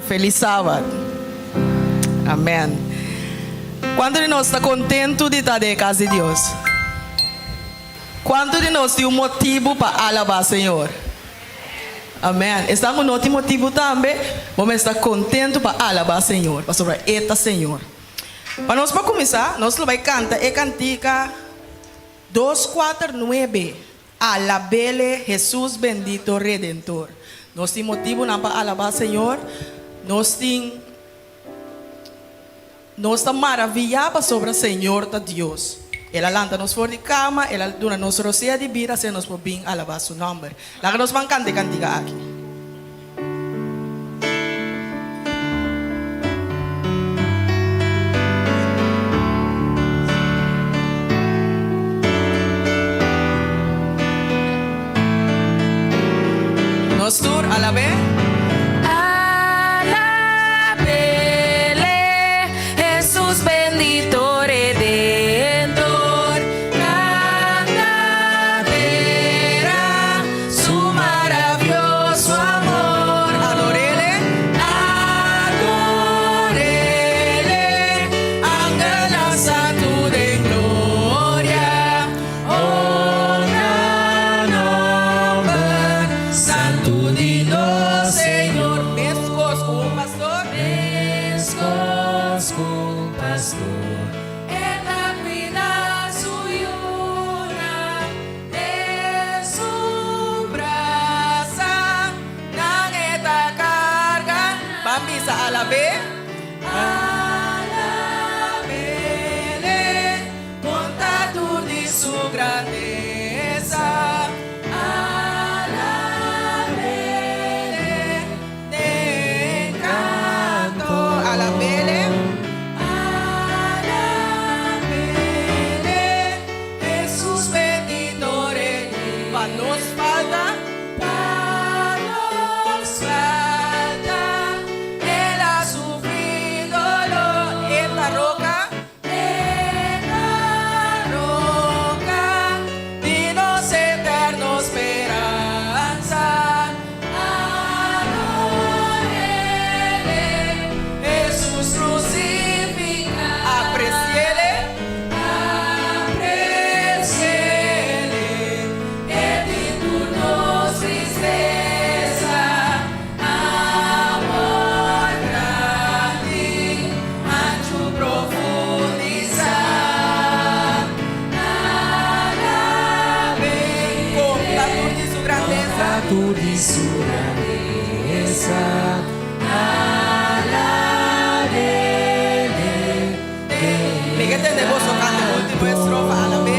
Feliz Sabat. Amen. Kuantu di nos ta kontentu di ta den e kas di Dios? Kuantu di nos tin un motibu pa alabá Señor? Amen. Esnan ku no tin motibu tambe, bo mester ta kontentu pa alabá Señor, pasobra E ta Señor. Pa nos por kuminsá, nos lo bai kanta e kantika 249, Alabele Hesus bendito Redentor. Nos tin motibunan pa alabá Señor. Nos tin Nos ta maraviyá pasobra Señor ta Dios. El a lanta nos for di kama, El a duna nos rosea di bida asina nos por bin alabá Su nòmber. Laga nos ban kanta e kantiga aki. Nos tur alab'é. Alabele, Hesus bendito Redentor, Canta tera su maravioso amor. Adorele. Adorele, angelnan santu den gloria. Honra nomber santu di nos Señor. Mescos cu un pastor. Mescos cu un pastor. E ta cuida su yunan den su brasa. Nan e ta carga. Ban bisa alab'é. Alab'é. Conta tur di su grandeza. Alabele den canto. Alabele. Alabele, Jesus bendito Redentor. Pa nos falta. Pa nos falta, El a sufri dolor. E ta roca. E ta roca di nos eterno speransa. Adorele, Hesus crucificado. Apreciele. Apreciele, e tin tur nos tristesa. Amor grandi, anchu profundisá. Alab'é. Konta tur di su grandesa. Konta tur di su grandesa. Alab'é. Mi ke tende boso kanta e ultimo estrofa. Alab'é.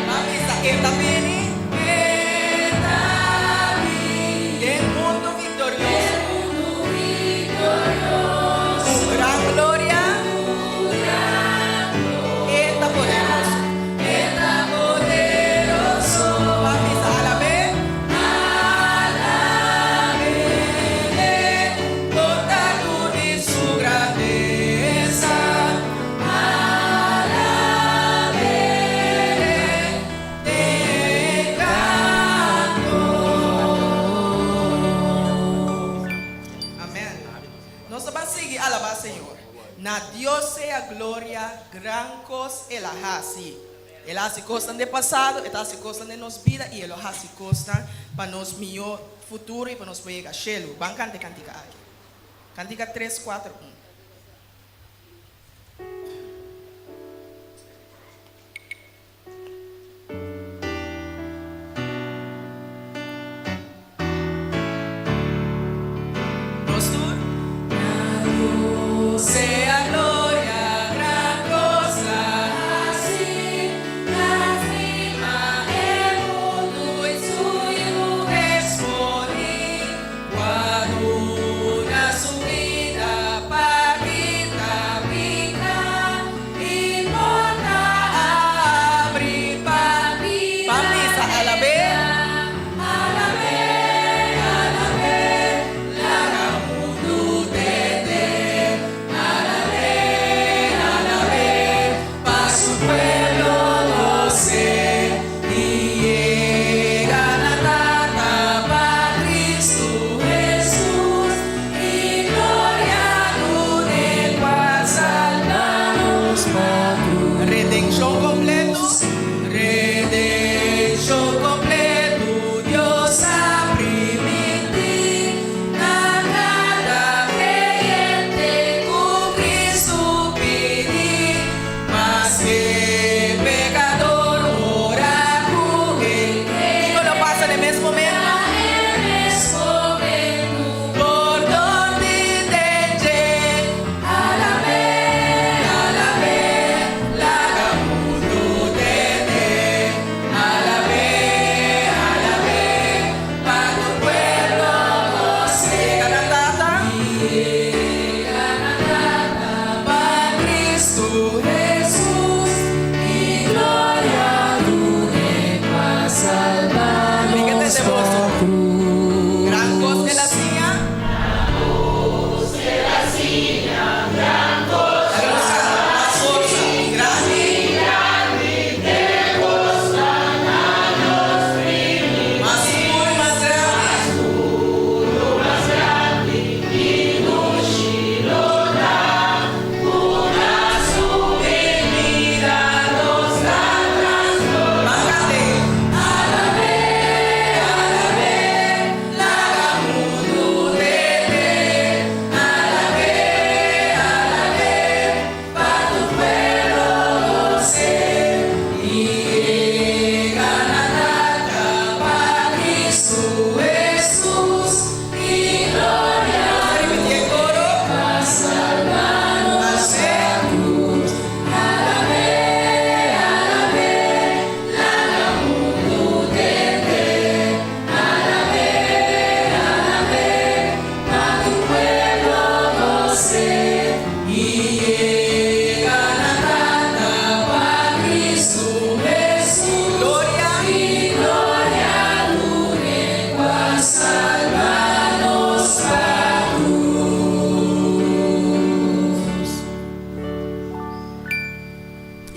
Ban bisa, E ta bini. E ta bini. Den mundu viktorioso. Den mundu viktorioso. Ku gran gloria. Ku gran gloria. E ta poderoso. E ta poderoso. Ban bisa, Alab'é. Alab'é. Konta tur di su grandesa. Alab'é den canto. Amen. Nos ta ban sigui alabá Señor. Na Dios sea gloria, gran cos El a haci. El a haci cosnan den pasado, E ta haci cosnan den nos bida y E lo haci cosnan pa nos mihó futuro y pa nos por yega shelu. Ban canta e cantica aki. Cantica tres, cuater, un. Nos tur. Na Dios sea gloria, gran cos a haci, lastima e mundu y su Yu exponi, cua. Redenshon kompleto. Redenshon kompleto Dios a primintí na kada kreyente ku Kristu pidi, maske pekador ora ku e. Kiko lo pasa na e mes momento? Pordon di dje. Alab'é, alab'é, laga mundu tende. Alab'é, alab'é, pa tur pueblo gos'é. Yega na Tata. Yega na Tata pa Kristu Hesus i gloria dun'é pa salba nos pa krus. Gran kos el a siña.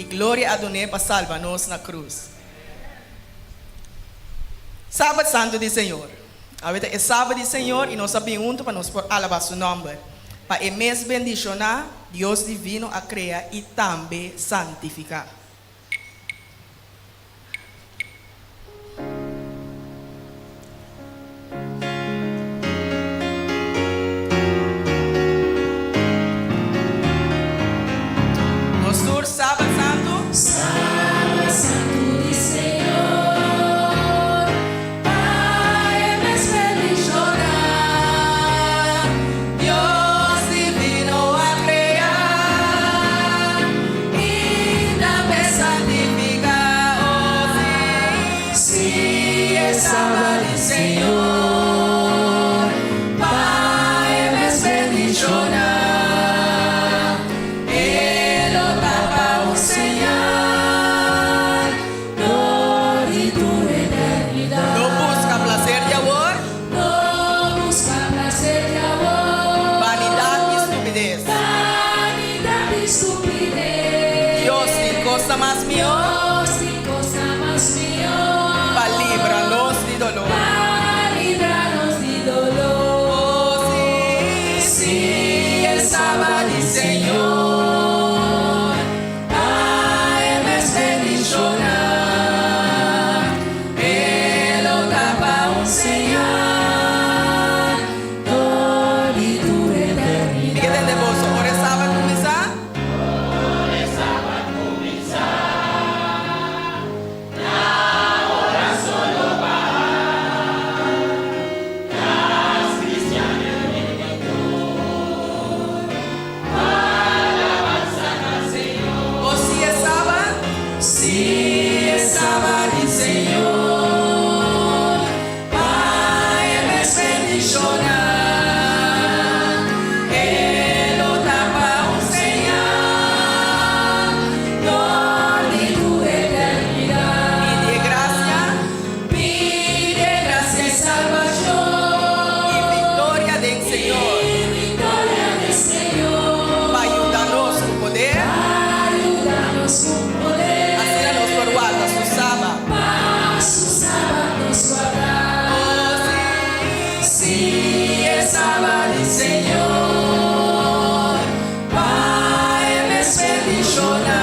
I gloria a dun'é pa salba nos na krus. Sabat Santu di Señor. Awe ta e Sabat di Señor i nos a bin huntu pa nos por alabá Su nòmber. Pa E mes bendishoná, Dios Divino a krea i tambe santifiká. Nos tur Sabat Santu. Sabat Santu di Señor, pa e mes bendishoná. Dios divino a krea i tambe santifiká. Oh sí. Sí, e Sabat di Señor, pa e mes bendishoná. E lo ta pa un señal dor di tur eternidat. No buska plaser di awor. No buska plaser di awor. Vanidat i stupides. Vanidat i stupides. Dios tin kos mas mihó. Dios tin kos mas mihó. Pa libra nos di doló. Pa libra nos di doló. Oh sí. Sí, e Sabat di Señor. Pa e mes bendishoná. E lo ta pa un señal dor di tur eternidat. Mi ke tende boso, ora e Sabat kuminsá? O si e Sabat? Si e Sabat di Señor, pa e mes bendishoná. E lo ta pa un señal dor di tur eternidat. Pidi grasia. Pidi grasia i salbashon. I viktoria den Señor. I viktoria den Señor. Pa yuda nos ku poder. Pa yuda nos ku poder. Asina nos por warda su Sabat. Pa su Sabat nos warda. Oh sí. Sí, e Sabat di Señor. Pa e mes bendishoná.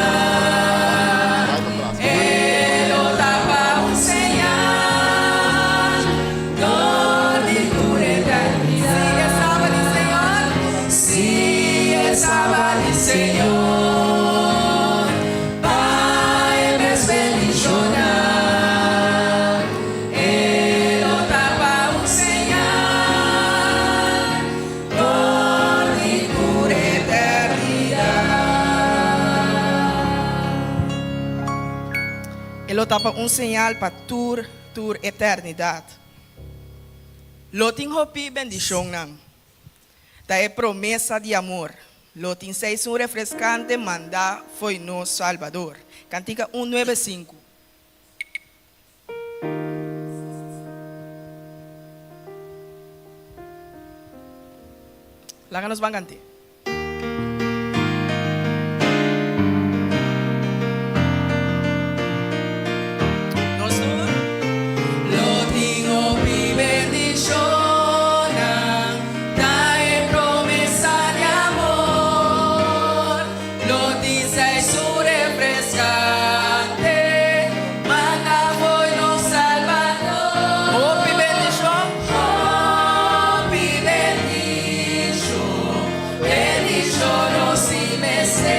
lo ta pa un señal pa tur tur eternidat. Lo tin hopi bendishonnan. Ta e promesa di amor. Lo tin seisun refreskante mandá fo'i nos Salbador. Kantika un nuebe sinku. Laga nos ban kant'é. Nos tur. Lo tin hopi bendishonnan, ta e promesa di amor. Lo tin seisu refreskante, manda fo'i nos Salbador. Hopi bendishon. Hopi bendishon, bendishon nos tin mester.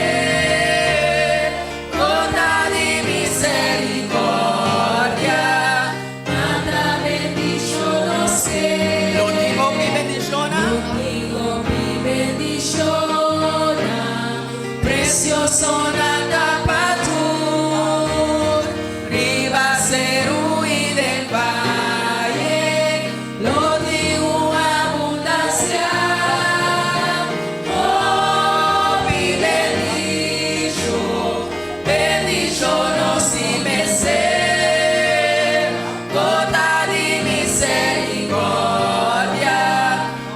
Gota di misericordia, manda bendishon nos ke. Lo tin hopi bendishonnan. Lo tin hopi bendishonnan, precioso nan ta pa tur. Riba seru i den vaye, lo tin un abundancia. Hopi bendishon, bendishon nos tin mester. Gota di misericordia,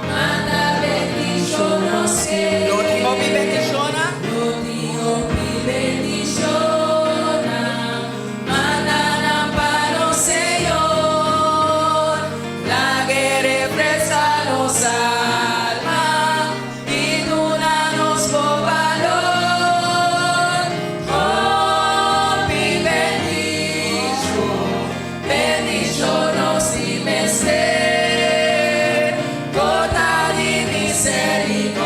manda bendishon nos ke. Lo tin hopi bendishonnan. Lo tin hopi bendishonnan, manda nan pa nos Señor. Lag'é refreská nos alma i duna nos bo balor. Hopi bendishon, bendishon nos tin mester. Gota di misericordia,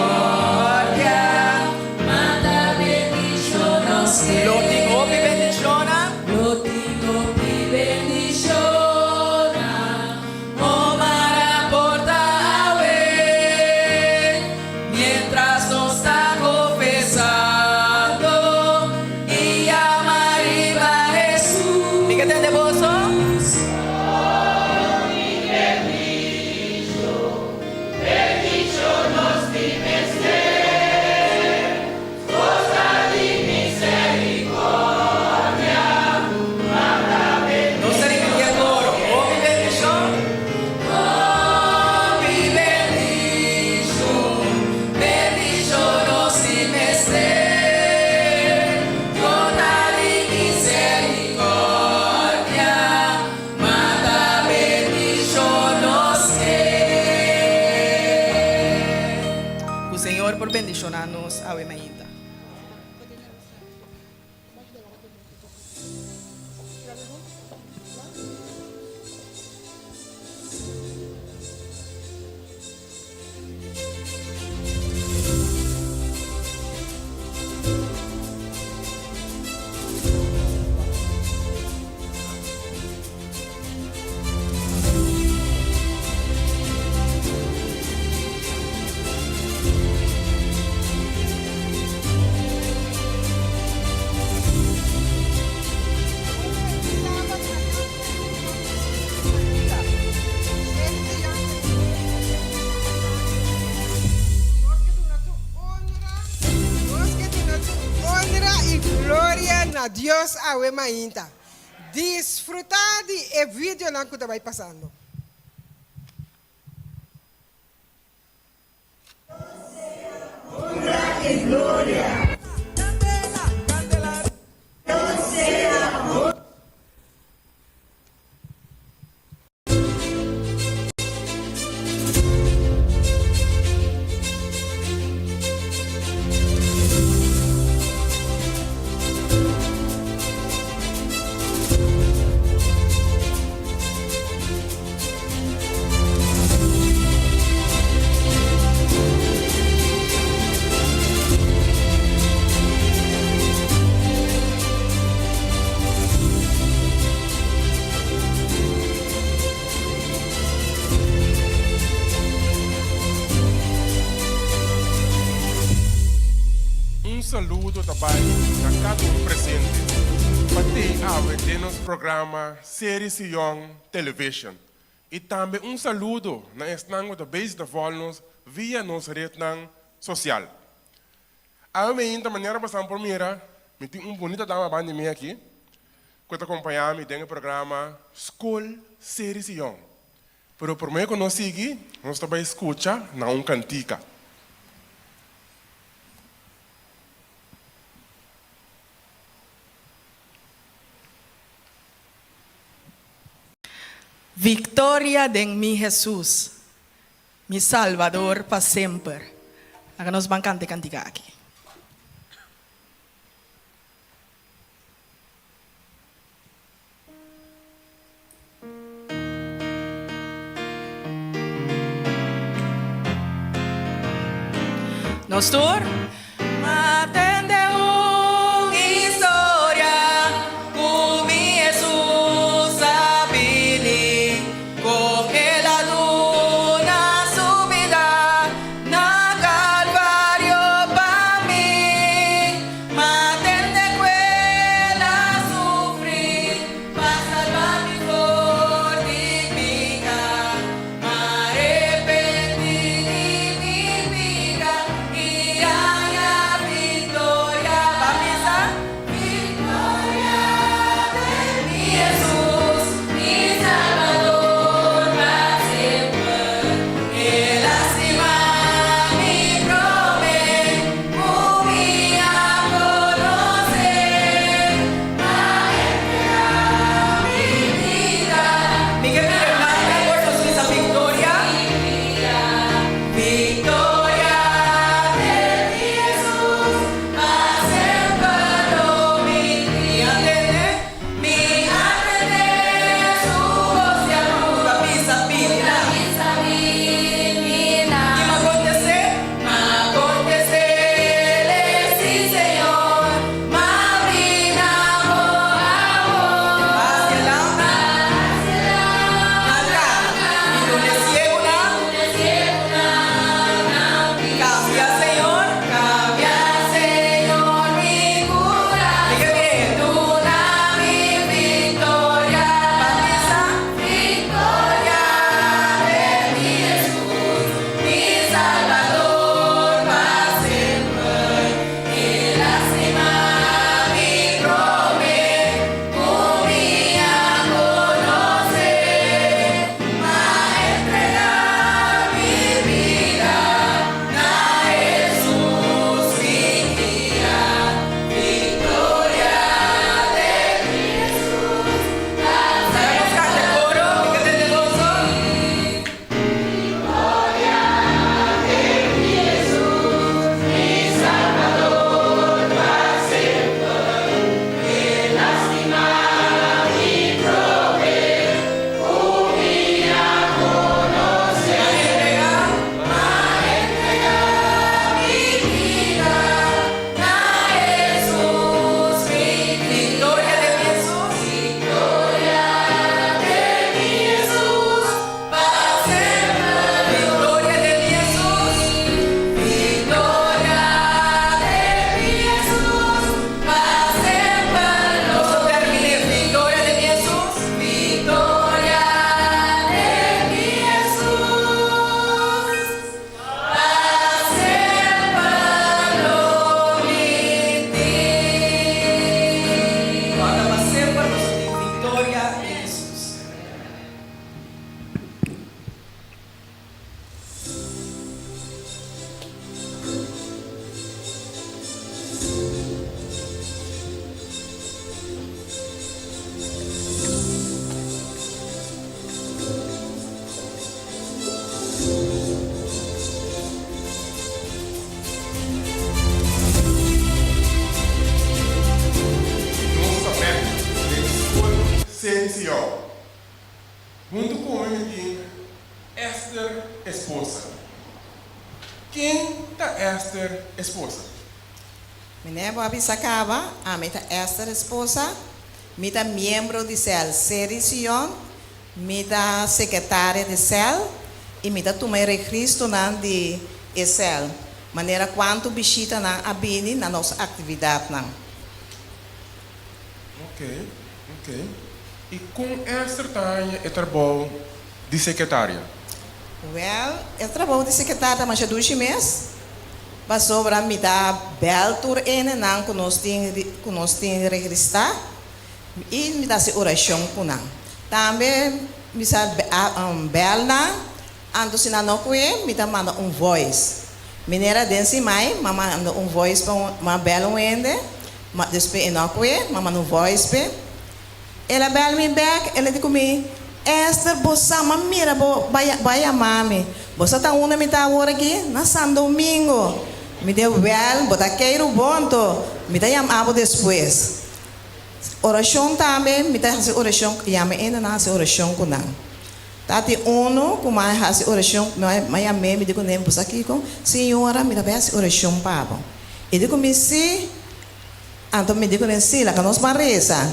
manda bendishon nos ke. Lo tin hopi bendishonnan. Lo tin hopi bendishonnan, o mara porta awe, mientras nos ta konfesando i yama riba Hesus. Mi ke tende boso. Nos ta ripití e koro. Hopi bendishon. Hopi bendishon, bendishon nos tin mester. Gota di misericordia, manda bendishon nos ke. Ku Señor por bendishoná nos awe mainta. Nos ke duna tur honra i gloria na Dios awe mainta. Disfruta di e videonan ku ta bai pasando. Un saludo ta bai na kada un presente. pa t'ei awe den nos programa Seri Sion Television. I tambe un saludo na esnan ku ta bezig ta vòl nos via nos retnan sosial. Awe meinta manera bosan por mira mi tin un bunita dama banda di mi aki ku ta kompañá mi den e programa Skol Seri Sion. Pero promé ku nos sigui nos ta bai skucha na un kantika. Victoria den mi Jesus, mi Salvador pa semper. Laga nos ban canta e cantica aki. Nos tur. Ma tende un historia ku mi Hesus a bini, kon el a duna su bida na Kalvario pa mi. Ma tende ku el a sufri pa salba mi for di piká. Ma arepentí di mi bida i haña viktoria. Pa bisa, Viktoria den mi Hesus, mi Salbador pa semper. El a stima mi promé ku mi a konosé. Ma entregá mi bida. Mi ke mira blanca por nos bisa victoria. Victoria den mi Jesus pa semper lo mi Mi a tende, mi a tende su voz di amor. Ta bisa bini na. I m'a contesté, m'a contesté, sí Señor. Ma brinda bo amor. Hacia la Na cara. I duna ciegunan. Cambia Señor. Cambia Señor mi cura. Mi ke mire. Duna mi victoria. Pa bisa. Victoria den mi Hesus. Mi Salvador pa semper. El a stima mi prome ku mi a konosé, m'a entregá mi bida na Hesus mi guia. Viktoria den mi Hesus pa semper. Victoria den mi Hesus, victoria den mi Hesus, pa semper nos ta terminé. Victoria den mi Hesus, victoria den mi Hesus, pa semper lo mi tin. Ora pa semper nos ta tin victoria den Hesus. Nos ta bek den skol Sensiou. Huntu ku mi mi tin Esther esposa. Ken ta Esther esposa? Meneer bo a bisa kaba, ami ta Esther esposa, mi ta miembro di sel Seri Sion, mi ta sekretaria di sel i mi ta tuma e registonan di e sel, manera kuantu bishitanan a bini na nos aktividatnan. Ok, ok. I kon Esther ta haña e trabou di sekretaria? Wèl, e trabou di sekretaria ta masha dushi mes, pasobra mi ta bèl tur enenan ku nos tin ku nos tin registrá i mi ta hasi orashon ku nan. Tambe mi sa bèl nan, anto si nan no kue mi ta manda un voice. Minera den simai m'a manda un voice pa un m'a bèl un hende, ma despues e no a kue, m'a manda un voice p'e. El a bèl mi bèk, el a di ku mi, Esther, bo sa m'a mira bo bo a yama mi. Bo sa ta unda mi ta awor aki? Na San Domingo. Mi di, Wèl, bo ta keiru bon anto. Mi ta yama bo despues. Orashon tambe, mi ta hasi orashon, yama e hendenan hasi orashon ku nan. Ta tin unu ku m'a hasi orashon, m'a yam'é, mi di kuné, Bo sa kiko, señora, mi ta bai hasi orashon pa bo. E di ku mi, Sí. Anto mi di kuné, Sí, laga nos ban resa.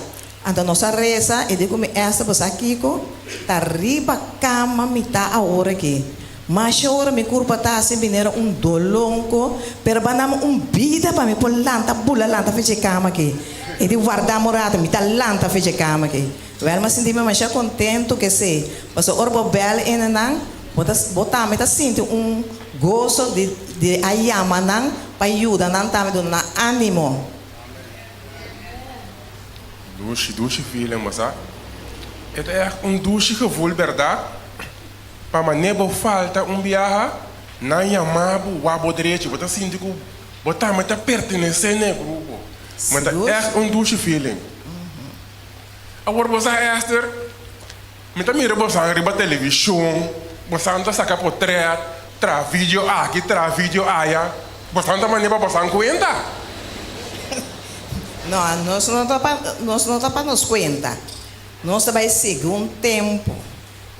Anto nos a resa, e di ku mi, Esther, bo sa kiko? Ta riba kama mi ta awor aki. Masha ora mi kurpa ta hasi binera un dolonko, pero bo a dami un bida pa mi por lanta bula lanta fecha e kama aki. E di, Warda mi un rato, mi ta lanta fecha e kama aki. Wèl, mi a sinti mi masha kontentu ku esei, pasobra ora bo bèl enenan, bo ta bo tambe ta sinti un goso di di a yama nan pa yuda nan tambe duna nan ánimo. Dushi, dushi feeling, bo sa. E ta ègt un dushi gevoel, bèrdat? Pa manera bo falta un biaha, nan yama bo wak bo drechi. Bo ta sinti ku bo tambe ta pertenesé na e grupo. Ma ta ègt un dushi feeling. Awor bo sa Esther, mi ta mira bosan riba televishon, bosan ta saka potrèt, traha video aki, traha video aya. Bosan ta manera pa bosan kuenta? No, nos no ta pa nos no ta pa nos kuenta. Nos ta bai segun tempu.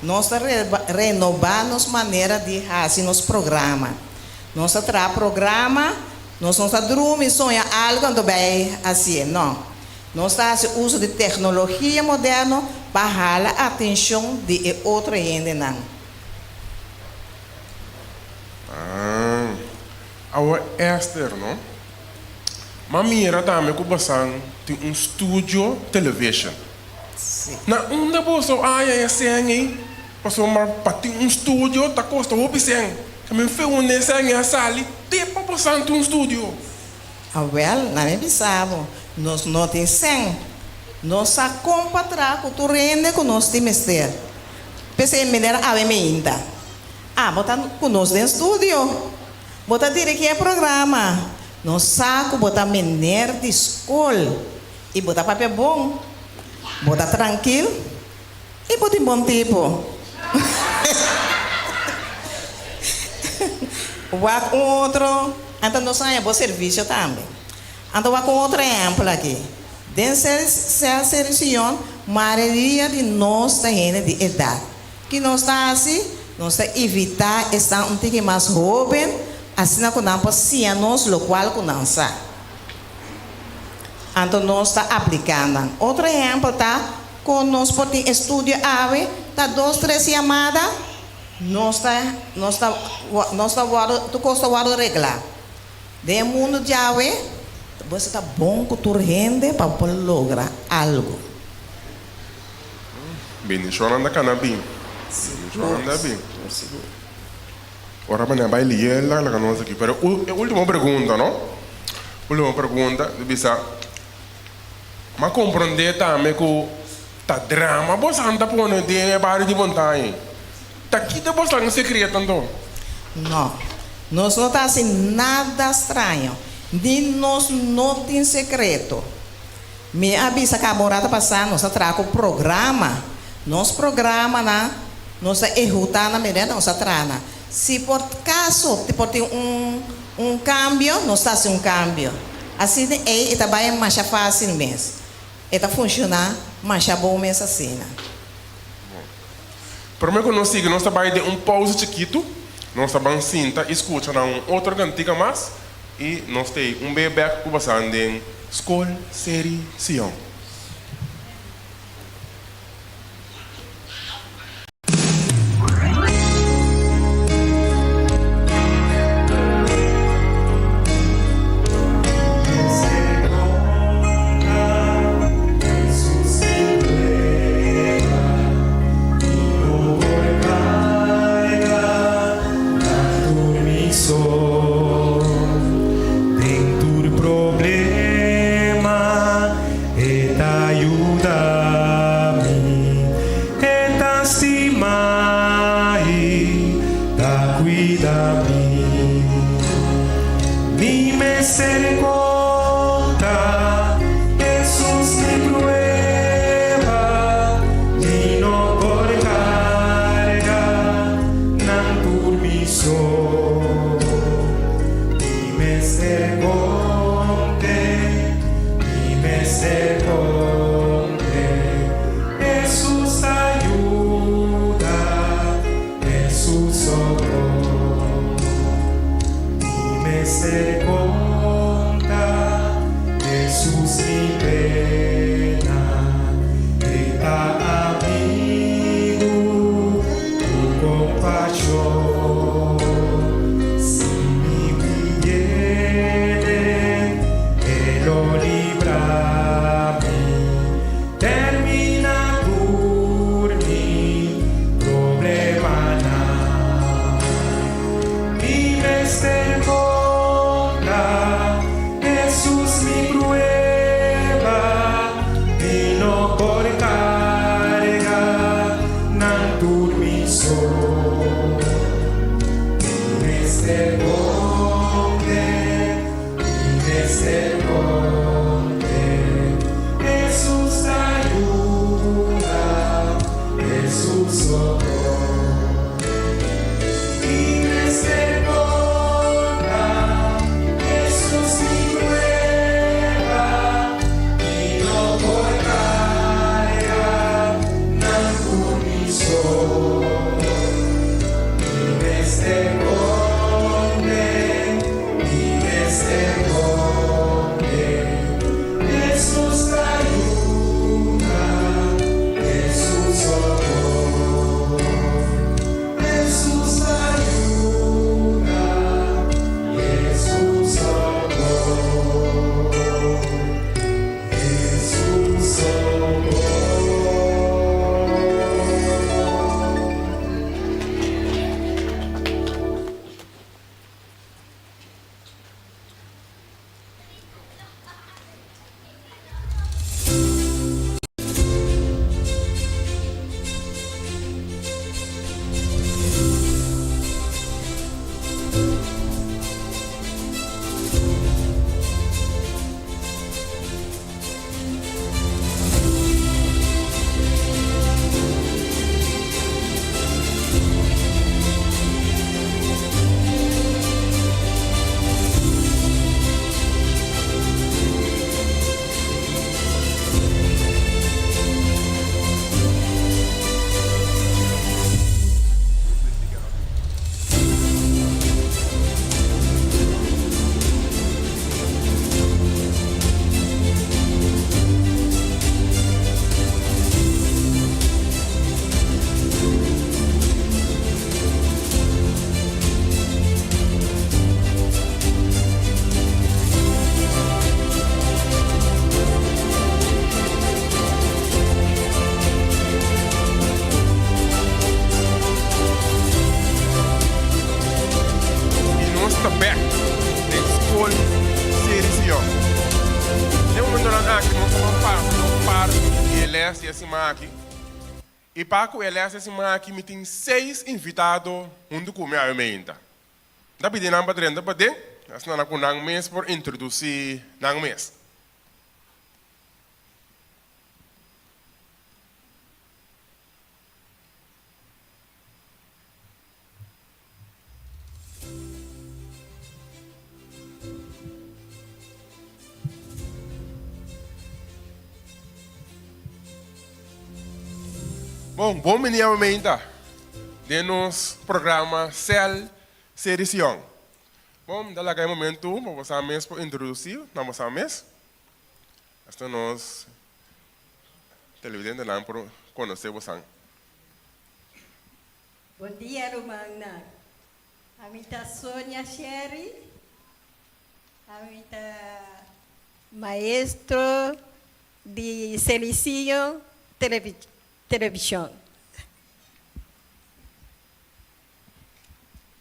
Nos ta renobá nos manera di hasi nos programa. Nos ta traha programa, nos no ta drumi soña algu anto bai hasié. No. Nos ta hasi uso di teknologia moderno pa hala atenshon di e otro hendenan. Ah, awor Esther, no? M'a mira tambe ku bosan tin un studio television. Sí. Na unda boso a haña e sèn ei? Pasobra pa tin un studio ta kosta hopi sèn. Ta mi fe unda e sèn ei a sali te pa bosan tin un studio. Awèl, na mi bisa bo, nos no tin sèn. Nos sa kon pa traha ku tur hende ku nos tin mester. P'esei miner awe meinta. Abo ta ku nos den studio. Bo ta dirigí e programa. Nos sa ku bo ta mener di skol i bo ta papia bon. Bo ta trankil i bo tin bon tipo. Wak un otro, anto nos haña bo servisio tambe. Anto wak un otro ehèmpel aki. Den Sel Serision, mayoria di nos ta hende di edat. Ki nos ta hasi? Nos ta invitá esnan un tiki mas hóben asina ku nan por siña nos lokual ku nan sa. Anto nos ta apliká nan. Otro ehèmpel ta kon nos por tin estudio awe, ta dos tres yamada, nos ta nos ta nos ta wòrdu tur kos ta wòrdu reglá. Den e mundu djawe, bo ta bon ku tur hende pa bo por logra algu. Bendishonnan ta kana bin. Bendishonnan ta bin. Ora manera bai liela laga nos aki. Pero e ultimo pregunta no. Ultimo pregunta di bisa m'a comprende tambe cu ta drama bosan ta pone den e bario di Montaña. Ta kita bosan secreto anto? No. Nos no ta haci nada straño. Ni nos no tin secreto. Mi a bisa kaba un rato pasá nos a traha ku programa. Nos programanan nos ta ehutá na medida nos a traha nan. Si por kaso por tin un un kambio, nos ta hasi un kambio. Asina ei e ta bai masha fásil mes. E ta funshoná masha bon mes asina. Bon. Promé ku nos sigui nos ta bai den un pousa chikitu. Nos ta ban sinta i skucha na un otro kantika mas. I nos ta ei un be bek ku basan den Skol Seri Sion. konte, Hesus ta yuda, Hesus sokor. Mi mester konta, Hesus mi pena, E ta amigu ku kompashon. Si mi pidié, E lo libra mi, terminá tur mi problemanan. Mi mester konta Hesus mi prueba, mi no por karga nan tur mi so. Mi mester konte, mi mester konte, Hesus ta yuda, Hesus sokor. Mi mester konta, Hesus mi prueba, mi no por karga nan tur mi so. Mi mester konte, mi mester konte, Hesus ta yuda, Hesus sokor. Hesus ta yuda, Hesus sokor. Hesus sokor. I nos ta bèk den Skol Seri Sion. Den momentonan aki nos ta ban pasa na un parti di e lès di e siman aki. I pa ku e lès di e siman aki mi tin seis invitado huntu ku mi awe meinta. Mi ta pidi nan pa drenta paden, asina nan ku nan mes por introdusí nan mes. Bon, bon bini awemeinta den nos programa Cel Seri Sion. Bon, mi ta laga e momento pa boso mes por introduci na boso mes. Asina nos televidentenan por conoce boso. Bon dia rumannan. Ami ta Sonia Sherry. Ami ta maestro di Servicio Television.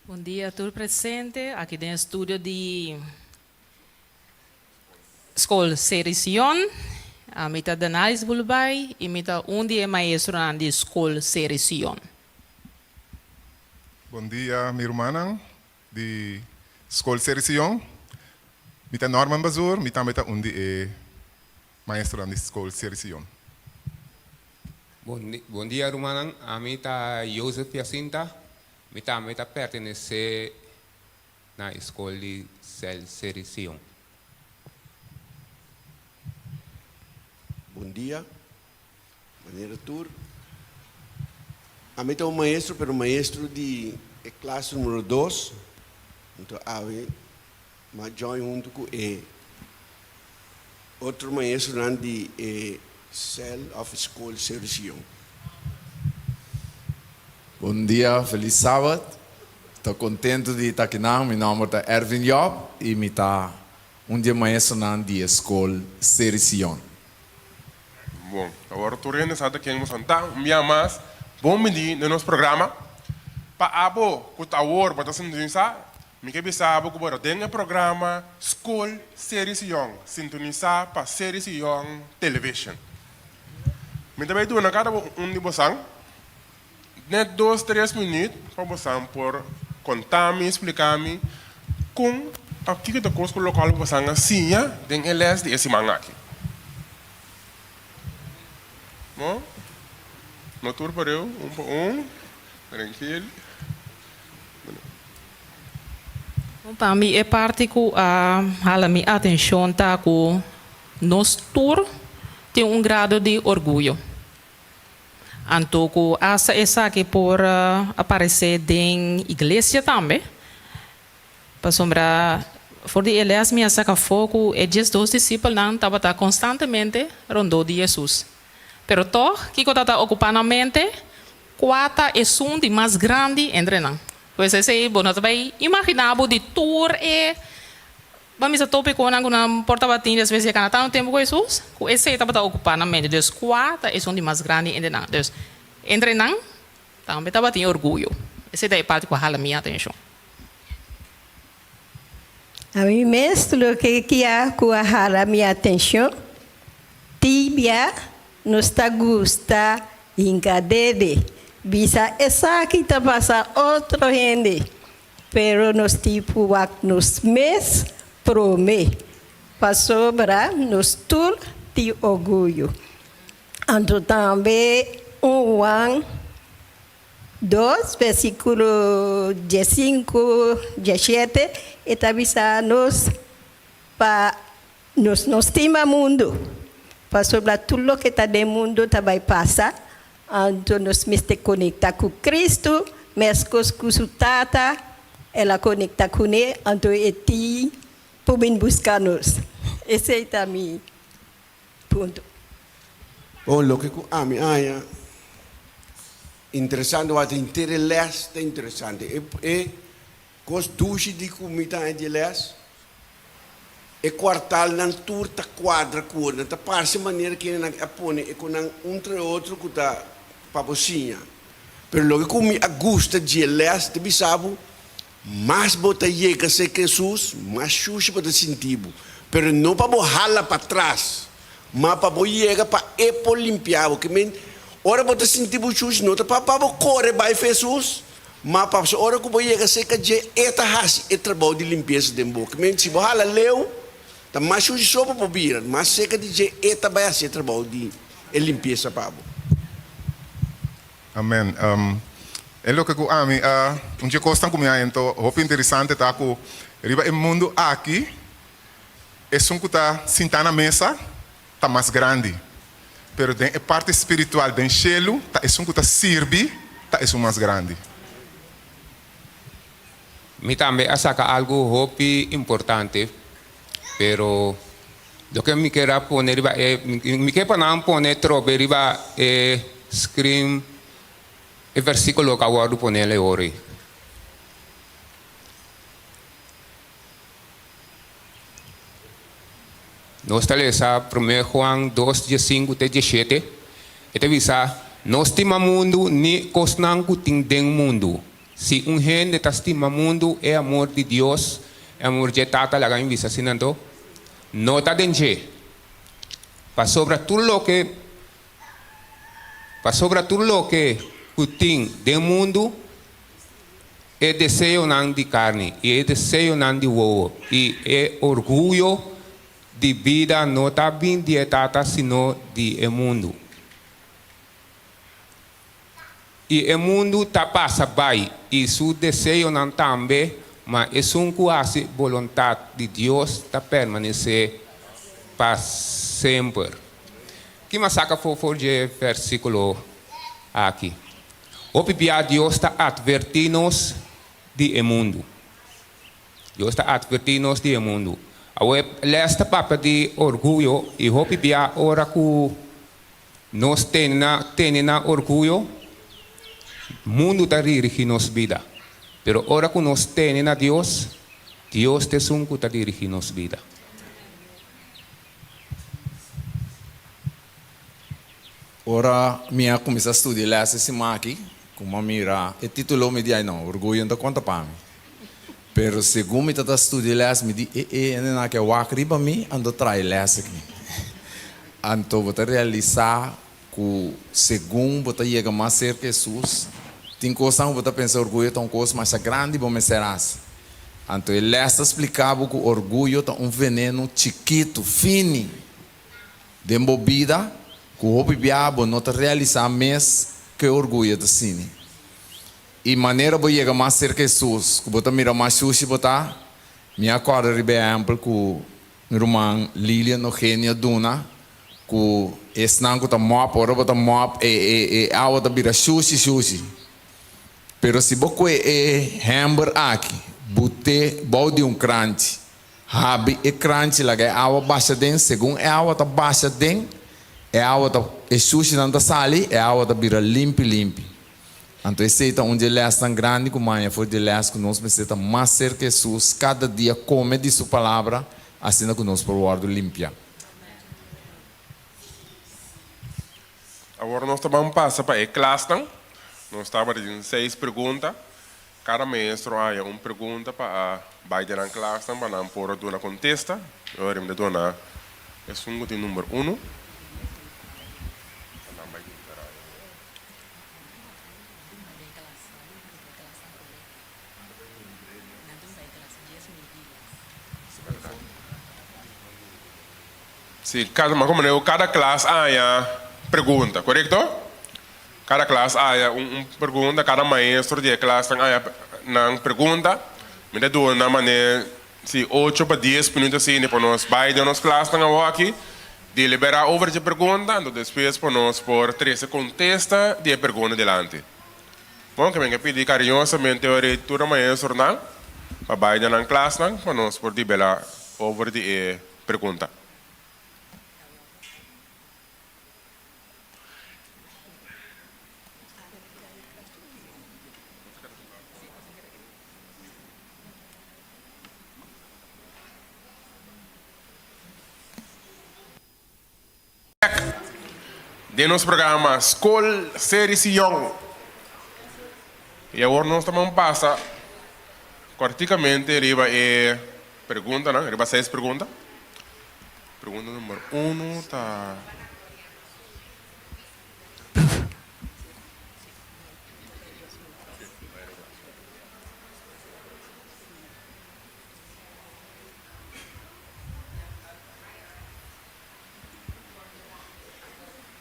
Bon dia tur presente aki den estudio di Skol Seri Sion. Ami ta Danalis Bulbay i mi ta un di e maestronan di Skol Seri Sion. Bon dia mi rumannan di Skol Seri Sion. Mi ta Norman Bazur, mi tambe ta un di e maestronan di Skol Seri Sion. Bon dia rumannan, ami ta Joseph Jacinta, mi tambe ta pertenesé na e skol di Sel Seri Sion. dia, manera tur. Ami ta un maestro, pero maestro di e klas numero dos. Anto awe m'a join huntu ku e otro maestronan di e sèl òf skol Seru Sion. Bon dia, felis sabat. Ta kontentu di ta akinan. Mi nòmber ta Ervin Job i mi ta un di e maestronan di e skol Seri Sion. Bon, awor tur hende sa ta ken bo santá. Un bia mas, bon bini den nos programa. Pa abo ku ta awor bo ta sintonisá, mi ke bisa abo ku bo ta den e programa Skol Seri Sion, sintonisá pa Seri Sion Television. Mi ta bai duna kada un di bosan net dos tres minuut pa bosan por konta mi, splika mi kon òf kiko ta kos ku lokual bosan a siña den e lès di e siman aki. Bo? No tur pareu, un pa un, trankil. Pa mi e parti ku a hala mi atenshon ta ku nos tur tin un grado di orguyo. Anto ku asta esaki por aparesé den iglesia tambe. Pasobra for di e lès mi a saka afó ku e diesdos disipelnan tabata konstantemente rondó di Hesus. Pero tòg, kiko tabata okupá nan mente? Kua ta esun di mas grandi entre nan? Pues esei bo no ta bai imaginá bo di tur e, ban bisa, tópikonan ku nan por tabatin despues di e kana tantu tempu ku Hesus, ku esei tabata okupá nan mente. Dus, kua ta esun di mas grandi entre nan? Dus, entre nan tambe tabatin orguyo. Esei ta e parti ku a hala mi atenshon. Ami mes loke kia ku a hala mi atenshon, tibia nos ta gusta hinka dede, bisa esaki ta pasa otro hende, pero nos tin ku wak nos mes prome, pasobra nos tur tin orguyo. Anto tambe un Juan. Dos, versíkulo diesinku, dieshete, e ta bisa nos pa nos no stima mundu, pasobra tur loke ta den mundu ta bai pasa, anto nos mester konektá ku Kristu, meskos ku su Tata el a konektá kuné, anto e tin por bin buska nos. Esei ta mi Punto. Bon, loke ku ami haña interesante wak ta henter e lès ta interesante. E e kos dushi di ku mi ta haña di e lès, e kuartalnan tur ta kuadra ku otro. Nan ta parse manera kende nan a pone e konan un tra e otro ku ta pa bo siña. Pero loke ku mi a gusta di e lès ta bisa bo, Mas bo ta yega serka Hesus, mas shushi bo ta sinti bo. Pero no pa bo hala patras, ma pa bo yega pa E por limpia bo. Ke men, ora bo ta sinti bo shushi, no ta pa pa bo kore bai for Hesus, ma pasobra ora ku bo yega serka dje, E ta hasi e trabou di limpiesa den bo. Ke men, si bo hala leu, ta mas shushi so bo por bira. Mas serka di dje, E ta bai hasi e trabou di e limpiesa pa bo. Amen. E loke ku ami a, un dje kosnan ku mi a hento hopi interesante ta ku riba e mundu aki esun ku ta sintá na mesa ta mas grandi, pero den e parti spiritual den shelu ta esun ku ta sirbi ta esun mas grandi. Mi tambe a saka algu hopi importante, pero Loke mi kier a pone riba e, mi kier pa nan pone trobe riba e screen e versiculo cu a wordo pone ley ori. Nos ta lesa Prome Juan dos diesinku te dieshete, e ta bisa, No stima mundu ni cosnan cu tin den mundu. Si un hende ta stima mundu, e amor di Dios, e amor dje Tata, laga mi bisa asina anto, no ta den dje. Pasobra tur loke, pasobra tur loke ku tin den mundu, e deseonan di karni, i e deseonan di wowo, i e orguyo di bida no ta bin di e Tata, sino di e mundu. I e mundu ta pasa bai, i su deseonan tambe, ma esun ku hasi boluntat di Dios ta permanesé pa semper. Ki m'a saka afó for dje versíkulo aki? Hopi bia Dios ta atvertí nos di e mundu. Dios ta atvertí nos di e mundu. Awor e lès ta papia di orguyo i hopi bia ora ku nos tene na tene na orguyo, mundu ta dirigí nos bida. Pero ora ku nos tene na Dios, Dios ta esun ku ta dirigí nos bida. Ora mi a kuminsá studia lès e siman aki, ku mi a mira e título mi di, Ai no, orguyo no ta konta pa mi. Pero segun mi ta ta studia lès mi di, E e, hende nan ke wak riba mi, anto traha e lès aki. Anto bo ta realisá ku segun bo ta yega mas serka Hesus, tin kosnan ku bo ta pensa orguyo ta un kos masha grandi bo mester hasi. Anto e lès ta splika bo ku orguyo ta un veneno chikitu, fini. Den bo bida, ku hopi bia bo no ta realisá mes ku e orguyo ta sini. I manera bo yega mas serka Hesus, ku bo ta mira mas shushi bo ta, mi a kòrda riba e ehèmpel ku mi ruman Lilian Eugenia duna, ku esnan ku ta mòp, ora bo ta mòp e e e awa ta bira shushi shushi. Pero si bo kue e hèmber aki, but'é bou di un kranchi, Habri e kranchi laga e awa basha den, segun e awa ta basha den, e awa ta, e shushinan ta sali, e awa ta bira limpi limpi. Anto esei ta un di e lèsnan grandi ku maña for di e lès ku nos mester ta mas serka Hesus kada dia kome di su palabra asina ku nos por wòrdu limpiá. Awor nos ta ban pasa pa e klasnan. Nos tabata tin seis pregunta. Kada maestro a haña un pregunta pa a bai den nan klasnan pa nan por a duna kontesta. Awor mi ta duna esun ku tin number uno. Pa nan bai deliberá. Si, kada, ma como kada klas a haña pregunta, korekto? Kada klas a haña un, un pregunta, kada maestro di e klasnan a haña nan pregunta. Mi ta duna nan manera si ocho pa dies minuut asina pa nos bai den nos klasnan awoki, deliberá over dje pregunta, anto despues pa nos por trese kontesta di e pregunta dilanti. Bon, ke mi ke pidi kariñosamente ora e tur e maestronan pa bai den nan klasnan pa nos por dibelá over di e pregunta. Den nos programa Skol Seri Sion. I awor nos ta ban pasa kortikamente riba e preguntanan, riba seis pregunta. Pregunta number uno ta.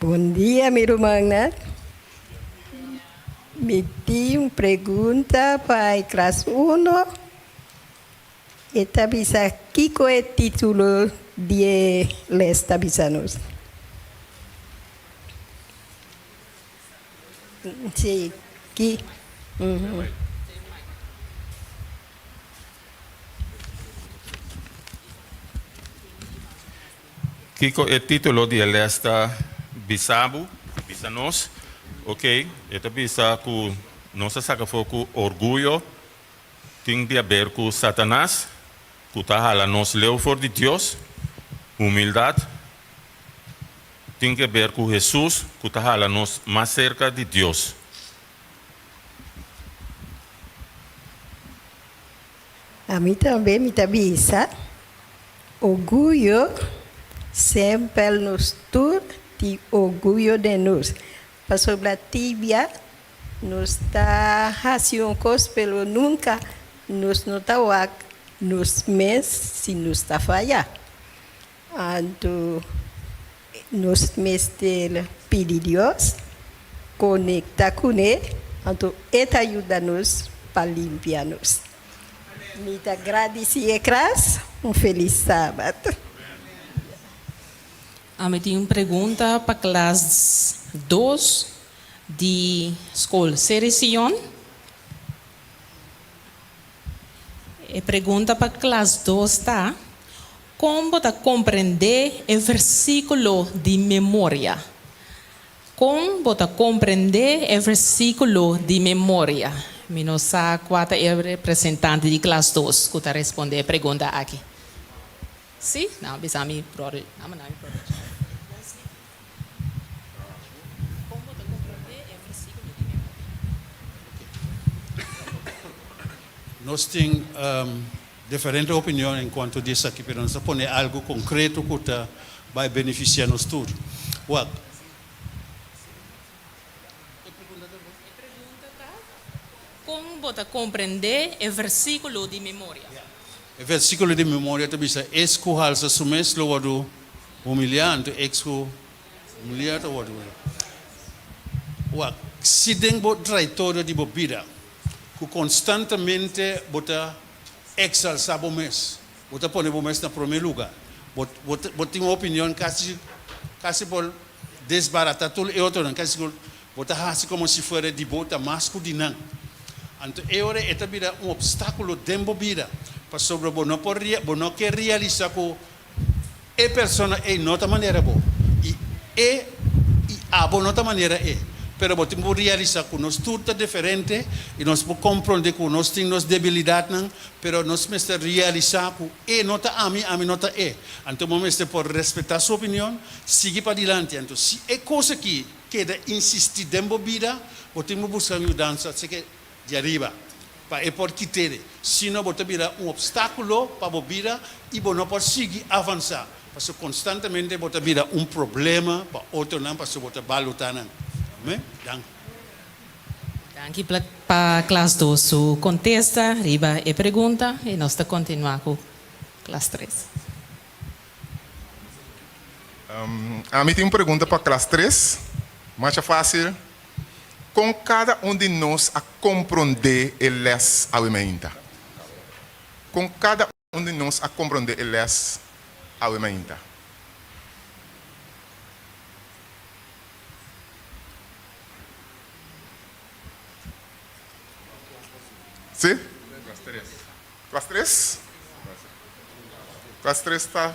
Bon dia mi rumannan. Mi tin un pregunta pa e klas uno. E ta bisa kiko e titulo di e les ta bisa nos? Si, ki? Kiko e título di e lès ta bisa bo, bisa nos? Ok, e ta bisa ku nos a saka afó ku orguyo tin di haber ku Satanas, ku ta hala nos leu for di Dios, humildat tin ke ber ku Hesus, ku ta hala nos mas serka di Dios. Ami tambe mi ta bisa, orguyo, semper nos tur tin orguyo den nos, pasobra tibia nos ta hasi un kos pero nunka nos no ta wak nos mes si nos ta faya. Anto nos mester pidi Dios conecta cune, anto e ta yuda nos pa limpia nos. Mi ta gradici e kras, un feliz sabat. Ami tin un pregunta pa klas dos di skol Seri Sion. E pregunta pa klas dos ta, Kon bo ta komprendé e versíkulo di memoria? Kon bo ta komprendé e versíkulo di memoria? Mi no sa kua ta e representante di klas dos ku ta respondé e pregunta aki. Sí? Nan a bisa mi bròder, nan a manda mi bròder Charlie. Kon bo ta komprendé e versíkulo di memoria? Nos tin diferente opinion en cuanto di esaki, pero nos ta pone algo concreto cu ta bay beneficia nos tur. Wak. E pregunta ta, Con bo ta comprende e versiculo di memoria? E versiculo di memoria ta bisa, Es cu halsa su mes lo wordo humilia, anto ex cu humilia ta wordo. Wak, si den bo trayectoria di bo bida, ku konstantemente bo ta eksalsá bo mes, bo ta pone bo mes na promé lugá, bo bo bo tin un opinion kasi kasi por desbaratá tur e otronan, kasi ku bo ta hasi komo si fuera di bo ta mas ku di nan. Anto e ora e ta bira un opstákulo den bo bida, pasobra bo no por bo no ke realisá ku E persona ei no ta manera bo i e i abo no ta manera e. Pero bo tin por realisa ku nos tur ta diferente i nos por kompronde ku nos tin nos debilidatnan, pero nos mester realisa ku e no ta ami, ami no ta e. Anto bo mester por respeta su opinion, sigui padilanti. Anto si e kos aki keda insisti den bo bida, bo tin por buska un yudansa. Di ariba, pa e por kit'e. Sino bo ta bira un obstáculo pa bo bida i bo no por sigui avansá, pasobra constantemente bo ta bira un problema pa otronan pasobra bo ta balotá nan. Amén. Danki. Danki pa klas dos su kontesta riba e pregunta i nos ta kontinuá ku klas tres. Ami tin un pregunta pa klas tres, masha fásil. Kon kada un di nos a komprondé e lès awe mainta? Kon kada un di nos a komprondé e lès awe mainta? Sí? Klas tres? Klas tres ta.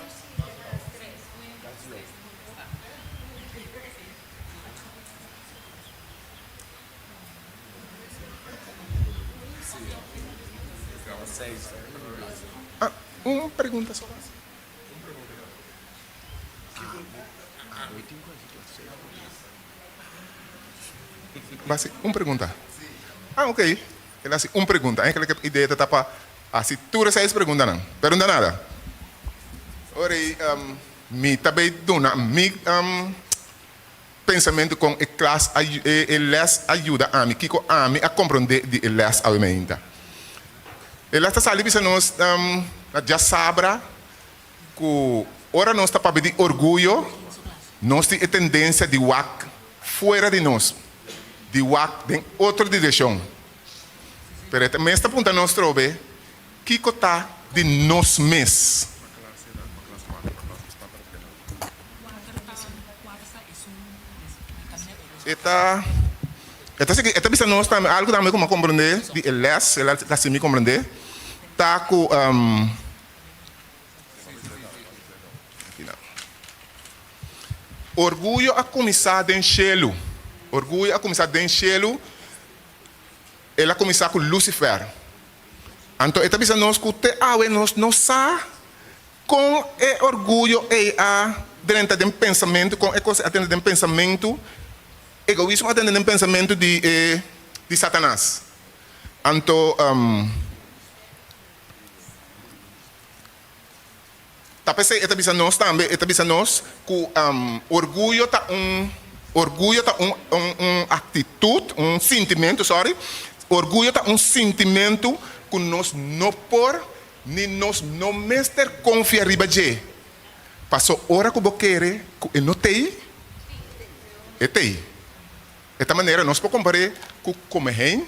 Ah, un pregunta so. Basi un pregunta. Ah, ok. El hasi un pregunta. Eigenlijk e idea ta pa hasi tur e seis preguntanan. Pero no ta nada. Ora ei mi ta bay duna mi pensamentu kon e klas a e les a yuda ami, kiko ami a komprondé di e les awe mainta. E les ta sali bisa nos na djasabra ku ora nos ta papia di orguyo, nos tin e tendensia di wak fuera di nos, di wak den otro direkshon. Pero e mes ta puntra nos trobe, kiko ta di nos mes? E ta e ta sigui e ta bisa nos tambe algu tambe ku mi a komprendé di e lès, el a hasi mi komprendé, ta ku Orguyo a kuminsá den shelu. Orguyo a kuminsá den shelu. El a kuminsá ku Lucifer. Anto e ta bisa nos ku te awe nos no sa kon e orguyo ei a drenta den pensamentu, kon e kos ei a drenta den pensamentu, egoismo a drenta den pensamentu di e di Satanas. Anto Ta p'esei e ta bisa nos tambe, e ta bisa nos ku orguyo ta un, orguyo ta un un aktitut, un sintimentu, sorry, orguyo ta un sintimentu ku nos no por ni nos no mester konfia riba dje. Paso ora ku bo kere ku e no t'ei, e t'ei. E ta manera nos por kompar'é ku komehein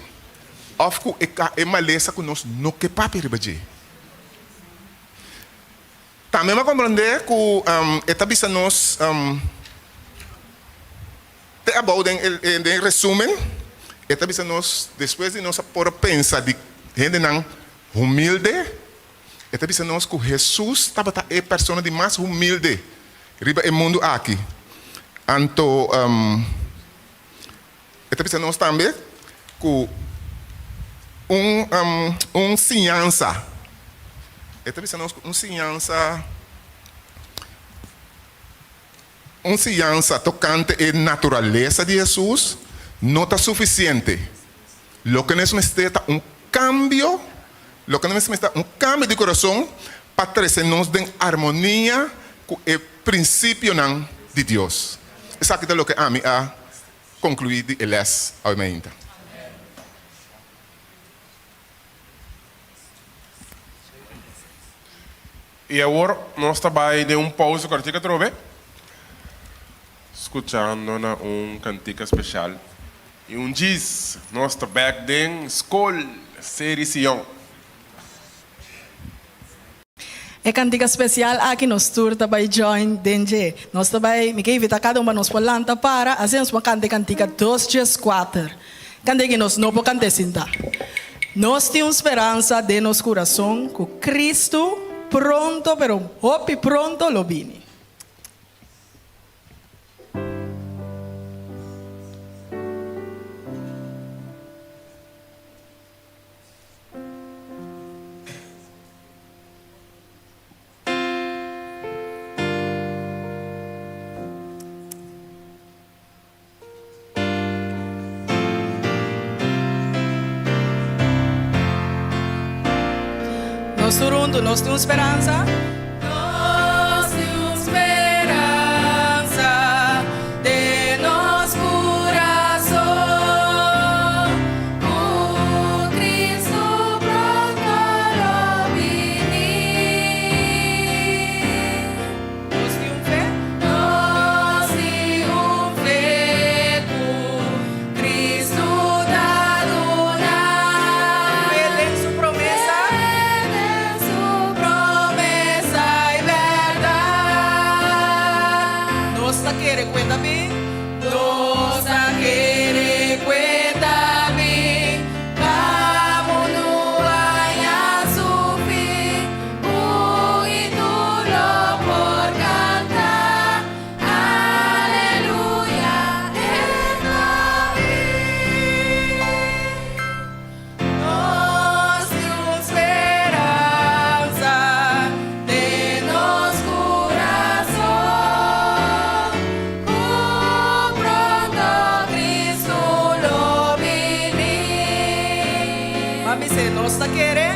òf ku e malesa ku nos no ke papia riba dje. Tambe mi a komprondé ku e ta bisa nos te abou den e resumen, e ta bisa nos despues di nos a por a pensa di hendenan humilde, e ta bisa nos ku Hesus tabata e persona di mas humilde riba e mundu aki. Anto E ta bisa nos tambe ku un un siñansa, e ta bisa nos ku un siñansa, un siñansa tokante e naturalesa di Hesus no ta sufisiente. Loke nos mester ta un kambio, loke nos mester ta un kambio di kurason pa trese nos den armonia ku e prinsipionan di Dios. Esaki ta loke ami a konkluí di e lès awe mainta. I awor nos ta bai den un pausa kòrtiku atrobe, skuchando na un kantika speshal i un djis nos ta bèk den Skol Seri Sion. E kantika spesial aki nos tur ta bai join den dje. Nos ta bai, mi ke invita kada un pa nos por lanta para, asina nos por kanta e kantika dos djes kuater. Kanta aki nos no por kant'é sinta. Nos tin un speransa den nos kurason ku Kristu pronto, pero hopi pronto lo bini. Nos tur huntu, nos tin un speransa. Nos tin un speransa den nos kurason. Ku Kristu pronto lo bini. Nos tin un fe. Nos tin un fe ku Kristu ta duna. Fe den su promesa. Fe den su promesa i bèrdat. Nos ta kere ku e ta bin. Nos ta kere ku e ta bin. Pa mundu haña su fin. Un i tur lo por kanta, Aleluya, e ta bin. Nos tin un speransa den nos kurason, ku pronto Kristu lo bini. Mami se nos ta kere.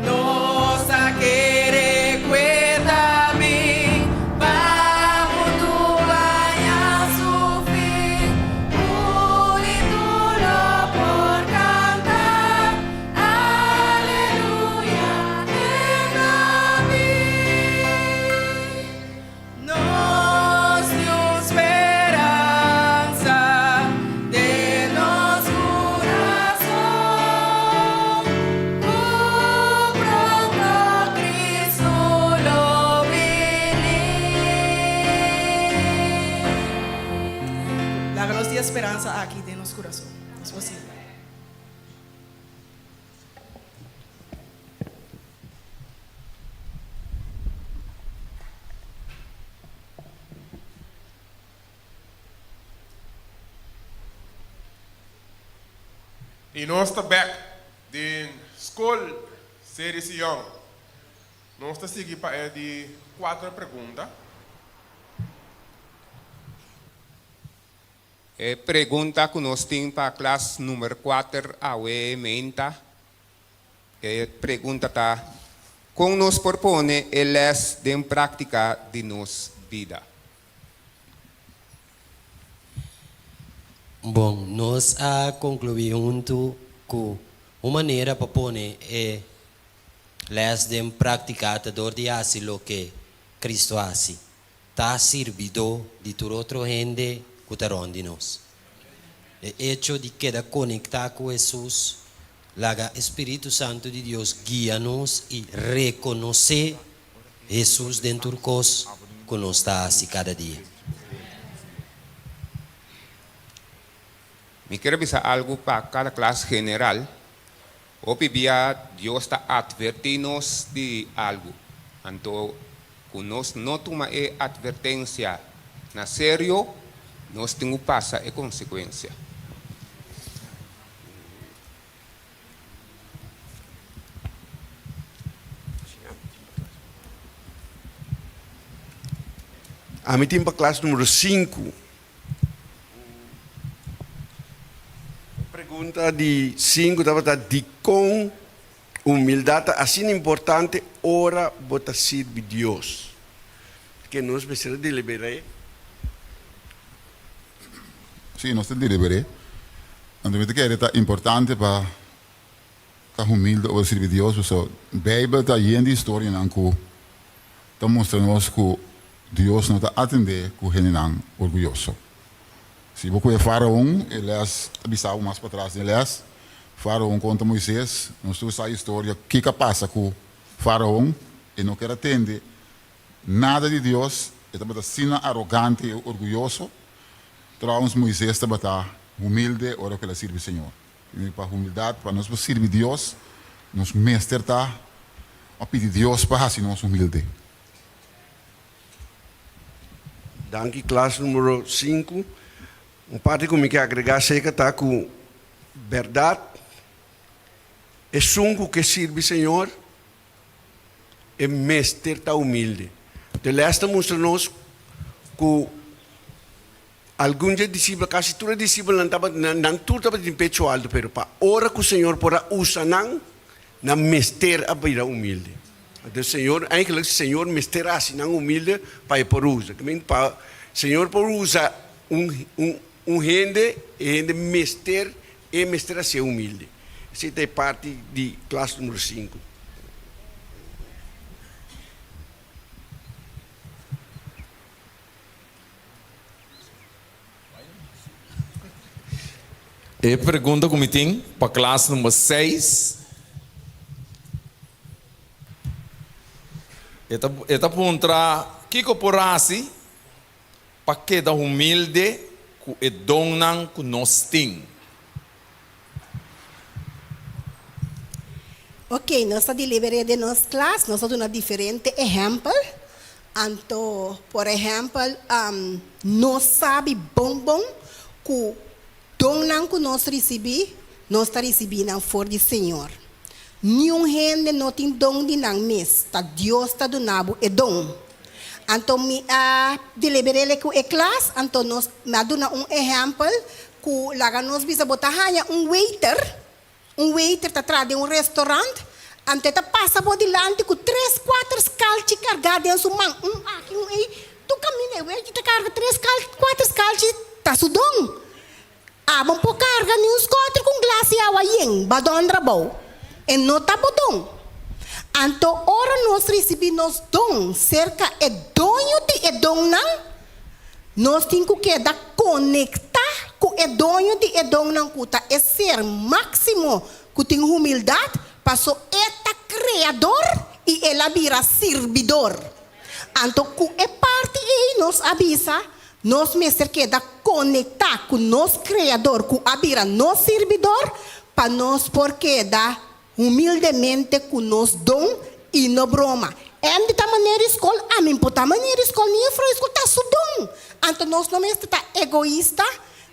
Nos ta kere ku e ta bin pa mundu haña su fin. Un i tur lo por kanta, Aleluya, e ta bin. Nos tin un speransa den nos kurason, ku pronto Kristu lo bini. Laga nos tin e speransa aki den nos kurason. Nos por sinta. I nos ta bek den Skol Seri Sion. Nos ta sigui pa e di kuater pregunta. E pregunta ku nos tin pa klas number kuater awe meinta. E pregunta ta, Kon nos por pone e lès den práktika di nos bida? Bon, nos a konkluí huntu ku un manera pa pone e lès den práktika ta dor di hasi loke Kristu a hasi, ta sirbidó di tur otro hende ku ta rònt di nos. E echo di keda konektá ku Hesus laga e spiritu santu di Dios guia nos i rekonosé. Hesus den tur kos ku nos ta hasi kada dia. Mi kier bisa algu pa kada klas general. Hopi bia Dios ta atvertí nos di algu, anto ku nos no tuma e atvertensia na serio, nos tin ku pasa e konsekuensia. Ami tin pa klas numero sinku. E pregunta di sinku tabata, Dikon humildat ta asina importante ora bo ta sirbi Dios? Ke nos mester a deliber'é? Sí, nos ta deliber'é. Anto mi ta kere ta importante pa ta humilde ora sirbi Dios, pasobra Beibel ta yen di historianan ku ta mustra nos ku Dios no ta atendé ku hendenan orguyoso. Si bo kohe Faraon, e lès ta bisa bo mas patras den e lès, Faraon konta Moises, nos tur sa e historia kiko a pasa ku Faraon, e no ker a tende nada di Dios, e tabata asina arogante i orguyoso. Trouwens Moises tabata humilde ora ku el a sirbi Señor. Pa humildat, pa nos por sirbi Dios, nos mester ta a pidi Dios pa hasi nos humilde. Danki klas numero sinku. Un parti ku mi ke agregá seka ta ku bèrdat esun ku ke sirbi Señor e mester ta humilde. De lès ta mustra nos ku algun dje disipel, kasi tur e disipelnan tabata nan tur tabatin pechu altu, pero pa ora ku Señor por a usa nan, Nan mester a bira humilde. Anto Señor, eigenlijk Señor mester a hasi nan humilde pa e por usa. Ki men pa Señor por usa un un un hende, e hende mester e mester a ser humilde. Esei ta e parti di klas numero sinku. E pregunta ku mi tin pa klas number seis e ta e ta puntra kiko por hasi pa keda humilde ku e donnan ku nos tin. Ok, nos ta deliber'é den nos klas, nos ta duna diferente ehèmpel. Anto, por ehèmpel, nos sabi bon bon ku donnan ku nos risibí, nos ta risibí nan for di Señor. Niun hende no tin don di nan mes, ta Dios ta duna bo e don. Anto mi a deliber'é ku e klas, anto nos, mi a duna un ehèmpel Ku laga nos bisa bo ta haña un waiter, un waiter ta traha den un restaurant, anto e ta pasa bo dilanti ku tres kuater skalchi kargá den su man, un aki un ei, tur kaminda e waiter ta karga tres kuater skalchi ta su don. Abo por karga ni un skòter ku un glas di awa yen, ba dòndra bou, e no ta bo don. Anto ora nos risibí nos don serka e doño di e donnan, Nos tin ku keda konektá ku e Doño di e donnan ku ta e Ser máksimo ku tin humildat, paso E ta Kreador i El a bira sirbidor. Anto ku e parti ei nos a bisa, nos mester keda konektá ku nos Kreador ku a bira nos sirbidor pa nos por keda Humildemente ku nos don i no broma. Andy ta manera di skol, ami por ta manera di skol, ni juffrouw di skol, ta su don. Anto nos no mester ta egoista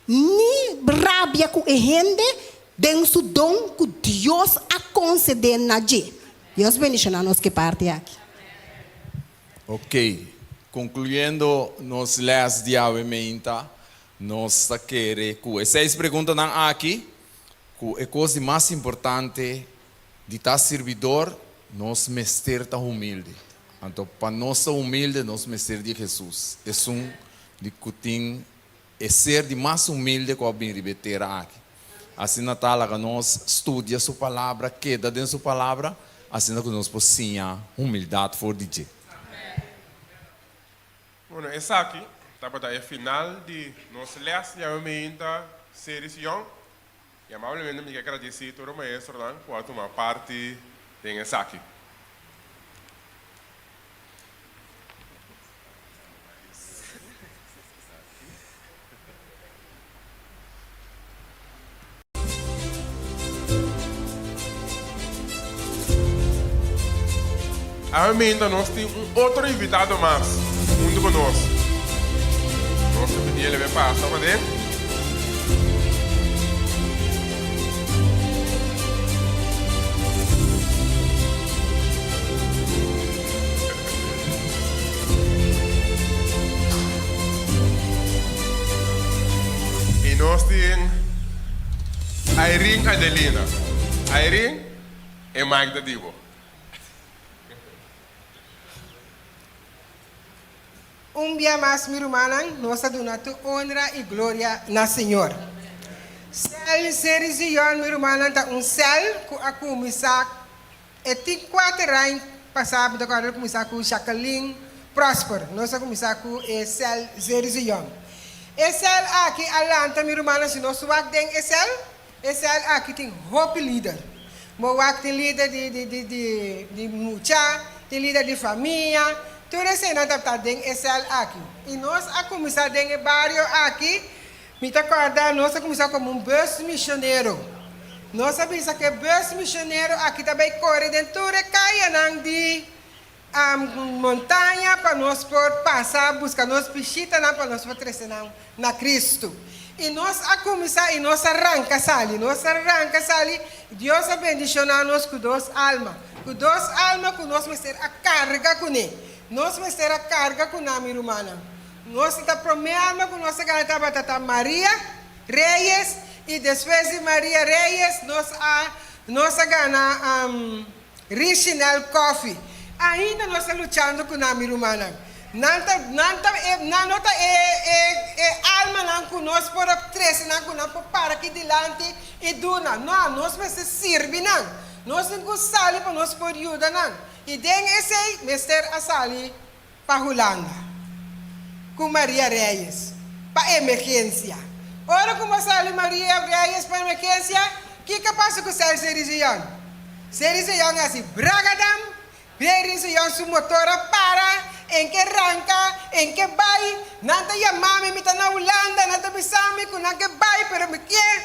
ni rabia ku e hende den su don ku Dios a konsede na dje. Dios bendishona nos ku e parti aki. Ok, konkluyendo nos les di awe meinta, nos ta kere ku e seis preguntanan aki Ku e kos di mas importante di ta sirbidor, nos mester ta humilde. Anto pa nos ta humilde, nos mester di Hesus, esun di ku tin e ser di mas humilde ku a bin riba e tera aki. Asina ta laga nos studia su palabra, keda den su palabra, asina ku nos por siña humildat for di dje. Bueno, esaki tabata e final di nos les di awe meinta Series Young y amablemente mi ke gradeci tur e maestronan cu a tuma parti den esaki. Awe meinta nos tin un otro invitado mas huntu ku nos. Nos ta pidi el e pasa paden. I nos tin Irene Adelina. Irene, e mic ta di bo. Un bia mas, mi rumannan, nos ta duna tur honra i gloria na Señor. Sèl Seri Zion, mi rumannan, ta un sèl ku a kuminsá e tin kuater aña pasá, mi ta kòrda el kuminsá ku Jacqueline Prosper. Nos a kuminsá ku e sèl Seri Zion. E sèl aki a lanta, mi rumannan, si nos wak den e sèl, E sel aki tin hopi lider. Bo wak tin lider di di di di di mucha, tin lider di famia, tur eseinan tabata den e sel aki. I nos a kuminsá den e bario aki, mi ta kòrda nos a kuminsá komo un bus misionero. Nos a bisa ku e bus misionero aki ta bai kore den tur e kayanan di montaña pa nos por pasa buska nos bishitanan pa nos por trese nan na Cristo. I nos a kuminsá i nos a ranka sali, nos a ranka sali, Dios a bendishoná nos ku dos alma, ku dos alma ku nos mester a karga kuné. Nos mester a karga ku nan, mi rumannan. Nos ta promé alma ku nos a gana tabata ta Maria Reyes i despues di Maria Reyes nos a nos a gana Richinel Coffie. Ainda nos ta luchando cu nan, mi rumannan. Nan ta, nan ta e, nan no ta e, e, e almanan cu nos por a trece nan, cu nan por para aki dilanti y duna. No, nos mester sirbi nan. Nos tin cu sali pa nos por yuda nan. Y den esey mester a sali pa Hulanda cu Maria Reyes pa emergencia. Ora cu bo sali Maria Reyes pa emergencia, kico a pasa cu Sergio Rizeyon? Sergio Rizeyon a haci bragadam, Sergio Rizeyon su motor a para, en ke ranca, en ke bay, nan ta yamami, mi ta na Hulanda, nan ta bisami cu nan ke bay, pero mi kier.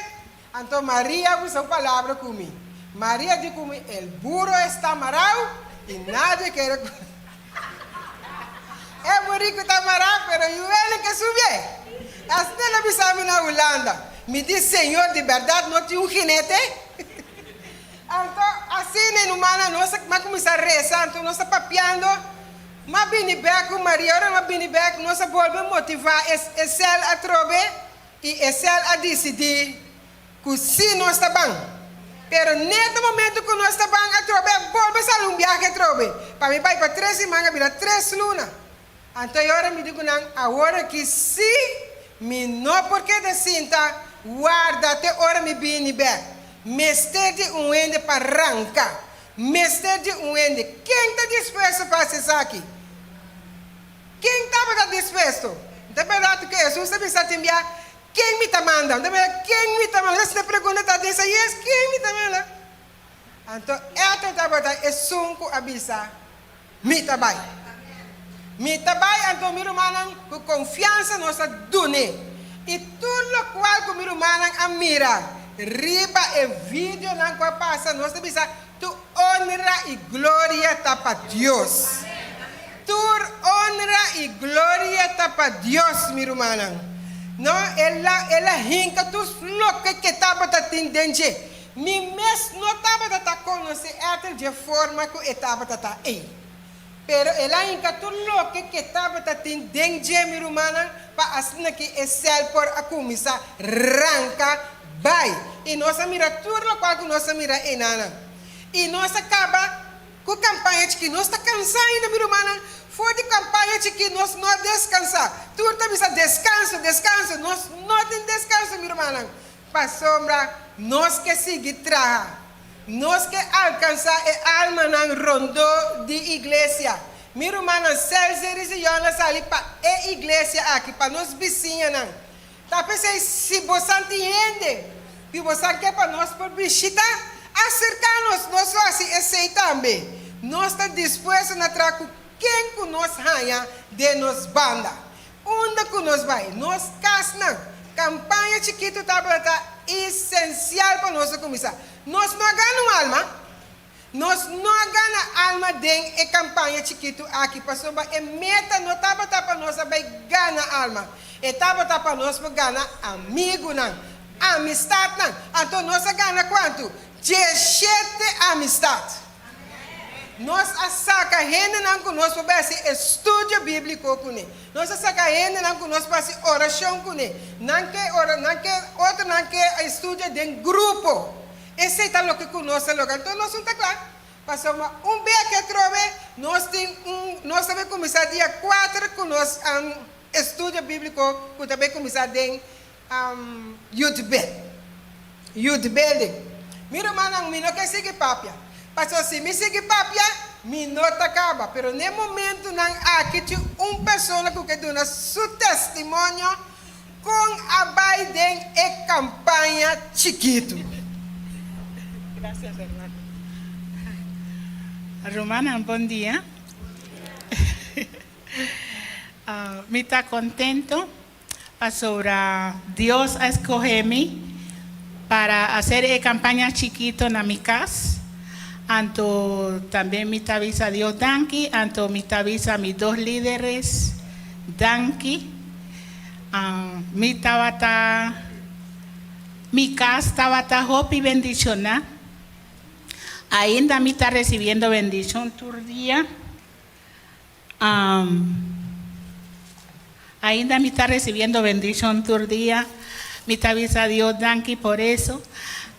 Anto Maria a usa un palabra cu mi. Maria di cu mi, El burro está marao y nadie quiere cu. E burico ta mará, pero Juwele ke subié. Asina el a bisa mi na Hulanda. Mi di, Señor, di berdad no tin un jinete? Anto, asina e numana nos a cuminsa reza, anto nos ta papiando. M'a bini bek cu Maria. Ora m'a bini bek, nos a bolbe motiva e cel atrobe. I Esel a disidí ku sí nos ta ban. Pero net na momento ku nos ta ban atrobe a bolbe sali un biahe atrobe. Pa mi bai pa tres siman a bira tres luna. Anto e ora mi di ku nan, Awor aki sí mi no por keda sinta warda te ora mi bini bèk. Mester di un hende pa ranka. Mester di un hende. Ken ta dispuesto pa hasi esaki? Ken tabata dispuesto? N ta bèrdat ku Hesus a bisa tin bia, Ken mi ta manda? N ta bèrdat, Ken mi ta manda? Esei pregunta ta den Isaías, Ken mi ta manda? Anto Eter tabata esun ku a bisa, Mi ta bai. Mi ta bai, anto mi rumannan, ku konfiansa nos a dun'é. I tur lokual ku mi rumannan a mira riba e videonan ku a pasa, nos ta bisa, Tur onra i gloria ta pa Dios. Tur onra i gloria ta pa Dios, mi rumannan. No, el a, el a hinka tur loke ke tabata tin den dje. Mi mes no tabata ta konosé Ethel dje forma ku e tabata ta ei. Pero el a hinka tur loke ke tabata tin den dje, mi rumannan, pa asina ki e sèl por a kuminsá ranka bai. I nos a mira tur lokual ku nos a mira einanan. I nos a kaba ku kampaña chikí. Nos ta kansá ainda, mi rumannan. For di kampaña chikí nos no a deskansá. Tur ta bisa deskanso, deskanso. Nos no tin deskanso, mi rumannan, pasobra nos ke sigui traha. Nos ke alkansá e almanan rondó di iglesia. Mi rumannan Celso i Rizion a sali pa e iglesia aki, pa nos bisiñanan. Ta p'esei si bosan tin hende ku bosan ke pa nos por bishitá, aserká nos, nos lo hasi esei tambe. Nos ta dispuesto na traha ku ken ku nos haña den nos banda. Unda ku nos bai, nos kasnan, kampaña chikitu tabata esensial pa nos a kuminsá. Nos no a gana un alma. Nos no a gana alma den e kampaña chikitu aki pasobra e meta no tabata pa nos a bai gana alma, e tabata pa nos por gana amigunan, amistatnan. Anto nos a gana kuantu? Dieshete amistat! Nos a saka hendenan ku nos por bai hasi estudio bíbliko kuné. Nos a saka hendenan ku nos por hasi orashon kuné. Nan ke ora, nan ke, otronan ke estudia den grupo. Esei ta loke ku nos a logra. Anto nos no ta kla. Pasobra un bia ke atrobe nos tin un, nos ta bai kuminsá dia kuater ku nos estudio bíbliko ku ta bai kuminsá den Youth Youth Building. Mi rumannan, mi no ke sigui papia. Pasobra si mi sigui papia, mi no ta kaba. Pero n'e momentunan aki tin un persona ku ke duna su testimonio Kon a bai den e kampaña chikitu? Gracias hermano. Rumannan bon dia. Mi ta contento pasobra Dios a escoge mi para hacer e campaña chikito na mi cas. Anto tambe mi ta bisa Dios danki, anto mi ta bisa mi dos lideres danki. Mi tabata, mi kas tabata hopi bendishoná. Ainda mi ta resibiendo bendishon tur dia. Ainda mi ta resibiendo bendishon tur dia. Mi ta bisa Dios danki por eso.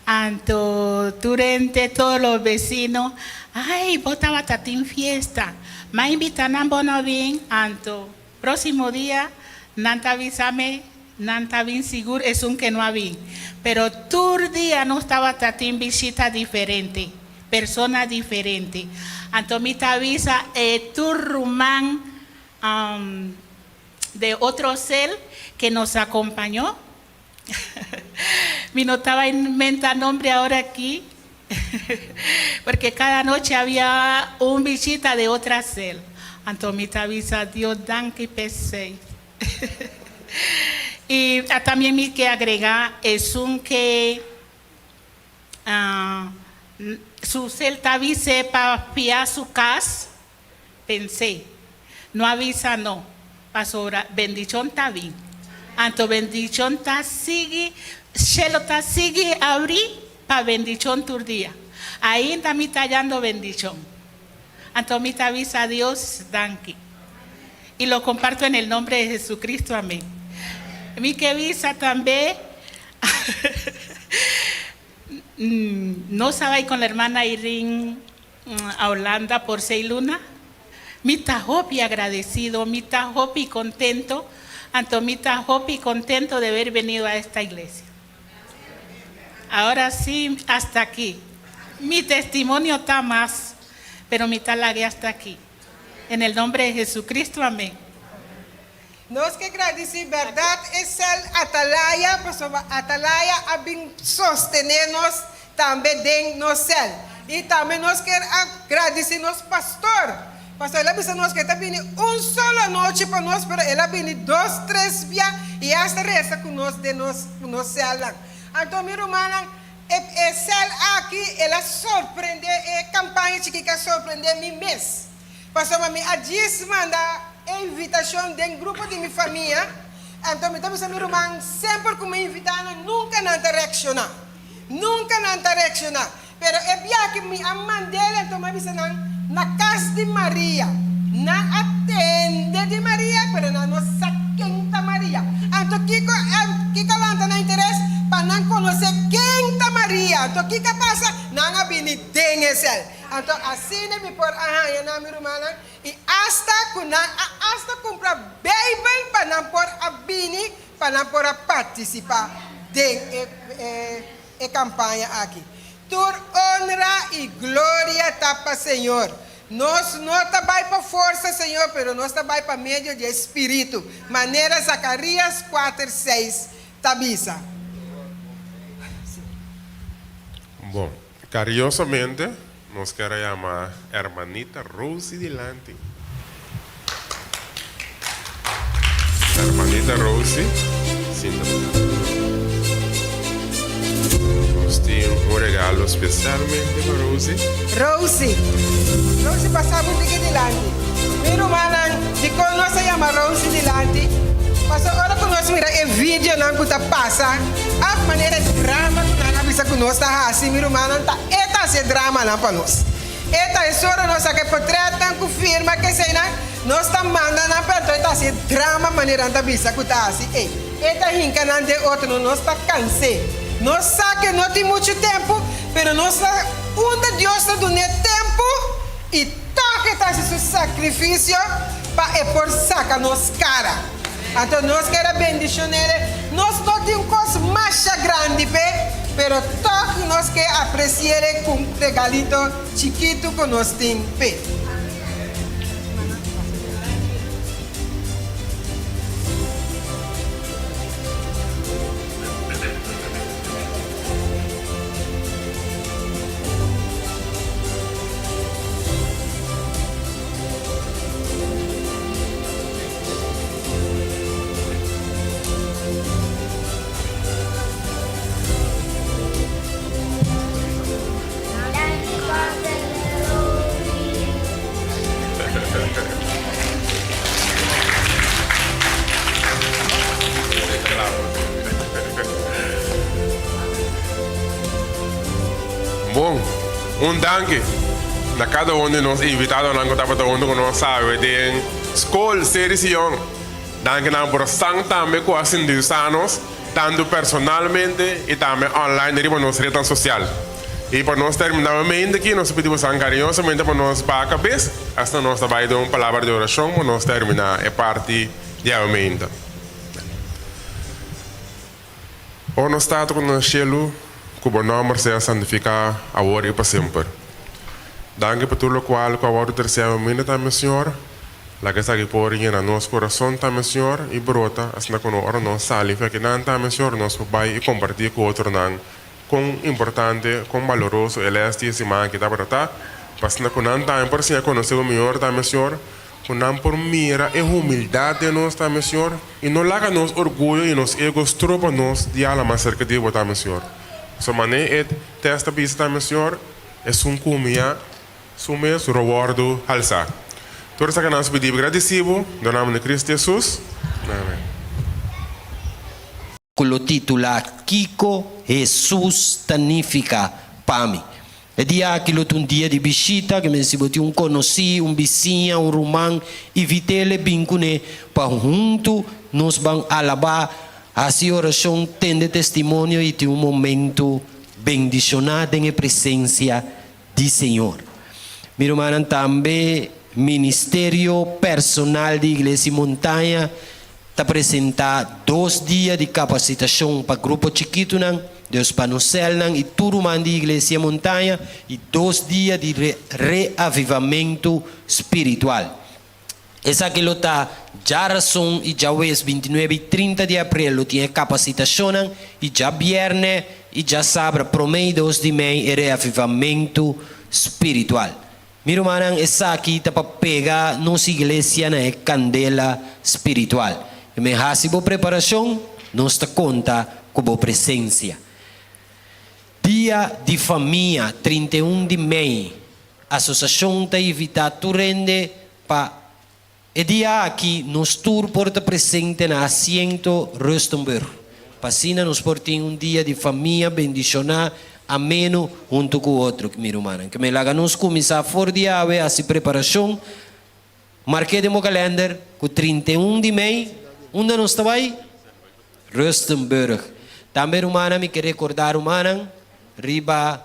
Anto tur hende, todos los vecinos, ay, bo tabata tin fiesta. M'a invita nan bo no bin, anto. Próximo dia nan ta bisa me nan ta bin sigur esun ke no a bin. Pero tur dia nos tabata tin bishita diferente, persona diferente. Anto mi ta bisa e tur ruman de otro cel ke nos acompañó. Mi no taba inventa nombre ahora aki porque cada noche había un bishita de otra cel. Anto mi ta bisa Dios danki p'esey. Y también mi ke agrega esun ke su cel ta bis'e pa fia su cas. Pensé, No a bisa no, pasobra bendicion ta bin. Anto bendicion ta sigui, shelo ta sigui abri pa bendicion tur dia. Ainda mi ta hallando bendicion. Anto mi ta bisa Dios danki. Y lo comparto en el nombre de Jesucristo, amén. Mi ke bisa tambe, nos a bai con la hermana Irene a Holanda por sei luna. Mi ta hopi agradecido, mi ta hopi contento, anto mi ta hopi contento de haber venido a esta iglesia. Ahora sí, hasta aquí. Mi testimonio ta mas, pero mi ta lague hasta aquí. En el nombre de Jesucristo, amén. Nos ke gradisí bèrdat e sèl Atalaya pasobra Atalaya a bin sostené nos tambe den nos sèl. I tambe nos kier a gradisí nos pastor, pasobra el a bisa nos ku e ta bini un solo anochi pa nos, pero el a bini dos, tres bia i asta resa ku nos den nos ku nos sèlnan. Anto mi rumannan, e e sèl aki el a sorprendé, e kampaña chikí ke a sorprendé mi mes. Pasobra mi a djis manda e invitashon den grupo di mi famia, anto mi ta bisa mi ruman semper ku mi invitá nan nunka nan ta reakshoná. Nunka nan ta reakshoná. Pero e biaha ku mi a mand'el anto mi a bisa nan na kas di Maria. Nan a tende di Maria pero nan no sa ken ta Maria. Anto kiko kiko a lanta nan interes? Pa nan konosé ken ta Maria. Anto kiko a pasa? Nan a bini den e sèl. Anto asina mi por a haña nan, mi rumannan, i asta ku nan a asta kumpra Beibel pa nan por a bini pa nan por a partisipá den e e kampaña aki. Tur onra i gloria ta pa Señor. Nos no ta bai pa forsa, Señor, pero nos ta bai pa medio di e Spiritu, manera Zakarias kuater seis ta bisa. Bon, Cariñosamente nos kier a yama Hermanita Rosie dilanti. Hermanita Rosie, sinta. Nos tin un. regalo spesialmente pa Rosie. Rosie. Rosie pasa bo diki dilanti. Mi rumannan, dikon nos a yama Rosie dilanti? Pasobra ora ku nos mira e videonan ku ta pasa, òf manera e drama ku nan a bisa ku nos ta hasi, mi rumannan, ta e ta hasi e dramanan pa nos. E ta e sora nos saka e potretnan ku firma keseinan, nos ta manda nan pa enton e ta hasi e drama manera nan ta bisa ku ta hasi ei. E ta hinka nan den otro, nos ta kans'é. Nos sa ku e no tin muchu tempu, pero nos ta unda Dios ta dun'é tempu i tòg e ta hasi su sakrifisio pa e por saka nos kara. Anto nos kier a bendishon'é. Nos no tin un kos masha grandi p'e, pero tòg nos ke apresi'é ku un regalito chikitu ku nos tin p'e. Bon, un danki na kada un di nos invitadonan ku tabata huntu ku nos awe den Skol Seri Sion. Danki nan por san tambe ku a sindusa nos tantu personalmente i tambe online riba nos retnan sosial. I pa nos terminá mente aki nos ta pidi bosan kariñosamente pa nos baha kabes asina nos ta bai den un palabra di orashon pa nos terminá e parti di awe meinta. O nos Tata ku ta na shelu, ku bo nòmber sea santifiká awor i pa semper. Danki pa tur lokual ku a wòrdu trese awe minda tambe, Señor. Laga esaki por yena nos kurason tambe, Señor, i brota, asina ku no ora nos sali for akinan tambe, Señor, nos por bai i kompartí ku otronan kon importante, kon baloroso e lès di e siman aki tabata ta, pa asina ku nan tambe por siña konosé bo mihor tambe, Señor. Ku nan por mira e humildat den nos tambe, Señor, i no laga nos orguyo i nos ego stroba nos di hala mas serka di Bo tambe, Señor. So manera e tèst ta bisa tambe, Señor, esun ku humiyá su mes lo wòrdu halsá. Tur esaki nan su pidi i gradisí Bo, den nomber di Cristo Jesus. Amen. Ku lo titulá Kiko Hesus Ta Nifiká pa Mi? E dia aki lo ta un dia di bishita, ke men si bo tin un konosí, un bisiña, un ruman, invit'el e bin kuné pa huntu nos ban alabá, hasi orashon, tende testimonio i tin un momentu bendishoná den e presensia di Señor. Mi rumannan, tambe Ministerio Personal di Iglesia Montaña ta presentá dos dia di kapasitashon pa grupo chikitunan, dus pa nos sèlnan i tur ruman di Iglesia Montaña, i dos dia di reavivamentu spiritual. Esaki lo ta djarason i djawes 29 i 30 di aprel lo tin e kapasitashonnan i djabièrnè i djasabra promé i dos di mei e reavivamentu spiritual. Mi rumannan esaki ta pa pega nos iglesia na e kandela spiritual. I men hasi bo preparashon, nos ta konta ku bo presensia. Dia di Famia, 31 di mei, Asosashon ta invitá tur hende pa e dia aki nos tur por ta presente na Asiento Rustenburg, pa asina nos por tin un dia di famia bendishoná, ameno huntu ku otro. Mi rumannan, ke me laga nos kuminsá for di awe hasi preparashon. Mark'é den bo kalènder ku 31 di mei, unda nos ta bai? Rustenburg. Tambe rumannan mi ke rekordá rumannan riba.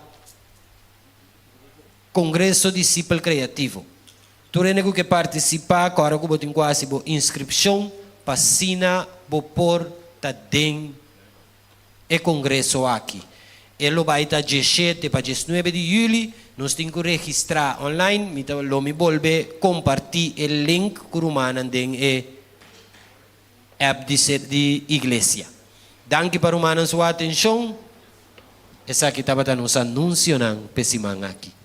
Kongreso Disipel Kreativo. Tur hende ku ke partisipá, kòrda ku bo tin ku hasi bo inskripshon pa asina bo por ta den e kongreso aki. E lo bai ta diesshete pa diesnuebe di yüli. Nos tin ku registrá online. Mi ta lo mi bolbe kompartí e link ku rumannan den e app di di iglesia. Danki pa rumannan su atenshon. Esaki tabata nos anunsionan p'e siman aki.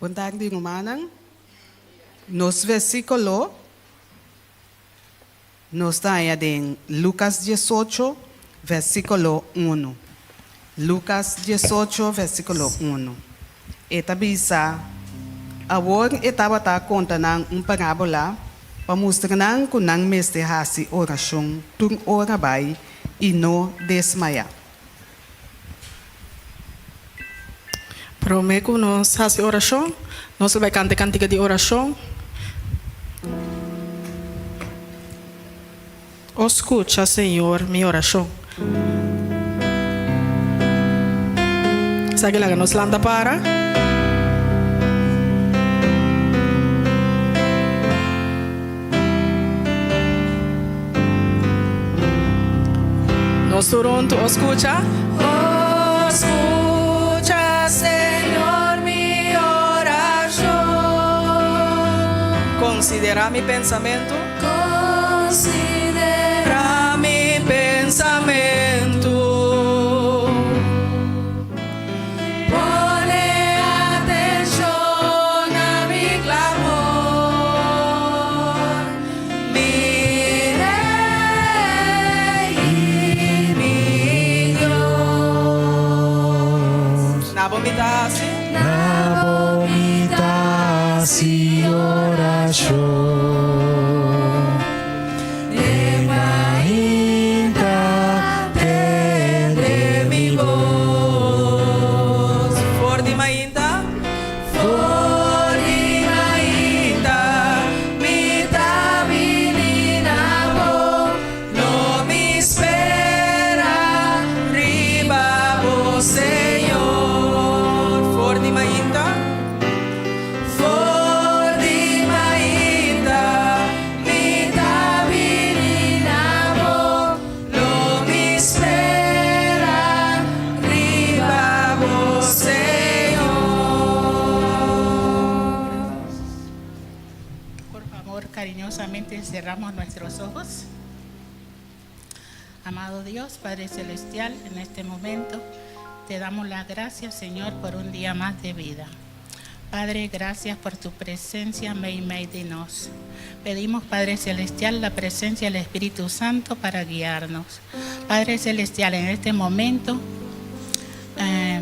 Bon tardi rumannan. Nos versiculo nos ta haña den Lucas 18 versiculo uno. Lucas 18 versiculo uno. E ta bisa, Awor e tabata konta nan un parábola pa mustra nan ku nan mester hasi orashon tur ora bai i no desmayá. Promé ku nos hasi orashon, nos lo bai kanta e kantika di orashon. O skucha, Señor, mi orashon. Esaki laga nos lanta para. Nos tur huntu, o skucha. O skucha, Señor, mi orashon. Konsiderá mi pensamentu. Konsiderá mi pensamentu. Pone atenshon na mi klamor, mi Rei i mi Dios. Na bo mi ta hasi. Na bo mi ta hasi orashon. Den mainta tende mi bos. For di mainta. For di mainta mi ta bini na bo. Lo mi spera riba bo, Señor. For di mainta. For di mainta mi ta bini na bo, lo mi spera riba bo, Señor. Por favor, cariñosamente cerramos nuestros ojos. Amado Dios, Padre Celestial, en este momento te damos las gracias, Señor, por un día más de vida. Padre, gracias por tu presencia, mei mei di nos. Pedimos, Padre Celestial, la presencia del Espíritu Santo para guiarnos. Padre Celestial, en este momento eh,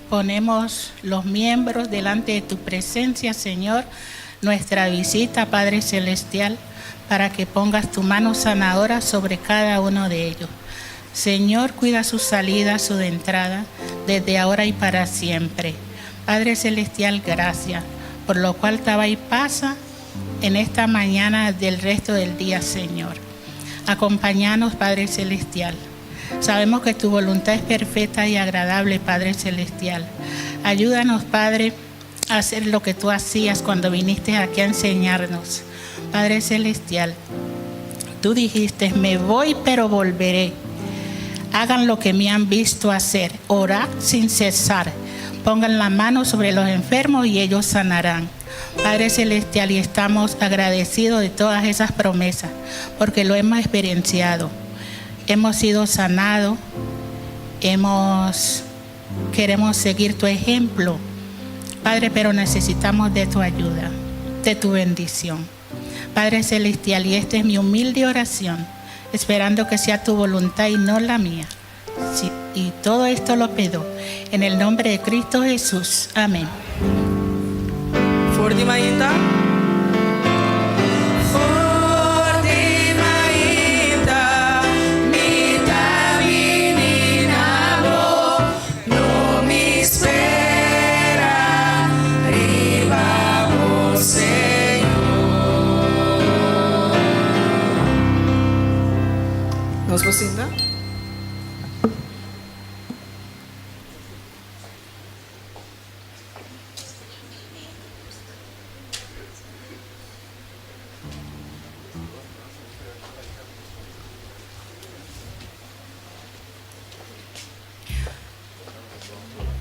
ponemos los miembros delante de tu presencia, Señor, nuestra visita, Padre Celestial, para que pongas tu mano sanadora sobre cada uno de ellos. Señor, cuida su salida, su entrada, desde ahora y para siempre. Padre Celestial, gracias, por lo cual estaba y pasa en esta mañana del resto del día, Señor. Acompáñanos, Padre Celestial. Sabemos que tu voluntad es perfecta y agradable, Padre Celestial. Ayúdanos, Padre, a hacer lo que tú hacías cuando viniste aquí a enseñarnos. Padre Celestial, tú dijiste, me voy pero volveré. Hagan lo que me han visto hacer. Orad sin cesar. Pongan la mano sobre los enfermos y ellos sanarán. Padre Celestial, y estamos agradecidos de todas esas promesas, porque lo hemos experienciado. Hemos sido sanados, hemos, queremos seguir tu ejemplo, Padre, pero necesitamos de tu ayuda, de tu bendición. Padre Celestial, y esta es mi humilde oración, esperando que sea tu voluntad y no la mía. Sí, y todo esto lo pido en el nombre de Cristo Jesús. Amén. For di mainta. For di mainta mi ta bini na bo, lo mi spera riba bo, Señor. Nos por sinta?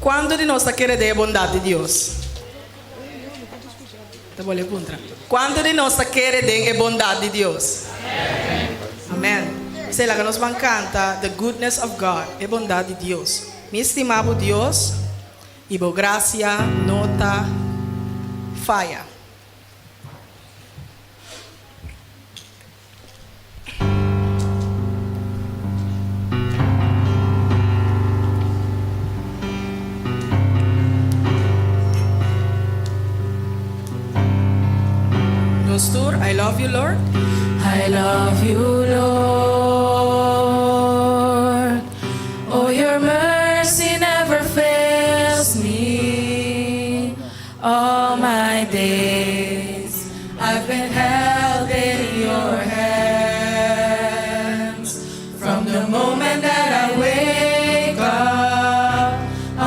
Kuantu di nos ta kere den e bondat di Dios? Ta bole puntra. Kuantu di nos ta kere den e bondat di Dios? Amen. P'esei laga nos ban kanta The Goodness of God, E Bondat di Dios. Mi stima bo Dios, i bo grasia no ta. Faya. Nos tur, I love you, Lord. I love you, Lord. Oh, your mercy never fails me. All my days I've been held in your hands. From the moment that I wake up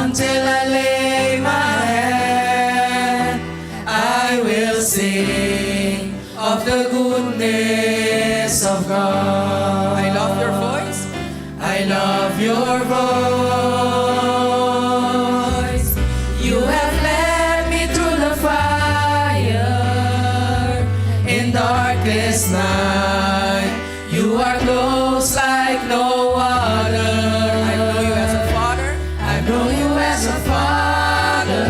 until I lay my head, I will sing of the goodness of God. I love your voice. I love your voice. You have led me through the fire in darkest night. You are close like no other. I know you as a father. I know you as a father.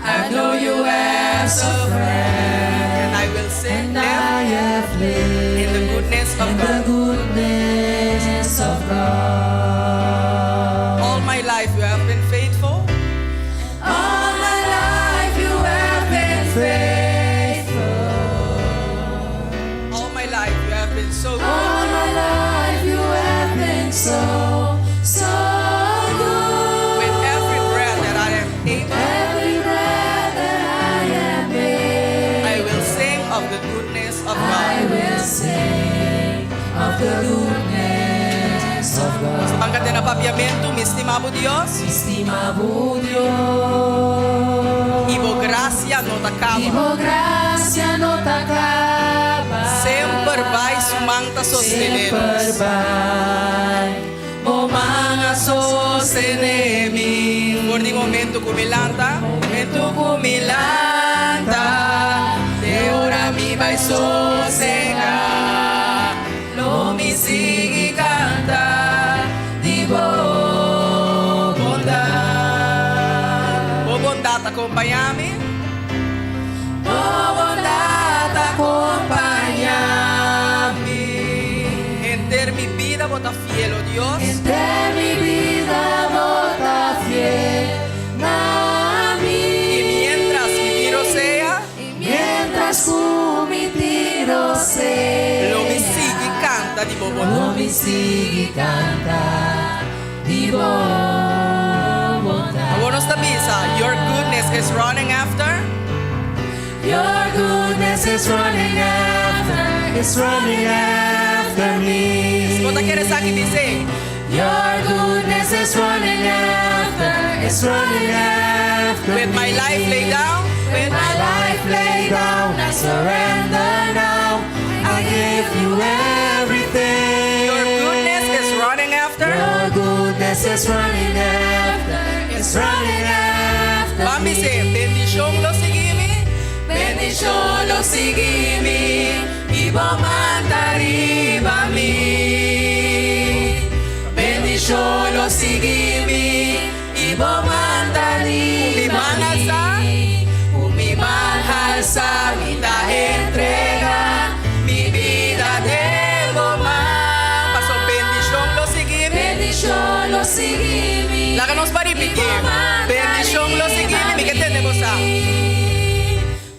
I know you as a friend. And I will sing And I have lived in the goodness of in God. the goodness of God. All my life you have been faithful. All my life you have been faithful. All my life you have been so good. All my life you have been so, so good. With every breath that I am able, Every breath that I am able, I will sing of the goodness of I God. will sing of the goodness of God. Ban kant'é na papiamento, mi stima bo Dios. Mi stima bo Dios. I bo grasia no ta kaba. I bo grasia no ta kaba. Semper bai su man ta sostené Semper nos. bai, bo man a sostené mi. For di momento ku mi lanta, momento ku mi lanta, te ora mi bai sosegá. Lo mi sigui kanta di bo bondat. Bo bondat ta kompañá mi. Bo bondat ta kompañá mi. Henter mi bida bo ta fiel, oh Dios. Henter mi bida bo ta fiel na mi. I mientras mi tin rosea, I mientras ku mi tin rosea, lo mi sigui kanta di bo lo bondat. mi sigui kanta di bo bondat. Awor nos ta bisa, your goodness is running after. Your goodness is running after, is running after me. Bo ta kere esaki bis'é. Your goodness is running after, is running after With my me. life laid down, With my life laid down, I surrender now. I give you everything. Your goodness is running after. Your goodness is running after, is running after Ban me. bis'é, bendishon lo sigui mi. Bendishon lo sigui mi, i bo man ta riba mi. Bendishon lo sigui mi, i bo man ta riba Mi man mi. alsa. Ku mi man alsá, mi ta entregá, mi bida den bo man. Paso bendishon lo sigui mi. Bendishon lo sigui mi. Laga nos pa ripití. I bo man ta Bendishon lo sigui mi. Mi ke tende bo sa.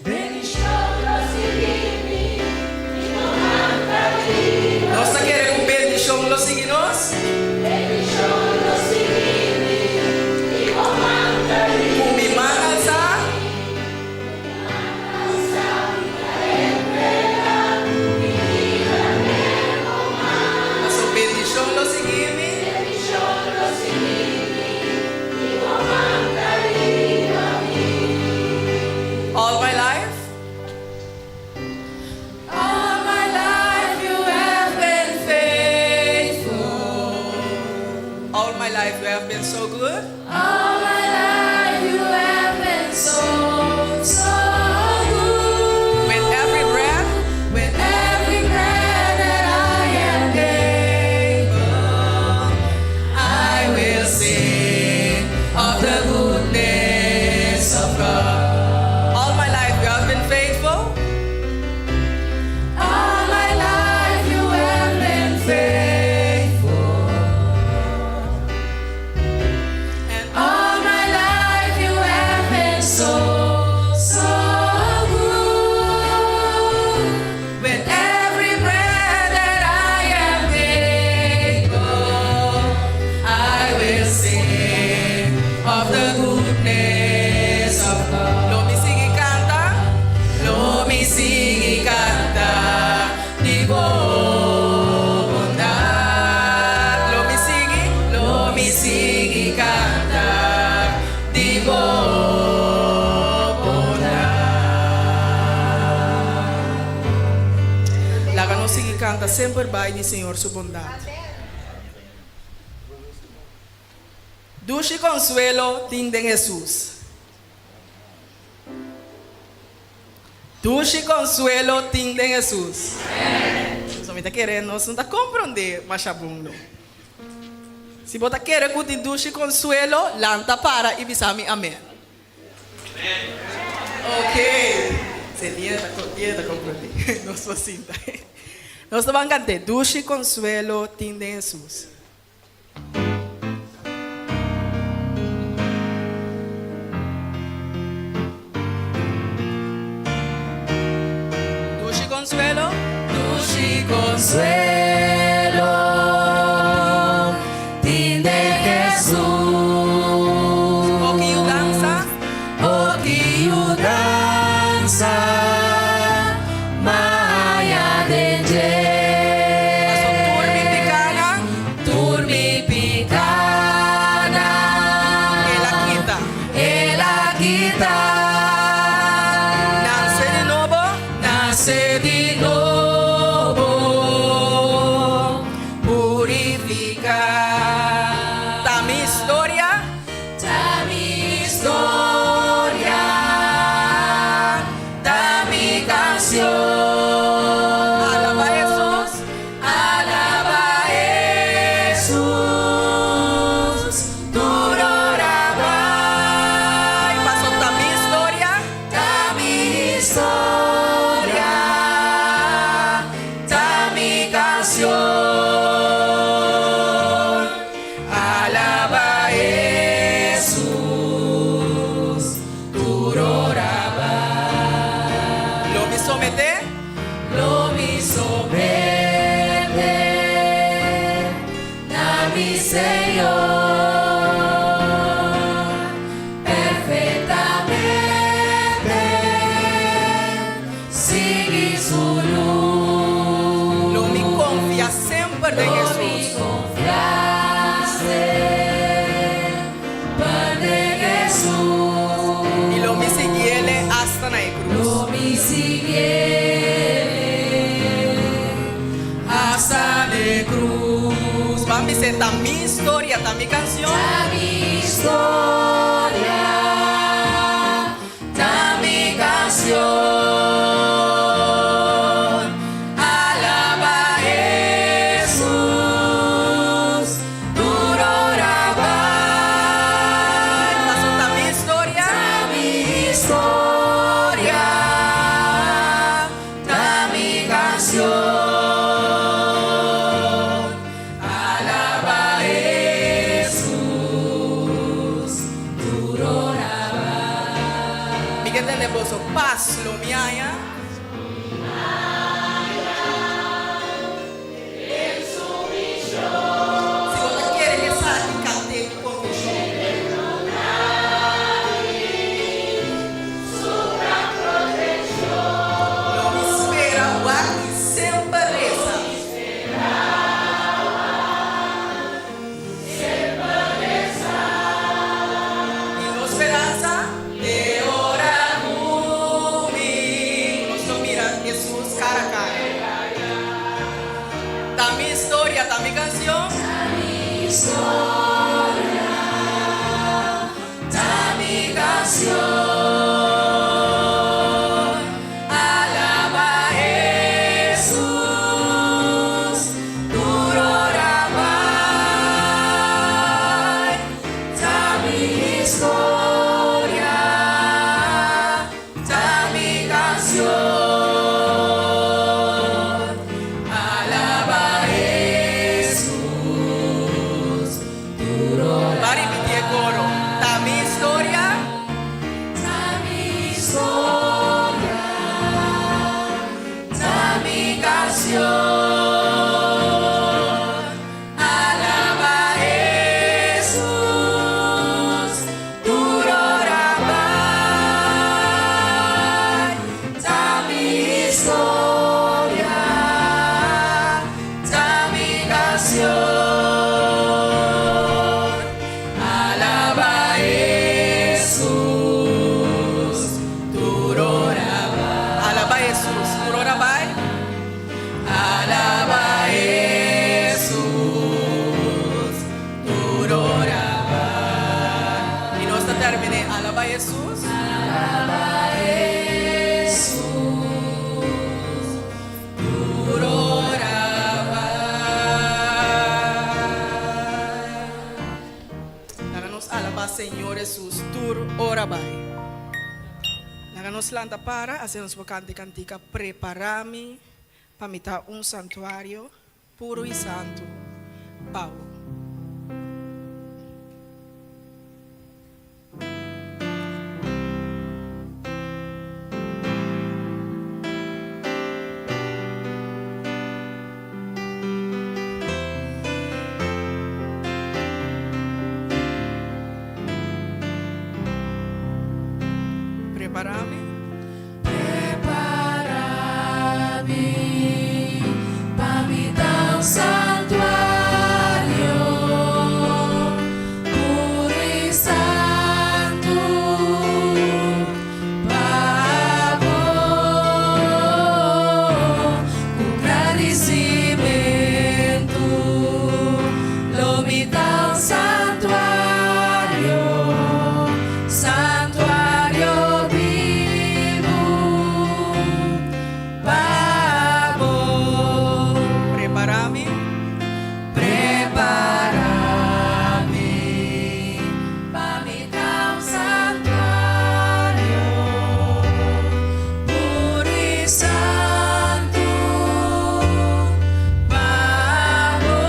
Bendishon lo sigui mi, i bo man ta riba Nos ta kere ku bendishon lo sigui nos. Bendishon lo sigui mi, i bo man ta Ku mi man alsá. Paso bendishon lo sigui mi. Bendishon lo sigui mi, i bo man ta riba mi. All my life. All my life you have been faithful. All my life you have been so good. All my life you have been so, so good. With every breath, With every breath that I am able, I will sing of the goodness of God. All kanta semper bai di Señor su bondat. Dushi konsuelo tin den Hesus. Dushi konsuelo tin den Hesus. So mi ta kere nos no ta komprondé masha bon no. Si bo ta kere ku tin dushi konsuelo, lanta para i bisa mi amen. Ok. Se dia ta dia ta komprondé. Nos por sinta. Nos ta ban kant'é, Dushi konsuelo tin den Hesus. Dushi consuelo. Dushi consuelo tin den Jesus. Oh ki yudansa. Oh ki yudansa maya den dje. Paso tur mi pikanan. Tur mi pikanan. El a kita. El a kita. Nase di nobo. Nase di nobo. Purifiká. Ta mi historia. Ta mi historia. Ta mi kanshon. Alabá Hesus. Alabá Hesus. Tur ora bai. Paso ta mi historia. Ta mi historia. Ta mi kanshon. Alabá Hesus. Tur ora bai. Lo mi someté. Lo mi someté na mi Señor perfektamente sigui su lus. Lo mi konfia semper den Lo mi Hesus. konfia semper den Hesus. I lo mi siguiele asta na e krus. Lo mi siguiele hasta na krus. Ban bis'é ta mi historia, ta mi kanshon. Ta mi historia, ta mi kanshon. Alabá Hesus, tur ora bai. Paso ta mi historia. Ta mi historia, ta mi kanshon. Alabá Hesus, tur ora bai. Mi ke tende boso pas lo mi haña. Si bo ta kere esaki kant'é ku konvikshon. Lo mi spera wak i semper resa. I nos speransa te ora ku mi nos lo mira Hesus kara kara. Ta mi historia, ta mi kanshon. Ta mi historia, ta mi kanshon. Alabá Hesus, tur ora bai. Ta mi historia, ta mi kanshon. Alabá Hesus, tur ora Ban ripití e koro. Ta mi historia. Ta mi historia, ta mi kanshon. Alabá Hesus, tur terminé. Alabá Hesus. Alabá Hesus. Tur ora bai. Laga nos alabá Señor Hesus tur ora bai. Laga nos lanta para, asina nos por kanta e kantika Prepará mi pa mi ta un santuario puro i santu pa bo. Prepara mi. Prepara mi pa mi ta un santuario puro i santu pa bo ku gradisimentu lo mi ta un santuario, santuario bibu pa bo. Prepara mi. Prepara mi pa mi ta un santuario puro i santu pa bo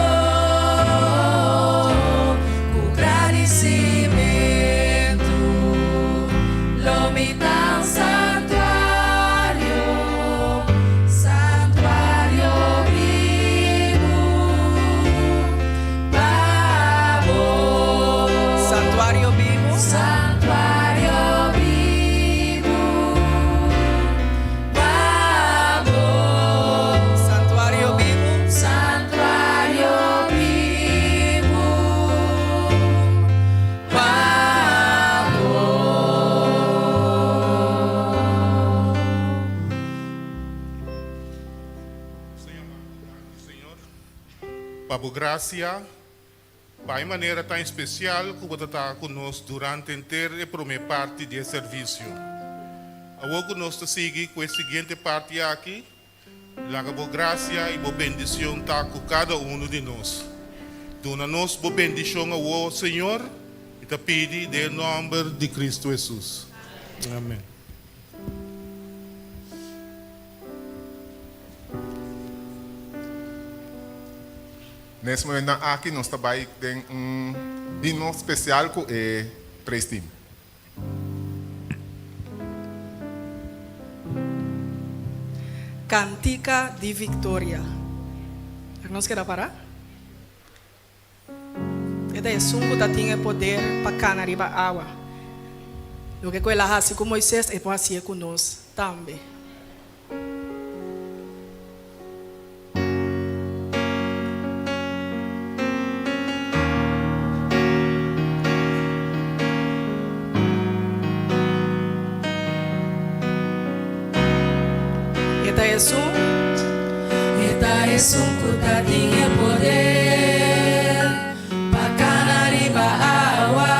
ku gradisimentu lo mi ta un santuario, santuario bibu pa bo. Santuario bibu. Santuario bibu pa bo. Santuario bibu. Santuario bibu pa bo. Pa bo grasia, pa e manera tan espesial ku bo ta ku nos durante henter e promé parti di e servisio. Awor ku nos ta sigui ku e siguiente parti aki, laga bo grasia i bo bendishon ta ku kada un di nos. Duna nos bo bendishon awor, Señor, i ta pidi den nòmber di Kristu Hesus. Amèn. Nes momento aki nos ta bai den un himno spesial ku e praise team. Kantika di Viktoria. Nos keda pará? E ta esun ku ta tin e poder pa kana riba awa. Loke ku el a hasi ku Moises, e por hasié ku nos tambe. E ta esun. E ta esun ku ta tin e poder pa kana riba awa.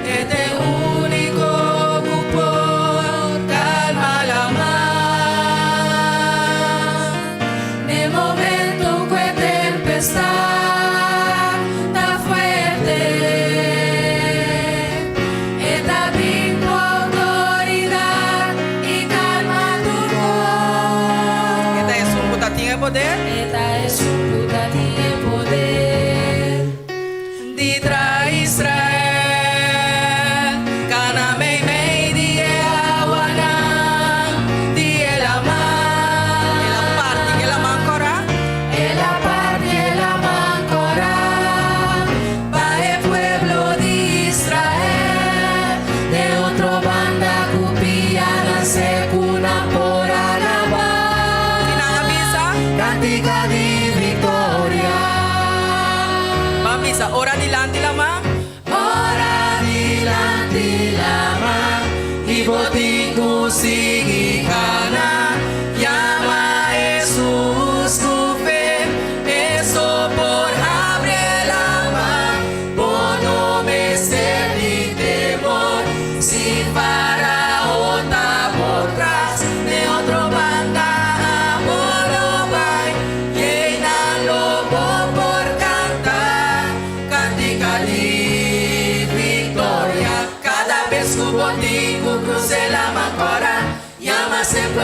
E ta e úniko ku por kalma laman. Na e momento ku e tempestat ta fuerte, e ta bin ku outoridat i kalma tur kos. E ta esun ku ta tin e poder. E ta esun ku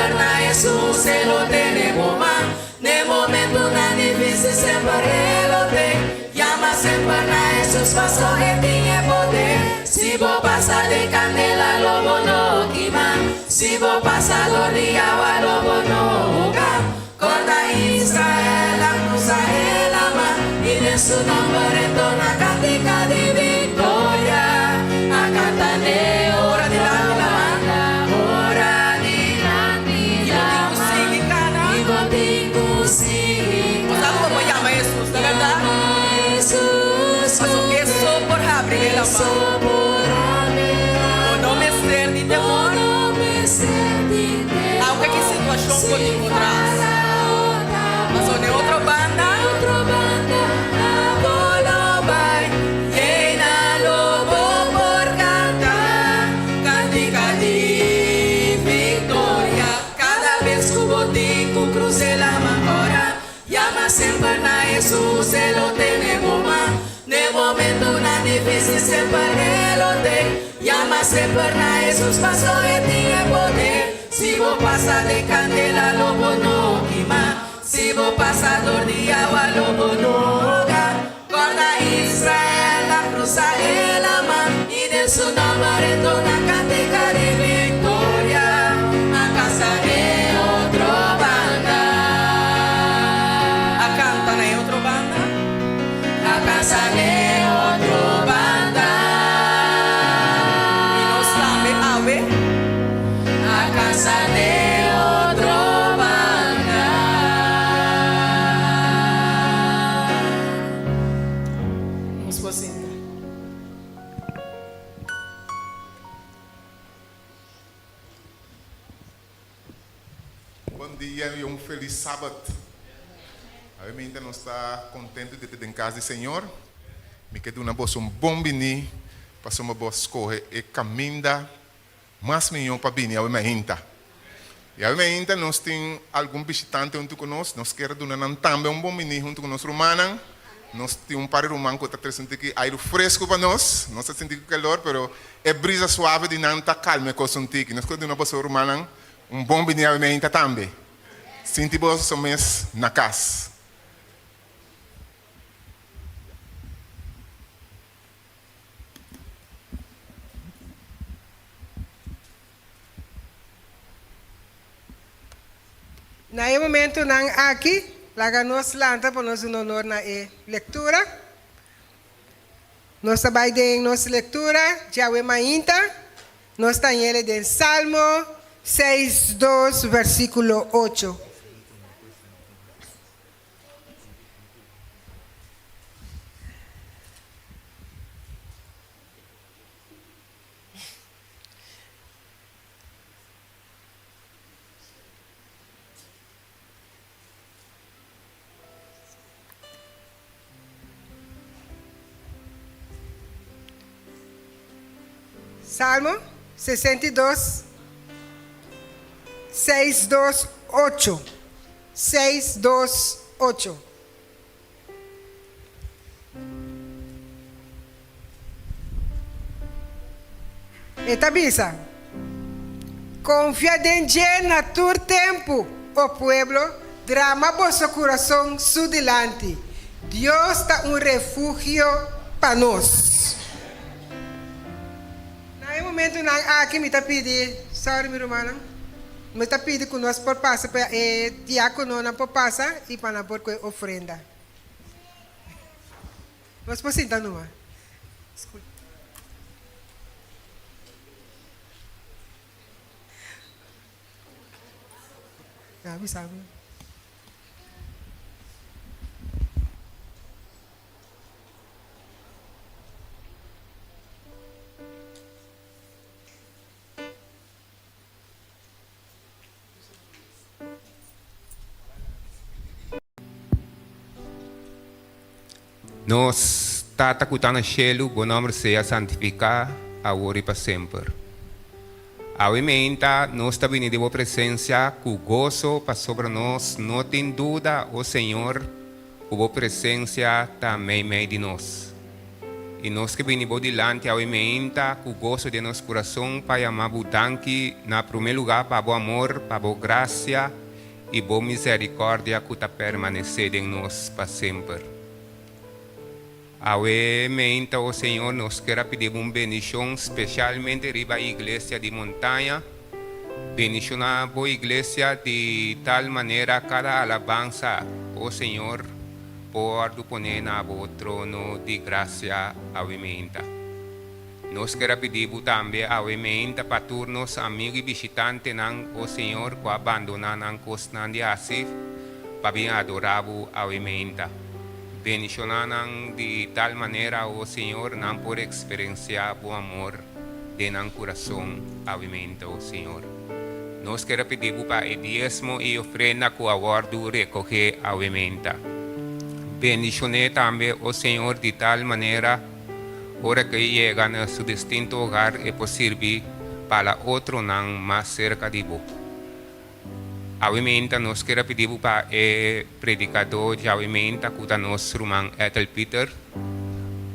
semper na Hesus, e lo tene bo man. N'e momentunan difísil semper e lo ten. Yama semper na Hesus paso e tin e poder. Si bo pasa den kandela lo bo no kima. Si bo pasa dor di awa lo bo no hoga. Kòrda Israel a krusa e lama i den su nòmber entona kantika di viktoria. A kanta n'e ora di lama, ora di lama. I bo tin ku sigui kana. Bo sa ku bo por yama Hesus, ta bèrdat? Pasobra e so por habri e lama. Bo no mester di temor. Aunke ki situashon por tin bo tras. Pasobra n'e otro banda. Kada bes ku bo tin ku krus e laman ora, yama semper na Hesus, e lo tene bo man. N'e momentunan difísil semper e lo ten. Yama semper na Hesus paso e tin e poder. Si bo pasa den kandela lo bo no kima, si bo pasa dor di awa lo bo no hoga. Kòrda Israel a krusa e laman i den su nòmber entona kantika di viktoria a kasa e otro banda. A kanta na e otro banda. A kasa e otro banda. I nos tambe awe. A kasa e otro banda. Nos por sinta. Bon dia y un feliz Sabat. Awe nos ta contento di ta den cas di Señor. Mi ke duna boso un bon bini pasobra bo scoge e caminda mas mihó pa bini awe mainta. I awe mainta nos tin algun bishitante huntu ku nos. Nos kier duna nan tambe un bon bini huntu ku nos rumannan. Nos tin un par di ruman ku ta trese un tiki airu fresku pa nos. Nos ta sinti ku kalor, pero e brisa suave di nan ta kalma e kos un tiki. Nos kier duna boso rumannan un bon bini awe mainta tambe. Sinti boso mes na kas. Na e momentonan aki, laga nos lanta pa nos duna honor na e lectura. Nos ta bai den nos lectura djawe mainta. Nos ta ñele den Salmo seis dos versiculo ocho. Salmo 62, 6, 2, 8. 6, 2, 8. E ta bisa, Konfia den dje na tur tempu, o pueblo, drama boso kurason su dilanti. Dios ta un refugio pa nos. Na e momentunan aki mi ta pidi, sorry mi rumannan, mi ta pidi ku nos por pasa pa e diakononan por pasa i pa nan por kohe ofrenda. Nos por sinta numa. Disculpa. Ya, bisa mi. Nos Tata ku ta na shelu, bo nòmber sea santifiká awor i pa semper. Awe meinta nos ta bini den bo presensia ku goso pasobra nos no tin duda, o Señor, ku bo presensia ta meimei di nos. I nos ke bini bo dilanti awe meinta ku goso den nos kurason pa yama bo danki na promé lugá pa bo amor, pa bo grasia i bo miserikordia ku ta permanesé den nos pa semper. Awe meinta, o Señor, nos ker a pidi bo un bendishon spesialmente riba Iglesia di Montaña. Bendishoná bo Iglesia di tal manera kada alabansa, o Señor, por wòrdu poné na bo trono di grasia awe meinta. Nos ker a pidi bo tambe awe meinta pa tur nos amigu i bishitantenan, o Señor, ku a bandoná nan kosnan di hasi pa bin adorá bo awe meinta. Bendishoná nan di tal manera, o Señor, nan por eksperensiá bo amor den nan kurason awe meinta, o Señor. Nos ker a pidi bo pa e diesmo i ofrenda ku a wòrdu rekohé awe meinta. Bendishon'é tambe, o Señor, di tal manera, Ora ku e yega na su distinto hogar e por sirbi pa la otronan mas serka di bo. Awe meinta nos kier a pidi bo pa e predikadó djawe meinta ku ta nos ruman Ethel Peter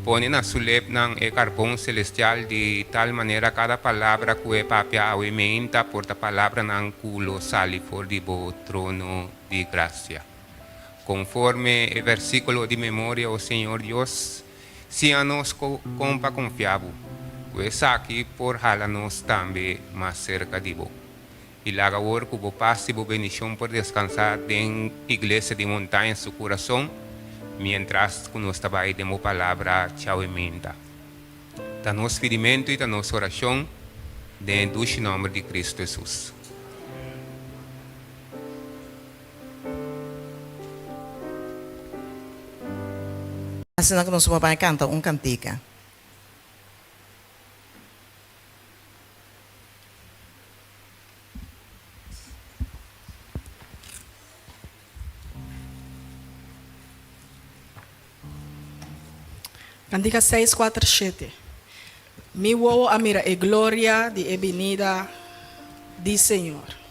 pone na su lepnan e karbon selestial di tal manera kada palabra ku e papia awe meinta por ta palabranan ku lo sali for di bo trono di grasia. Konforme e versíkulo di memoria, o Señor Dios, Siña nos kon pa konfia bo, ku esaki por hala nos tambe mas serka di bo. I laga awor ku bo pas i bo bendishon por deskansá den Iglesia di Montaña su kurason, miéntras ku nos ta bai den bo Palabra txaueminta. Ta nos pidimentu i ta nos orashon den e dushi nòmber di Kristu Hesus. Asina ku nos por bai kanta un kantika. Kantika seis kuater shete. Mi wowo a mira e gloria di e binida di Señor.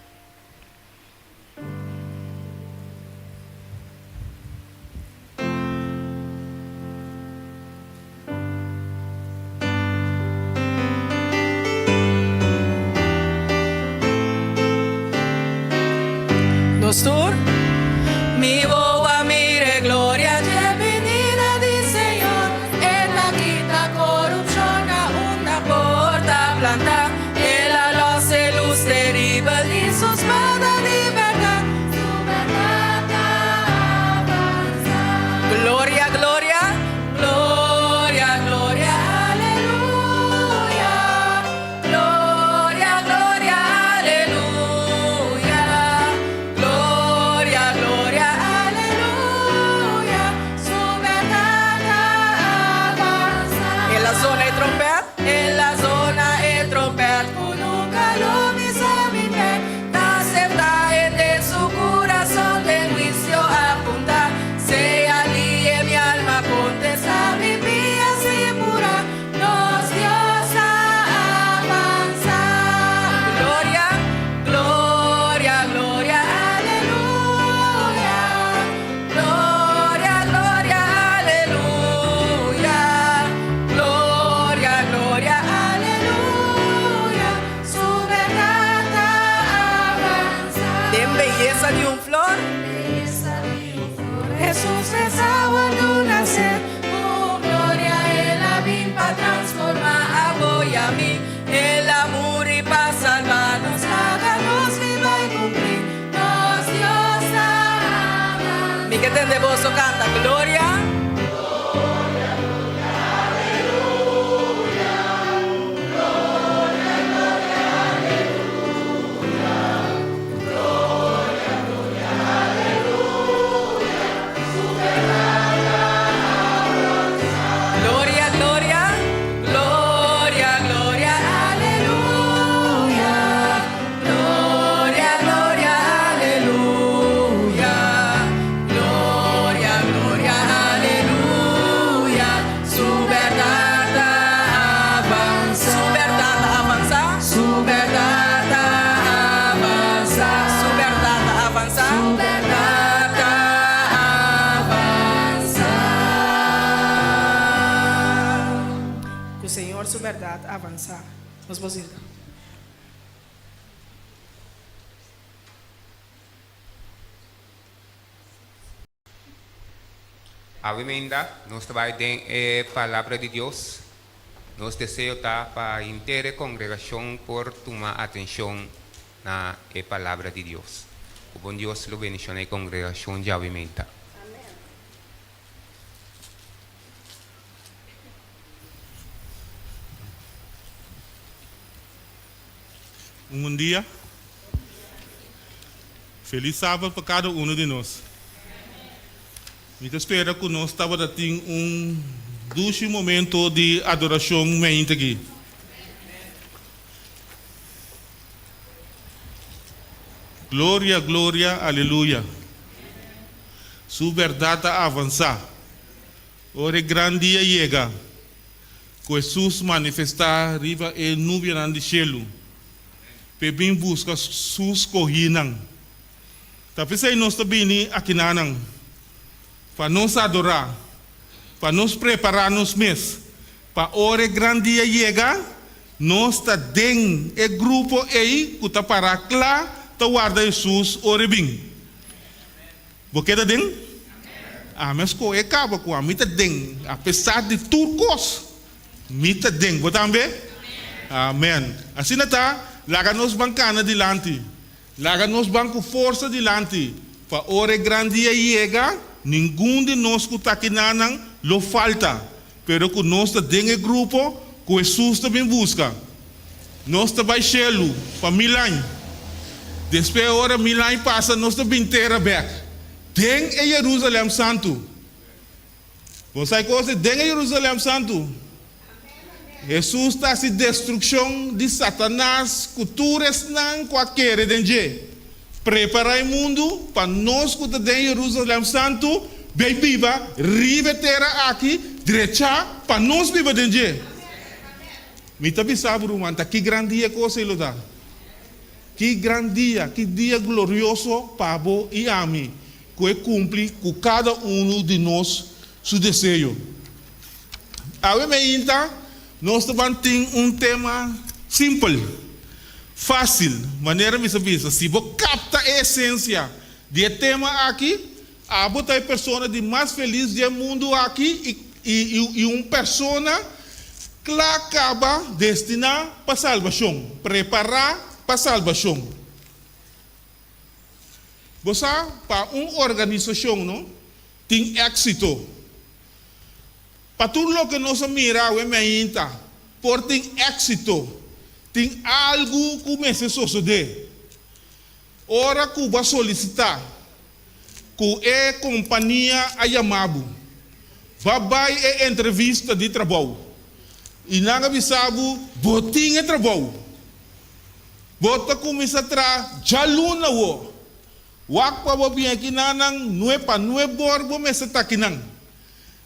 Nos tur. Mi wowo a mira e gloria dje binida di Señor. E ta kita corupcion na unda por ta planta. El a los e lus teribel di su spada di bèrdat, su bèrdat ta avansá. Gloria, gloria, Gloria, gloria, aleluya. Gloria, gloria, aleluya. Gloria, gloria, aleluya. Ku Señor su bèrdat avansá. Nos por sinta. Awe meinda nos ta bai den e Palabra di Dios. Nos deseo ta pa henter e kongregashon por tuma atenshon na e Palabra di Dios. Ku bon Dios lo bendishona e kongregashon djawe meinta. Un bon dia. Felis Sabat pa kada uno di nos. Mi ta spera ku nos tabata tin un dushi momento di adorashon meinta aki. Gloria, gloria, aleluya. Su bèrdat ta avansá. Ora e gran dia yega, ku Hesus manifestá riba e nubianan di shelu, p'e bin buska su skohínan. Ta p'esei nos ta bini akinanan, pa nos adorá, pa nos prepará nos mes, pa ora e gran dia yega, nos ta den e grupo ei ku ta pará kla ta warda Hesus ora e bin. Bo keda den? Ami a skohe kaba ku ami ta den, apesar di tur kos, mi ta den. Bo tambe? Amen. Asina ta, laga nos ban kana dilanti. Laga nos ban ku forsa dilanti, pa ora e gran dia yega, ningun di nos ku ta kinanan lo falta, pero ku nos ta den e grupo ku Hesus ta bin buska. Nos ta bai shelu pa mil añ. Despues ora mil añ pasa nos ta bin tera bek den e Jerusalem Santu. Bo sa e kos ei? Den e Jerusalem Santu. Hesus ta hasi destrukshon di Satanas ku tur esnan ku a kere den dje. Prepará e mundu pa nos ku ta den Jerusalem Santu bai biba riba e tera aki drechá pa nos biba den dje. Mi ta bisa bo, ruman, ta ki gran dia e kos ei lo ta! Ki gran dia, ki dia glorioso pa bo i ami ku e kumpli ku kada unu di nos su deseo. Awe meinta nos ta ban tin un tema simpel, fácil, manera mi sa bisa, si bo capta e esencia di e tema aki, abo ta e persona di mas feliz di e mundu aki y y un persona cla caba destina pa salbacion, prepara pa salbacion. Bo sa, pa un organisacion no tin éxito. Pa tur loke nos a mira awe mainta por tin éxito, tin algu ku mester sosodé. Ora ku bo a solisitá ku e kompania a yama bo, bo a bai e entrevista di trabou i nan a bisa bo, bo tin e trabou. Bo ta kuminsá traha djaluna awor. Wak pa bo bin aki nanan nue pa nue bor bo mester ta akinan.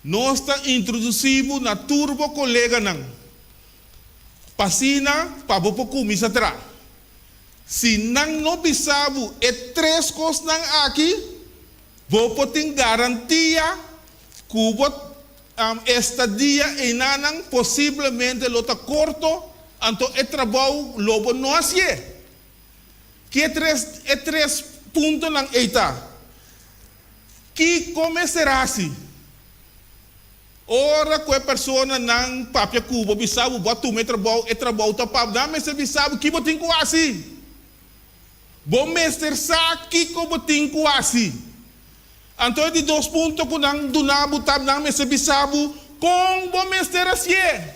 Nos ta introdusí bo na tur bo koleganan pa asina pa bo por kuminsá traha. Si nan no bisa bo e tres kosnan aki, bo por tin garantia ku bo estadia einanan posiblemente lo ta korto, anto e trabou lo bo no hasié. Ki e tres e tres puntonan ei ta? Kiko mester hasi ora ku e personanan papia ku bo bisa bo bo a tuma e trabou, e trabou ta pa bo? Nan mester bisa bo ki bo tin ku hasi. Bo mester sa kiko bo tin ku hasi. Anto e di dos punto ku nan duna bo ta nan mester bisa bo kon bo mester hasié.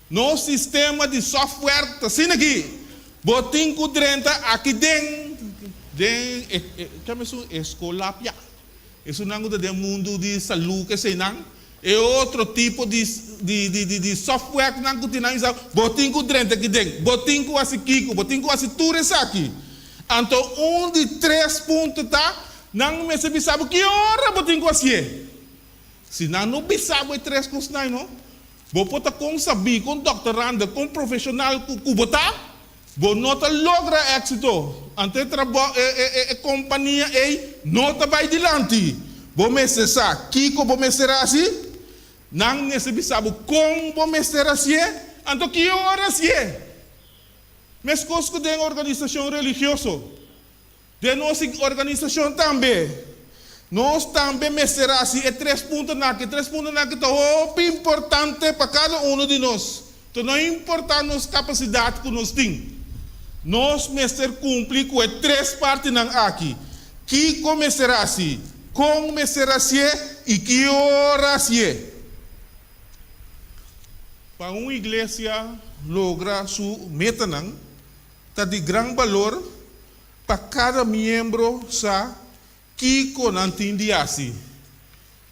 Nos sistema di software ta asina aki, bo tin ku drenta aki den den e e keme esun escolapia, esunnan ku ta den mundu di salú keseinan, e otro tipo di di di di software nan ku tin nan bisa bo tin ku drenta aki den, bo tin ku hasi kiko, bo tin ku hasi tur esaki. Anto un di tres punto ta nan mester bisa bo ki ora bo tin ku hasié. Si nan no bisa bo e tres kosnan no, Bo por ta kon sabí, kon doktorando, kon profeshonal ku ku bo ta, bo no ta logra éksito. Anto e trabou, e e e e kompania ei no ta bai dilanti. Bo mester sa kiko bo mester hasi, Nan mester bisa bo kon bo mester hasié, anto ki ora hasié. Meskos ku den organisashon religioso, den nos organisashon tambe, nos tambe mester hasi e tres puntonan aki. E tres puntonan aki ta hopi importante pa kada uno di nos. To no importá nos kapasidat ku nos tin, nos mester kumpli ku e tres partinan aki, Kiko mester hasi, kon mester hasié i ki ora hasié. Pa un iglesia logra su metanan, ta di gran balor pa kada miembro sa kiko nan tin di hasi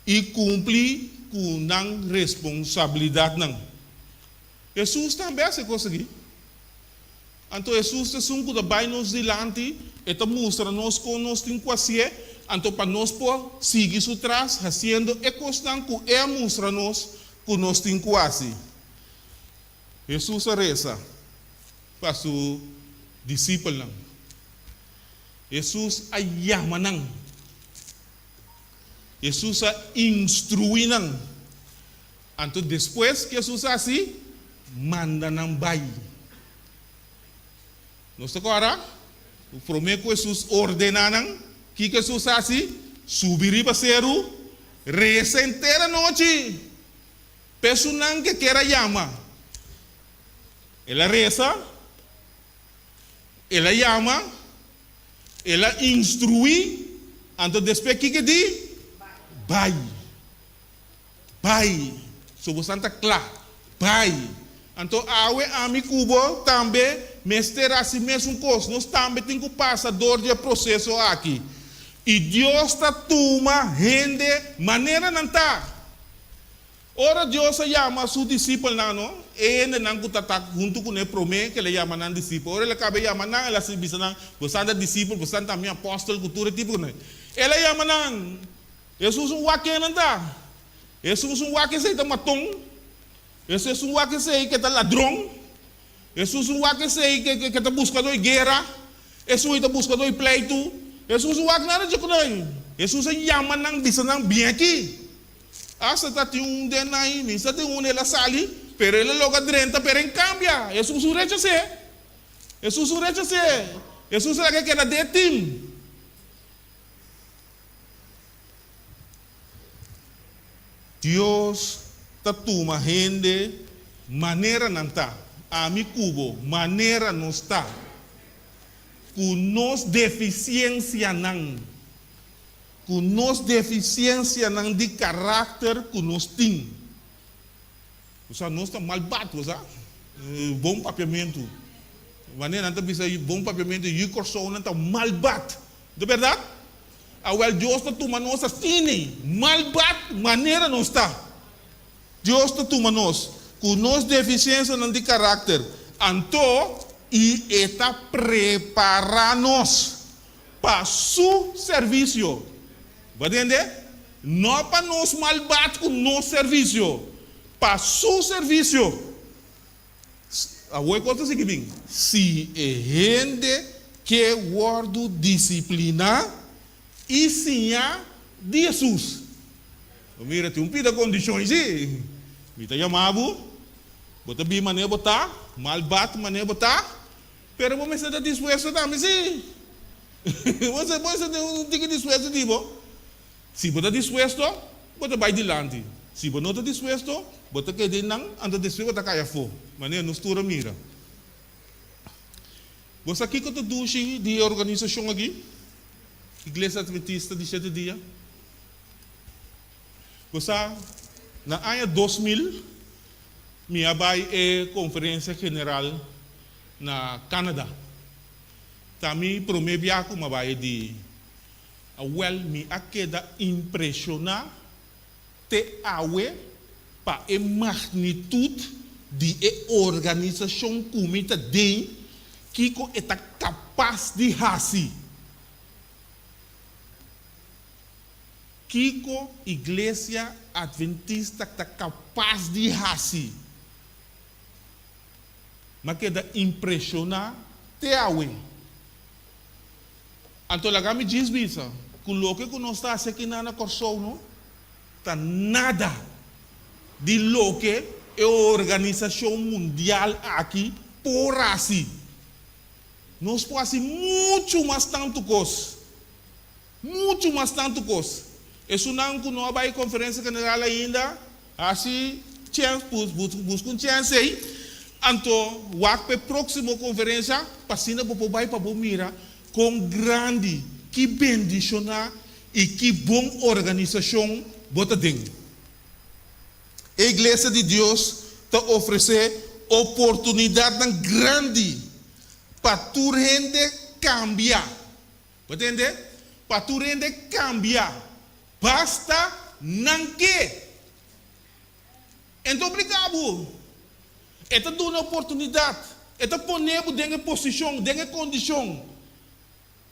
i kumpli ku nan responsabilidatnan. Hesus tambe a hasi e kos aki. Anto Hesus ta esun ku ta bai nos dilanti, e ta mustra nos kon nos tin ku hasié, anto pa nos por sigui su tras hasiendo e kosnan ku e a mustra nos ku nos tin ku hasi. Hesus a resa pa su disipelnan. Hesus a yama nan. Hesus a instruí nan. Anto despues ku Hesus a hasi, manda nan bai. Nos ta kòrda? Promé ku Hesus ordená nan, kiko Hesus a hasi? Subi riba seru, resa henter anochi pa esunnan ke kier a yama. El a resa, el a yama, el a instruí, anto despues kiko e di? Bai. Bai! So bosan ta kla. Bai! Anto awe ami ku bo tambe mester hasi mesun kos. Nos tambe tin ku pasa dor di e proseso aki. I Dios ta tuma hende manera nan ta. Ora Dios a yama su disipelnan, no, e hendenan ku ta ta huntu kuné promé ku el a yama nan disipel. Ora el a kaba yama nan, el a bisa nan, Bosan ta disipel, bosan ta mi apòstel ku tur e tipo kuné. El a yama nan. Hesus un wak ken ta? Hesus un wak esei ta maton? Hesus un wak esei ke ta ladron? Hesus un wak esei ke ta buskadó di guera? Hesus ta buskadó di pleitu? Hesus un wak nada dje ku nan. Hesus a yama nan bisa nan, Bin aki. Asta ta tin un den nan, mi sa den un el a sali, pero el a logra drenta, pero en kambia, Hesus un rechas'é. Hesus un rechas'é. Hesus a laga keda den e tim. Dios ta tuma hende manera nan ta, ami ku bo, manera nos ta, ku nos defisiensianan, ku nos defisiensianan di karakter ku nos tin. Bo sa, nos ta malbad, bo sa. Bon papiamentu. Manera nan ta bisa bon papiamentu, yu Kòrsounan ta malbad. Ta bèrdat? Awèl Dios ta tuma nos asina, malbad manera nos ta. Dios ta tuma nos ku nos defisiensianan di karakter, anto i e ta prepará nos pa su servisio. Bo a tende? No pa nos malbad ku nos servisio, pa su servisio. Awor e kos ta sigui bin, Si e hende ke wòrdu disipliná i siñá di Hesus. Bo mira, tin un pida kondishon si. Mi ta yama bo, bo ta bin manera bo ta, malbat manera bo ta, pero bo mester ta dispuesto tambe si. Bo mester tin un tiki dispuesto di bo. Si bo ta dispuesto, bo ta bai dilanti. Si bo no ta dispuesto, bo ta keda einan, anto despues bo ta kai afó, manera nos tur a mira. Bo sa kiko ta dushi di e organisashon aki, Iglesia Adventista di Shete Dia? Bo sa, na aña 2000, mi a bai e konferensia general na Canada. Ta mi promé biaha ku mi a bai di Awel mi a keda impreshoná te awe pa e magnitut di e organisashon ku mi ta den, kiko e ta kapas di hasi. Kiko Iglesia Adventista ta kapas di hasi. Mi a keda impreshoná te awe. Anto laga mi djis bisa ku loke ku nos ta hasi aki na na Kòrsou no ta nada. di loke e organisashon mundial aki por hasi. Nos por hasi muchu mas tantu kos. Muchu mas tantu kos. Esunnan ku no a bai konferensia general ainda, hasi chèns, buska un chèns ei, anto wak pa e próksimo konferensia, pa asina bo por bai pa bo mira kon grandi, ki bendishoná i ki bon organisashon bo ta den. E Iglesia di Dios ta ofresé oportunidatnan grandi pa tur hende kambia. Bo tende? Pa tur hende kambia. Basta nan ke. E ta obliga bo. E ta duna oportunidat. E ta pone bo den e posishon, den e kondishon.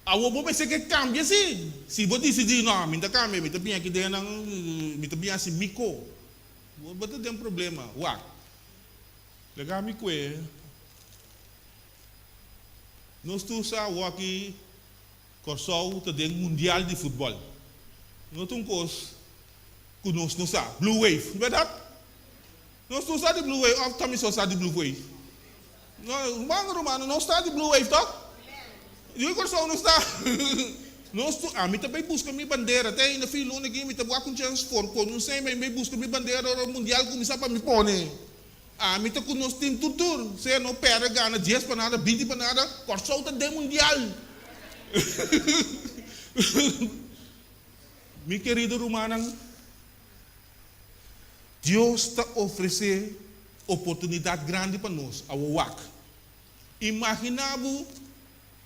Awor bo mester ke kambia si. Si bo disidí, no, mi ta kambia, mi ta bin aki den nan, mi ta bin hasi mi ko. Bo ta den problema. Wak. Laga mi kue. Nos tur sa awor-aki Kòrsou ta den mundial di futbòl. No ta un kos ku nos no sa. Blue Wave, bèrdat? Nos tur sa di Blue Wave òf ta mi so sa di Blue Wave? No, ruman, rumannan, nos sa di Blue Wave tòg? Yu Kòrsou no sa. Nos tur, ami ta bai buska mi bandera. Te ainda fin luna aki mi ta wak un chèns for kon un sèn mi bai buska mi bandera ora mundial kuminsá pa mi pone. Ami ta ku nos team tur tur, sea no perde gana dies pa nada, binti pa nada, Kòrsou ta den mundial! Mi kerido rumannan, Dios ta ofresé oportunidat grandi pa nos awor wak. Imaginá bo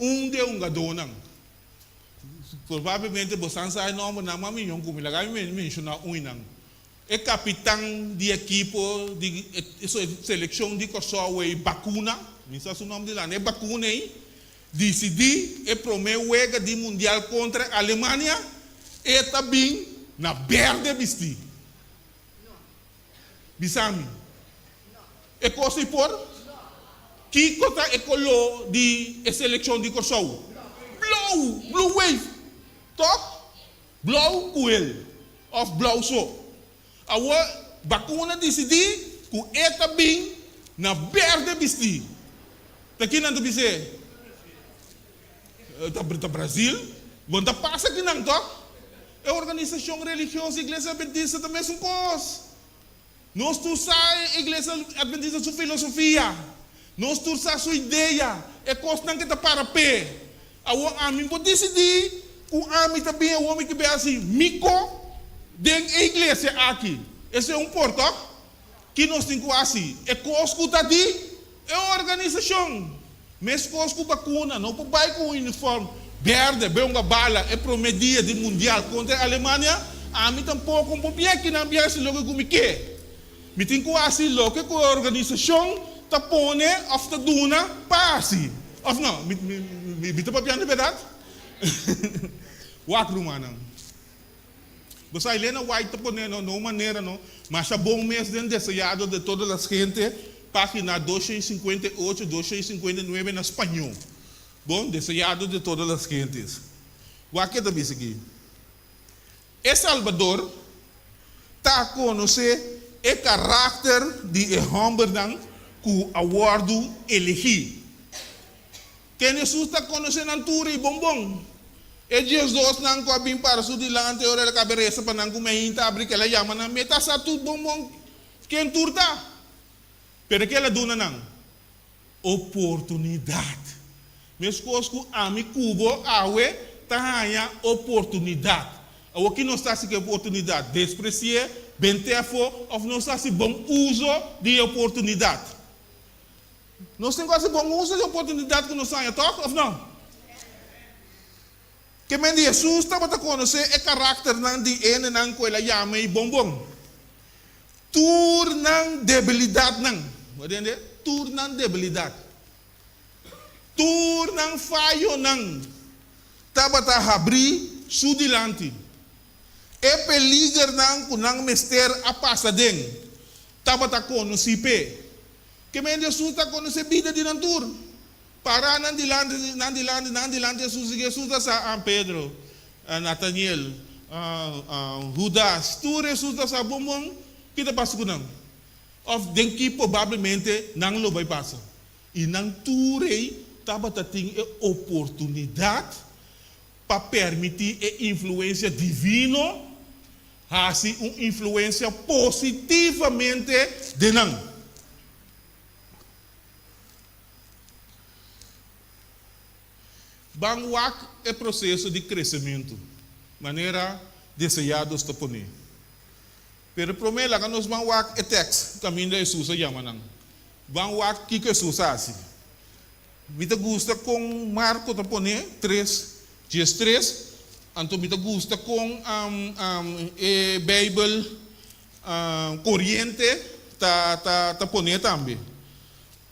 un di e hungadónan, probablemente bo san sa e nòmbernan, ma mi yon ku mi laga mi menshoná un i nan. E kapitan di ekipo di e selekshon di Kòrsou ei Bakuna, mi sa su nòmber di landa, e Bakuna ei disidí e promé wega di mundial kontra Alemania, e ta bin na bèrdè bistí. Bisa mi, e kos ei por? Kiko ta e koló di e selekshon di Kòrsou? Blou! Blue wave! Tòg? Blou ku el òf blou so. Awor Bakuna disidí ku e ta bin na bèrdè bistí. Ta ki nan ta bis'é? Ta Brazil. Bon ta pasa kinan tòg? E organisashon religioso Iglesia Adventista ta mesun kos. Nos tur sa e Iglesia Adventista su filosofia. Nos tur sa su idea, e kosnan ke ta para p'e. Awor ami por disidí ku ami ta bin awor mi ke bin hasi mi ko den e iglesia aki. Esei un por, tòg? Ki nos tin ku hasi? E kos ku ta di e organisashon. Meskos ku bakuna, no por bai ku un uniform berde be hunga bala e prome dia di mundial kontra Alemania, ami tampoko por bia kinan bia hasi loke ku mi ke. Mi tin ku hasi loke ku e organisashon ta pone òf ta duna pa hasi. Òf no? Mi ta papiando e bèrdat? Wak rumannan. Bo sa Elena White ta pone no na un manera no masha bon mes den Deseado de todas las gente, pagina 258, 259 na spañó. Bon, Deseado de todas las gentes. Wak ke ta bisa aki. E Salbador ta konosé e karakter di e hòmbernan ku a wòrdu elegí. Ken Hesus ta konosé nan tur i bon bon. E diesdosnan ku a bin para su dilanti ora el a kaba resa pa nan ku meinta abri ku el a yama nan, mi ta sa tur bon bon ken tur ta. Pero ke el a duna nan? Oportunidat. Meskos ku ami ku bo awe ta haña oportunidat. Awor ki nos ta hasi ku e oportunidat? Despresi'é, bent'é afó òf nos ta hasi bon uso di e oportunidat? Nos tin ku hasi bon uso di oportunidat ku nos haña, tòg òf nò? Ke men di Hesus tabata konosé e karakternan di hendenan ku el a yama ei bon bon. Tur nan debilidatnan. Bo a tende? Tur nan debilidat. Tur nan fayonan tabata habrí su dilanti. E peligernan ku nan mester a pasa den tabata konosí p'e. Ke men Jesus ta konosé bida di nan tur. Pará nan dilanti, nan dilanti, nan dilanti Jesus, i Jesus ta sa, ah, Pedro, ah, Nataniel, ah, ah, Judas, tur Jesus ta sa bon bon. Ki ta pasa ku nan? Òf den ki probablemente nan lo bai pasa? I nan tur ei tabata tin e oportunidat pa permití e influensia divino hasi un influensia positivamente den nan. Ban wak e proseso di kresementu manera Deseados ta pone. Pero promé laga nos ban wak e tèks kaminda Hesus a yama nan. Ban wak kiko Hesus a hasi. Mi ta gusta kon Marko ta pone tres 13, anto mi ta gusta kon e Beibel Koriente ta ta pone tambe.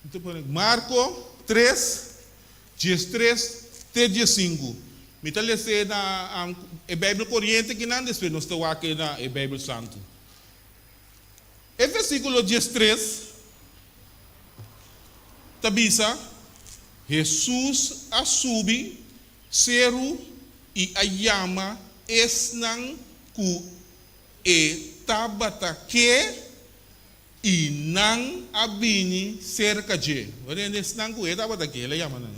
Mi ta pone Marko tres 13 te 15. Mi ta les'é na e Beibel Koriente kinan, despues nos ta wak e na e Beibel Santu. E versíkulo 13 ta bisa, Hesus a subi seru i a yama esnan ku e tabata ke, i nan a bini serka dje. Bo tende? Esnan ku e tabata ke, el a yama nan.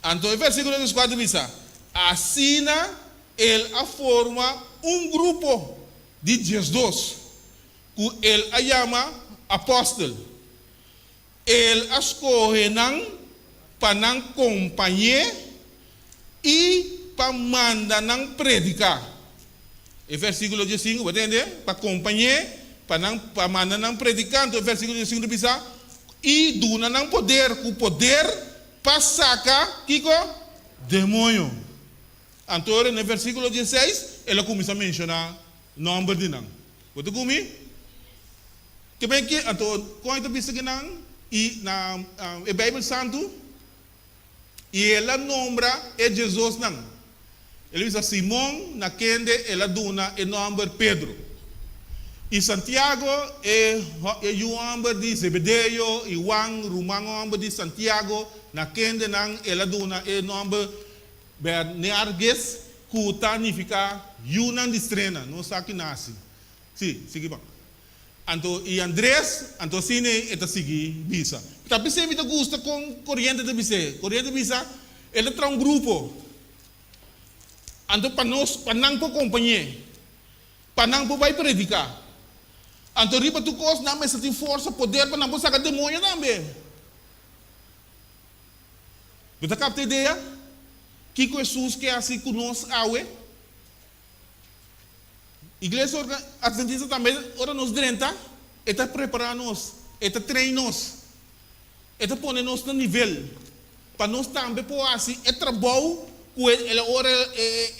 Anto e versíkulo 14 ta bisa, Asina el a forma un grupo di 12, ku el a yama apòstel. El a skohe nan pa nan kompañ'é i pa manda nan prediká. E versíkulo 15, bo tende? Pa kompañ'é, pa nan, pa manda nan prediká. Anto e versíkulo 15 ta bisa, I duna nan poder, ku poder pa saka, kiko? Demoño. Anto ora na e versíkulo 16, el a kuminsá menshoná nòmber di nan. Bo ta ku mi? Ke ben ki anto kon e ta bisa ki nan i na e Beibel Santu? I el a nombra e diesdosnan. El a bisa Simon, na kende el a duna e nòmber Pedro, i Santiago, e e yu hòmber di Zebedeo, i Juan, ruman hòmber di Santiago, na kendenan el a duna e nòmber Boanerges, ku ta nifiká yunan di strena, no sa ki nasi. Sí, sigui ban. Anto i Andres, anto asina e ta sigui bisa. Ta p'esei mi ta gusta kon Koriente ta bis'é. Koriente bisa, El ta traha un grupo. Anto pa nos, pa nan por kompañ'é, pa nan por bai prediká. Anto riba tur kos nan mester tin forsa, poder pa nan por saka demoño tambe. Bo ta kapta idea? Kiko Hesus ke hasi ku nos awe? Iglesia Adventista tambe ora nos drenta e ta prepara nos, e ta train nos, e ta pone nos na nivel pa nos tambe por haci e trabou cu el ora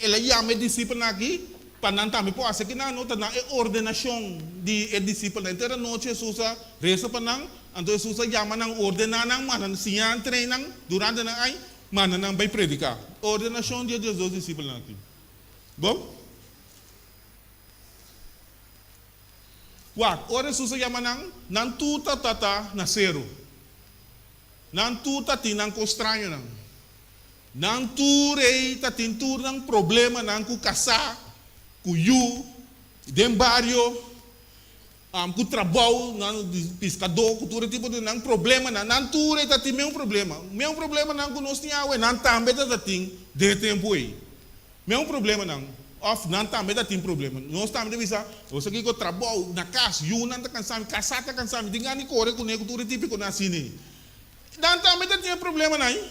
el a yama e discipelnan aki pa nan tambe por haci. Kinan no ta na e ordenacion di e discipelnan. Henter anochi Jesus a reza pa nan, anto Jesus a yama nan, ordena nan, manda nan, siña nan, train nan durante nan aña, manda nan bay predica. Ordenacion di e diesdos discipelnan aki. Bon. Wak, ora Hesus a yama nan, nan tur ta tata na seru. Nan tur ta tin nan kos strañonan. Nan tur ei ta tin tur nan problemanan ku kasá, ku yu, den bario, ku trabou, nan di piskadó, ku tur e tipo di nan problemanan. Nan tur ei ta tin meun problema. Meun problemanan ku nos tin awe, nan tambe ta ta tin den e tempu ei. Meun problemanan, òf nan tambe ta tin problema. Nos tambe ta bisa, Nos a kiko trabou na kas, yunan ta kansa mi, kasá ta kansa mi, tin gana di kore kuné ku tur e típikonan asina ei. Nan tambe ta tin e problemanan ei.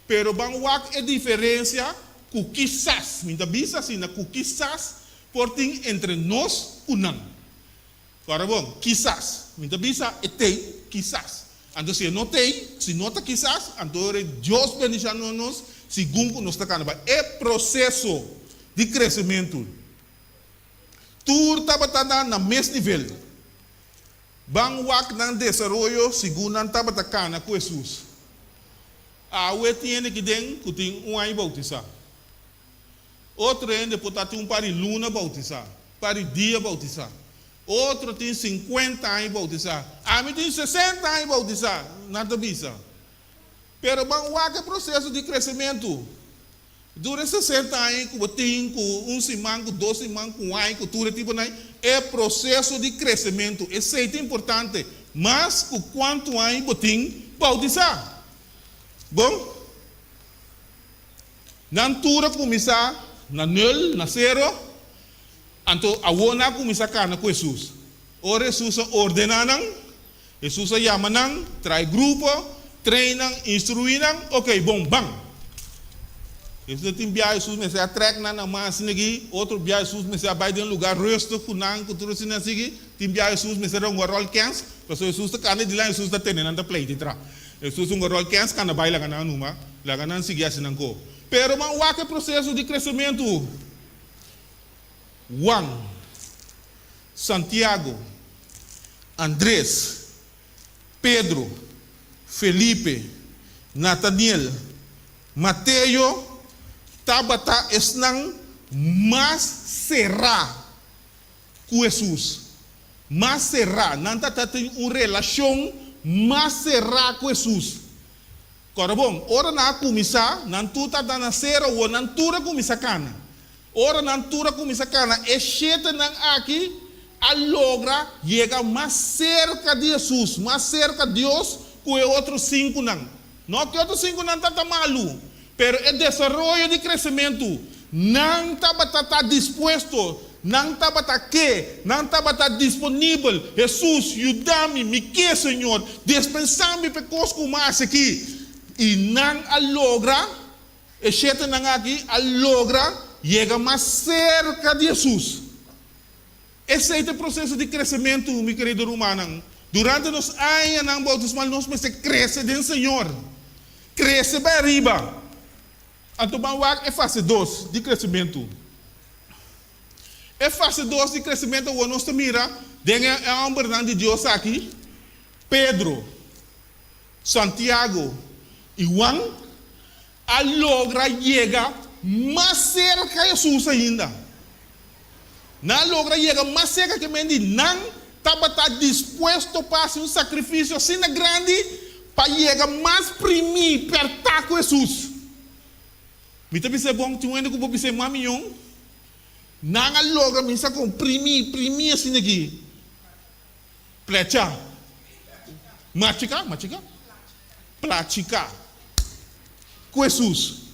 Pero ban wak e diferensia ku kisas, mi ta bisa asina, ku kisas por tin entre nos ku nan. Ora bon, kisas. Mi ta bisa e t'ei, kisas. Anto si e no t'ei, si no ta kisas, anto ora e Dios bendiciando nos segun cu nos ta cana bai e proceso di crecemento. Tur tabata na nan mes nivel. Ban wak nan desaroyo segun nan tabata cana cu Jesus. Awe tin hende ki den cu tin un aña bautisa. Otro hende por ta tin un par di luna bautisá, par di dia bautisá. Otro tin sinkuenta aña bautisá. Ami tin sesenta aña bautisá, nan ta bisa. Pero ban wak e proseso di kresementu. Dura e 60 aña ku bo tin, ku un siman, ku dos siman, ku un aña, ku tur e tipo nan, E proseso di kresementu, esei ta importante mas ku kuantu aña bo tin boutisá. Bon, nan tur a kuminsá na nul, na sero, anto awor nan a kuminsá kana ku Hesus. Ora Hesus a ordená nan, Hesus a yama nan, trae grupo, train nan, instruí nan, ok, bon, ban! Hesus a tin bia Hesus mester a trek nan na man asina aki, otro bia Hesus mester a bai den un lugar rustig ku nan, ku tur asina asiki, tin bia Hesus mester a hunga ròl kèns, pasobra Hesus ta kana dilanti, Hesus ta tene nan ta pleita tra. Hesus hunga ròl kèns, kana bai laga nan numa, laga nan sigui hasi nan ko. Pero ban wak e proseso di kresementu. Juan. Santiago, Andres, Pedro, Felipe, Nataniel, Mateo tabata esnan mas será ku Hesus. Mas será, nan tabata tin un relashon mas será ku Hesus. Kòrda bon, ora nan a kuminsá, nan tur tabata na sera, awor nan tur a kuminsá kana. Ora nan tur a kuminsá kana, e shetenan aki a logra yega mas serka di Hesus, mas serka Dios, ku e otro sinkunan. No ku e otro sinkunan tabata malu, pero e desaroyo di kresementu, nan tabata ta dispuesto, nan tabata ke, nan tabata disponibel, Hesus, yuda mi, mi ke, Señor, despensá mi pa e kos ku mi a hasi aki. I nan a logra. E shetenan aki a logra yega mas serka di Hesus. Esei ta e proseso di kresementu, mi kerido rumannan. Durante nos añanan boutismal nos mester krese den Señor. Krese bai ariba. Anto ban wak e fase dos di kresementu. E fase dos di kresementu awor nos ta mira den e hòmbernan di Dios aki, Pedro, Santiago i Juan a logra yega mas serka Hesus ainda. Nan a logra yega mas serka ke men di nan tabata dispuesto pa hasi un sakrifisio asina grandi pa yega mas primí pèrtá ku Hesus. Mi ta bisa e bon, tin un hende ku por bisa e mas mion. Nan a logra minsa kon primí, primí asina aki. Plecha. Machica, machica? Plachica. Cu Hesus.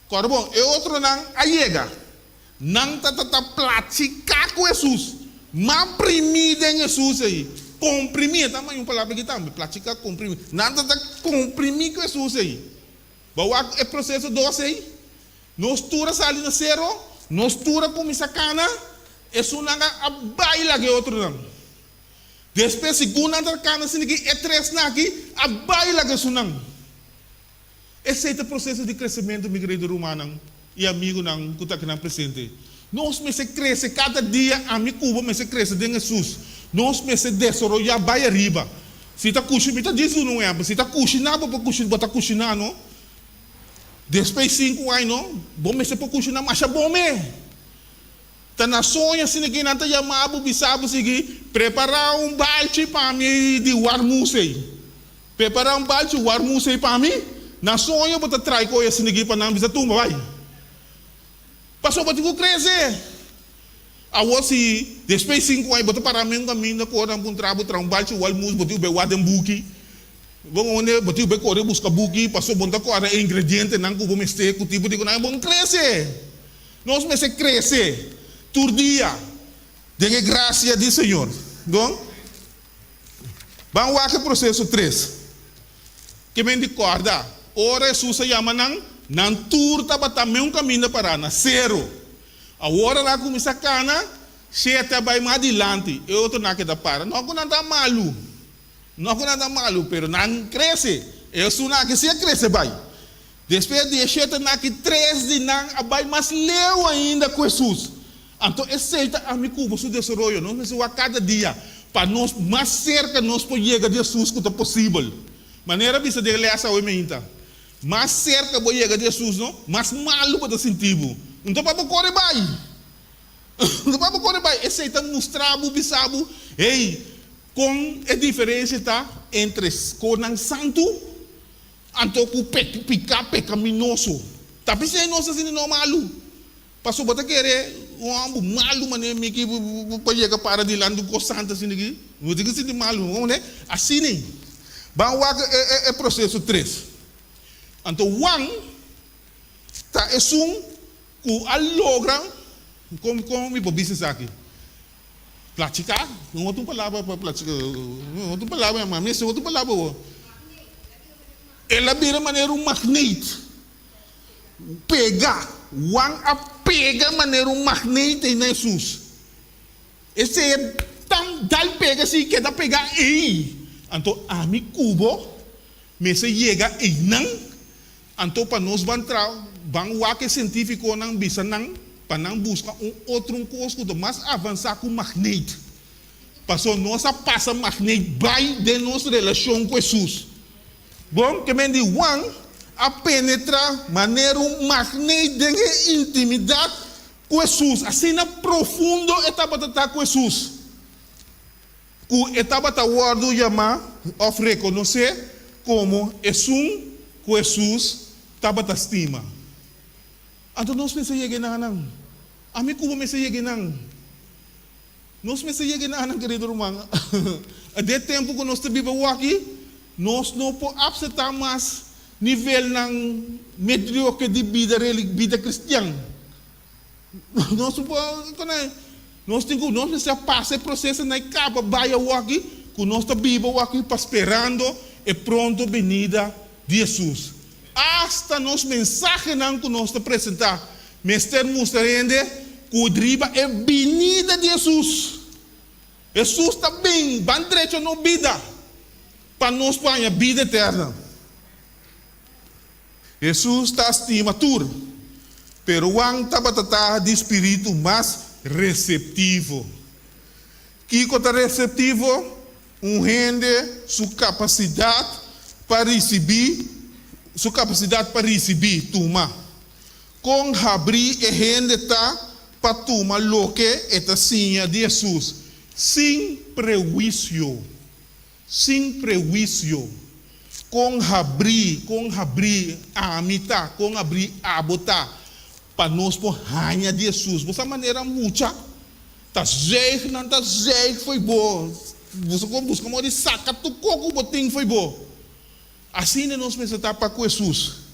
Corda bon, e otronan a yega. Nan ta ta ta plachica cu Hesus. Ma primi den Hesus ei. Comprimi, e ta maya un palabra aki tambe, plachica, comprimi. Nan ta ta comprimi cu Hesus ei. Bo wak e proceso dos ei? Nos tur a sali na sero, nos tur a cuminsa cana, Esunnan a bai laga e otronan. Despues, segun nan ta kana asina ki e tresnan aki a bai laga esunnan. Esei ta e proseso di kresementu, mi kerido rumannan i amigunan ku ta akinan presente. Nos mester krese kada dia, ami ku bo mester krese den Hesus. Nos mester desaroyá bai ariba. Si ta kushi, mi ta djis duna un ehèmpel, si ta kushiná bo por kushi, bo ta kushiná no. Despues sinku aña no, bo mester por kushiná masha bon me. Ta na soño asina ki nan ta yama bo bisa bo sigui, Prepará un balchi pa mi di warmus ei. Prepará un balchi warmus ei pa mi. Na soño bo ta trai koe asina ki pa nan bisa tumba bai. Pasobra bo tin ku krese. Awor si despues sinku aña bo ta pará men kaminda ku ora nan puntra bo traha un balchi walmus bo tin ku bai wak den buki. Bo onde bo tin ku bai kore buska buki pasobra bo no ta kòrda e ingredientenan ku bo mester ku tipo di ku nan. Bo no krese. Nos mester crece tur dia den e gracia di Señor. Don, ban wak e proceso tres. Ke men di corda, ora Jesus a yama nan, nan tur tabata meun caminda para, na cero. Awor nan a cuminsa cana, shete a bay mas dilanti, e otronan a keda para. No cu nan ta malu, no cu nan ta malu, pero nan crece. Esunnan aki si a crece bay. Despues di e shetenan aki, tres di nan a bai mas leu ainda ku Hesus. Anto esei ta ami ku bo su desaroyo. Nos mester wak kada dia pa nos mas serka nos por yega di Hesus ku ta posibel. Manera a bisa den e lès awe meinta, mas serka bo yega di Hesus no, mas malu bo ta sinti bo. Nto pa bo kore bai. Nto pa bo kore bai. Esei ta mustra bo, bisa bo, hey, kon e diferensia ta entre konan santu Anto ku piká pekaminoso. Ta p'esei nos ta sinti no malu. Pasobra bo ta kere. Un hòmber malu manera mi ki pa yega para dilanti un kos santu asina aki? Bo tin ku sinti malu, bo asina ei. Ban wak e proseso tres. Anto Juan ta esun ku a logra, kon kon mi por bisa esaki? Plachiká? No otro palabra pa plachiká, no otro palabra, ma mester otro palabra awor. El a bira manera un magneet. Pega. Juan a pega manera un magneet ei na Hesus. Esei e tan dal pega así keda pegá ei. Anto ami ku bo mester yega einan, anto pa nos ban tra ban wak e sientífikonan bisa nan pa nan buska un otro un kos ku ta mas avansá ku magneet. Pasobra nos a pasa magneet bai den nos relashon ku Hesus. Bon, ke men di Juan a penetrá manera un magneet den e intimidat ku Hesus. Asina profundo e tabata ta ku Hesus, ku e tabata wòrdu yamá òf rekonosé komo esun ku Hesus tabata stima. Anto nos mester yega enanan. Ami ku bo mester yega enan. Nos mester yega na nan, kerido ruman. Den e tempu ku nos ta biba awaki, nos no por apseptá mas nivelnan medioke di bida bida kristian. Nos no por, kono nos tin ku, nos mester a pasa e prosesonan i kaba bai awaki ku nos ta biba awaki pa sperando e pronto benida di Hesus. Asta nos mensahenan ku nos ta presentá Mester mustra hende ku riba e binida di Hesus. Hesus ta bin ban drecha nos bida pa nos por haña bida eterna. Hesus ta stima tur, pero Juan tabata ta di spiritu mas reseptivo. Kiko ta reseptivo? Un hende su kapasidat pa risibí, su kapasidat pa risibí, tuma. Kon habrí e hende ta pa tuma loke e ta siña di Hesus sin prehuisio? Sin prehuisio. Kon habrí, kon habrí ami ta, kon habrí abo ta pa nos por haña di Hesus? Bo sa manera mucha ta zuig, nan ta zuig fo'i bo. Bo sa kon buska moda di saka tur kos ku bo tin fo'i bo. Asina nos mester ta pa ku Hesus.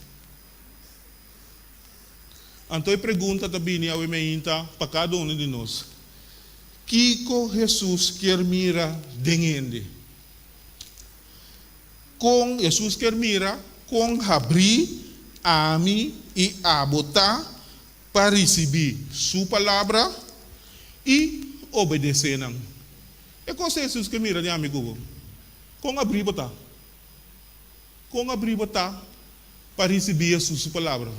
Anto e pregunta ta bini awe meinta pa kada unu di nos, Kiko Hesus kier mira den hende? Kon Hesus kier mira kon habrí ami i abo ta pa risibí Su palabra i obedesé nan? E kos ei Hesus kier mira den ami ku bo. Kon habrí bo ta? Kon abrí bo ta pa risibí Hesus su palabra?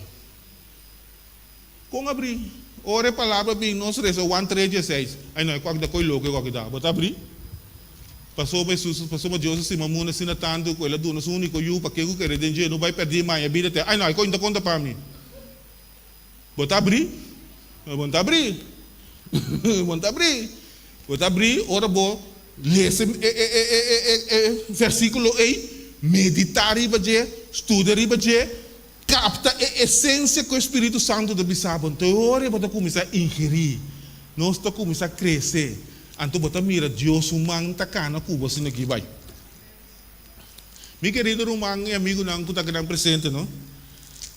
Kon abrí? Ora e palabra bin nos resa Juan tres dieseis. Ai no, e kuak ta koi loko e kuak ta. Bo ta abrí? Pasobra Hesus, pasobra Dios a stima mundu asina tantu ku El a duna su úniko Yu pa ken ku kere den dje no bai pèrdí maña bida eterna. Ai no, e koi no ta konta pa mi. Bo ta abrí? Bo no ta abrí. Bo no ta abrí. Bo ta abrí ora bo lesa e e e e e e versíkulo ei, meditá riba dje, studia riba dje, kapta e esensia ku e Spiritu Santu ta bisa bo. Anto e ora ei bo ta kuminsá ingerí, nos ta kuminsá krese. Anto bo ta mira Dios su man ta kana ku bo asina aki bai. Mi kerido ruman i amigunan ku ta akinan presente, no,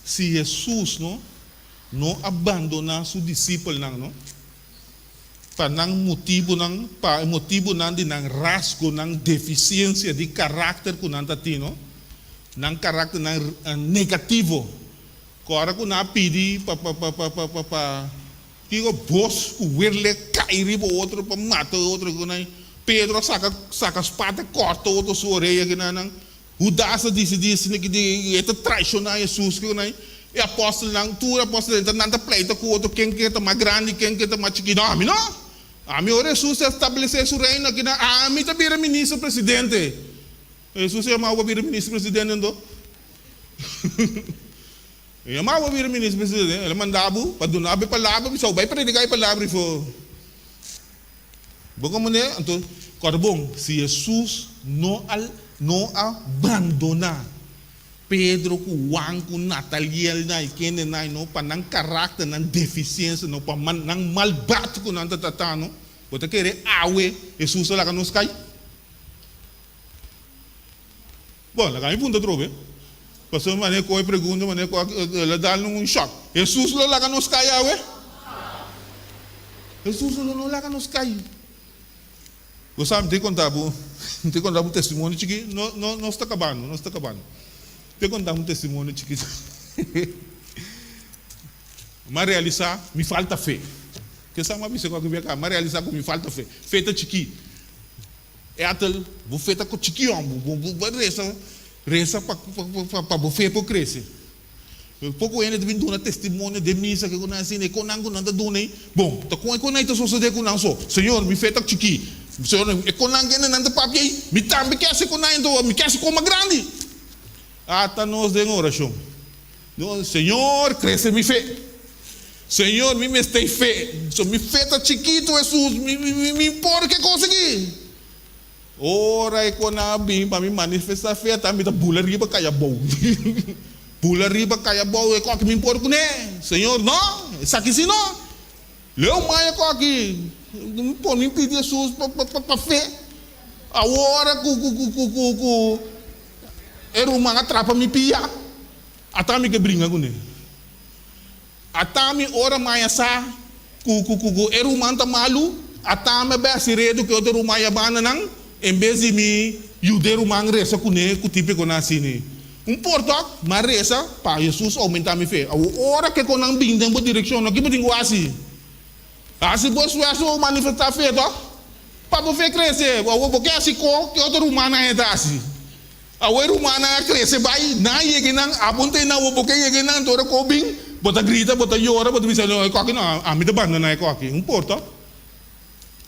si Hesus, no, no a bandoná su disipelnan, no, pa nan motibunan, pa e motibunan di nan rasgonan, defisiensia di karakter ku nan ta tin, no, nan karakternan negativo, ku ora ku nan a pidi pa, pa, pa, pa, pa, pa, pa Kiko bos ku werle kai riba otro pa mata otro ku nan? Pedro a saka saka spada kòrta otro su orea ku nan. Hudas a disidí asina ki di e ta traishoná Hesus ku nan. E apòstelnan, tur apòstelnan ta nan ta pleita ku otro ken ke ta mas grandi, ken ke ta mas chikito. Ami no! Ami ora Hesus a establesé su reino aki nan, ami ta bira minister presidente. Hesus a yama bo pa bira minister presidente anto? E yama bo bira minister presidente, el a manda bo pa duna bo e palabra, bisa bo bai predica e palabra i for. Bo comprende? Anto, kòrda bon, si Jesus no a no a bandona. Pedro ku Juan ku Nataliel nan i kende nan no pa nan karakter, nan defisiensia no, pa nan malbat ku nan ta tratá no. Bo ta kere awe Hesus ta laga nos kai? Bon, laga mi punta atrobe. Pasobra manera ku e pregunta, manera ku el a dal un shòk. Hesus lo laga nos kai awe? Hesus lo no laga nos kai. Bo sa, mi ta konta bo, mi ta konta bo un testimonio chikí. No, no, nos ta kabando, nos ta kabando. Mi ta konta bo un testimonio chikito. Mi a realisá mi falta fe. Ke sa mi a bisa ku aki bia kaba? Mi a realisá ku mi falta fe. Fe ta chikí. Ethel, bo fe ta chikí hòmber. Bo, bo, bo resa, resa pa, pa, pa bo fe por krese. Poko hende ta bin duna testimonio den misa ke ku nan asina, e konan ku nan ta duna ei, bon, ta kon e konan ei ta sosodé ku nan so? Señor, mi fe ta chikí. Señor, e konan kende nan ta papia ei, mi tambe ke hasi konan ei, anto mi ke hasi kon mas grandi. Ata nos den orashon. Señor, krese mi fe. Señor, mi mester fe. So mi fe ta chikitu, Hesus, mi, mi, mi, mi por ke kos aki. Ora e kona a bin pa mi manifestá fe, ata mi ta bula riba kai abou. Bula riba kai abou, e koki mi por kuné. Señor, no, esaki si no. Leu mai e koki, mi por mi pidi Hesus pa, pa, pa fe. Awor ku, ku, ku, ku, ku, ku e ruman a trapa mi pia, ata mi ke bringa kuné. Ata mi ora maya sa ku ku ku ku e ruman ta malu, ata mi a bai hasi redu ku e otro ruman ya banda nan, en bes di mi yuda e ruman resa kuné ku tin pekó nan asina. Un por tok, mi a resa pa Hesus oumentá mi fe. Awor ora ku e konan bin den bo direkshon, no ki bo tin ku hasi? Hasi bo esfuerso pa manifestá fe tok, pa bo fe krese. Awor bo ke hasi ko ku e otro rumannan e ta hasi? Awe rumannan a krese bai, nan a yega einan, abo nta einan, awor bo ke yega einan, anto ora ku bo bin, bo ta grita, bo ta yora, bo ta bisa, no, e koki no, ami ta bandoná e koki. Un porta.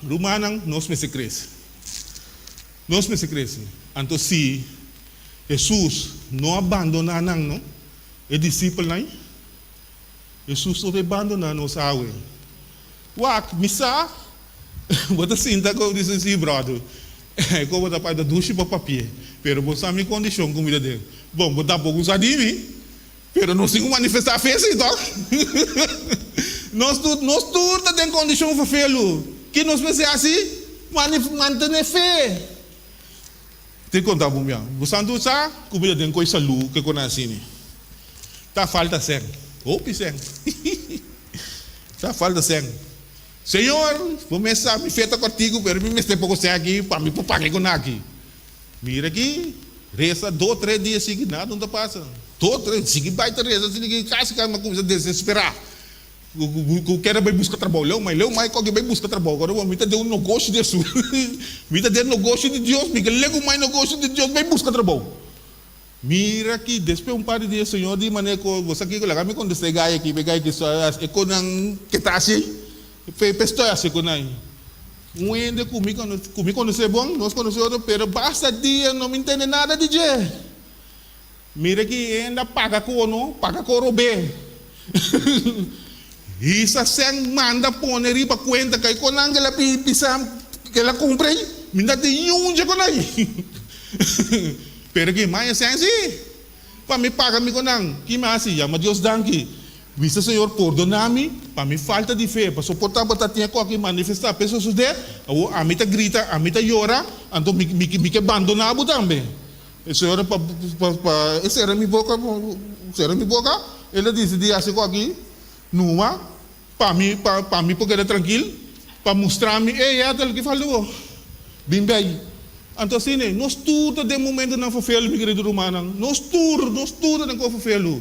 Rumannan, nos mester krese. Nos mester krese. Anto si Hesus no a bandoná nan, no, e disipelnan, Hesus no ta bandoná nos awe. Wak, mi sa, bo ta sinta ku di si bròder, ku bo ta pai ta dushi pa papié, pero bo sa mi kondishon ku mi ta den. Bon, bo tampoko sa di mi, pero nos tin ku manifestá fe si, tòg? Nos tur, nos tur ta den kondishon ferfelu. Ki nos mester hasi? Manif, mantené fe. Tin konta bo mia, bo santu sa ku mi ta den koi salú ke kon asini. Ta falta sèn, hopi sèn. Ta falta sèn. Señor, bo mes sa mi fe ta kòrtiku, pero mi mester poko sèn aki pa mi por paga e kon aki. Mira aki, resa dos, tres dia sigui, nada no ta pasa. Dos, tres, sigui bai ta resa asina ki kasi kasi mi a kuminsá desesperá. Ku kere bai buska trabou leu mai leu mai koki bai buska trabou kore bo mi ta den un nogoshi di Hesus mi ta den nogoshi di Dios mi ke legu mai nogoshi di Dios bai buska trabou mira ki despues un par di dia Señor di manera ku bo sa kiko laga mi kontesta e gai aki e gai ki so e konan ke ta hasi ei pe stoi hasi ku nan un hende ku mi ku mi konosé bon nos konosé otro pero basta dia no mi ntende nada di dje. Mira ki hende a paga ku no, paga ku rob'é. Hisa sèn manda pone riba kuenta kai kon nan kila bisa kila kumpra ei, mi no ta tin niun dje kon ei. Pero ki maya sèn si, pa mi paga mi kon nan, ki mi hasi? Yama Dios danki, bisa Señor pordona mi pa mi falta di fe, pasobra por tabata tin e koki manifestá p'e sosodé, awor ami ta grita, ami ta yora, anto mi mi ke bandona bo tambe. E señora pa pa pa e sera mi boka sera mi boka el a disidí hasi ku aki numa pa mi pa pa mi por keda trankil pa mustra mi ey Ethel ki falta bo bin bay anto asina nos tur ta den momentonan ferfelu mi kerido rumannan nos tur nos tur ta den kos ferfelu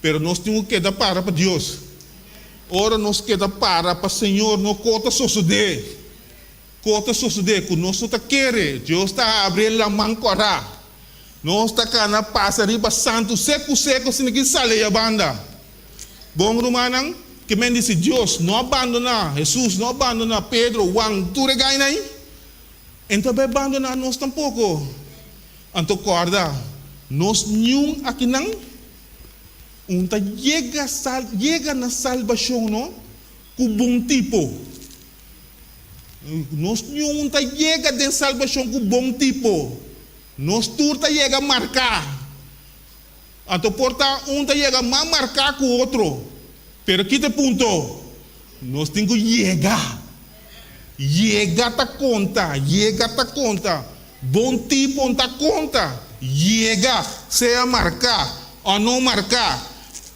pero nos tin ku keda para pa Dios ora nos keda para pa Señor no ko ta sosodé. Ko ta sosodé ku nos no ta kere? Dios ta habri e laman kòrá. Nos ta kana pasa riba santu seku seku asina ki sali ei abanda. Bon rumannan, ke men di si Dios no a bandoná Hesus, no a bandoná Pedro, Juan, tur e gainan ei, e no ta bai bandoná nos tampoko. Anto kòrda, nos niun akinan un ta yega sal yega na salbashon no ku bon tipo. Nos niun ta yega den salbashon ku bon tipo. Nos tur ta yega marká. Anto por ta un ta yega mas marká ku otro. Pero ki ta e punto? Nos tin ku yega. Yega ta konta, yega ta konta. Bon tipo ta konta. Yega, sea marká o no marká,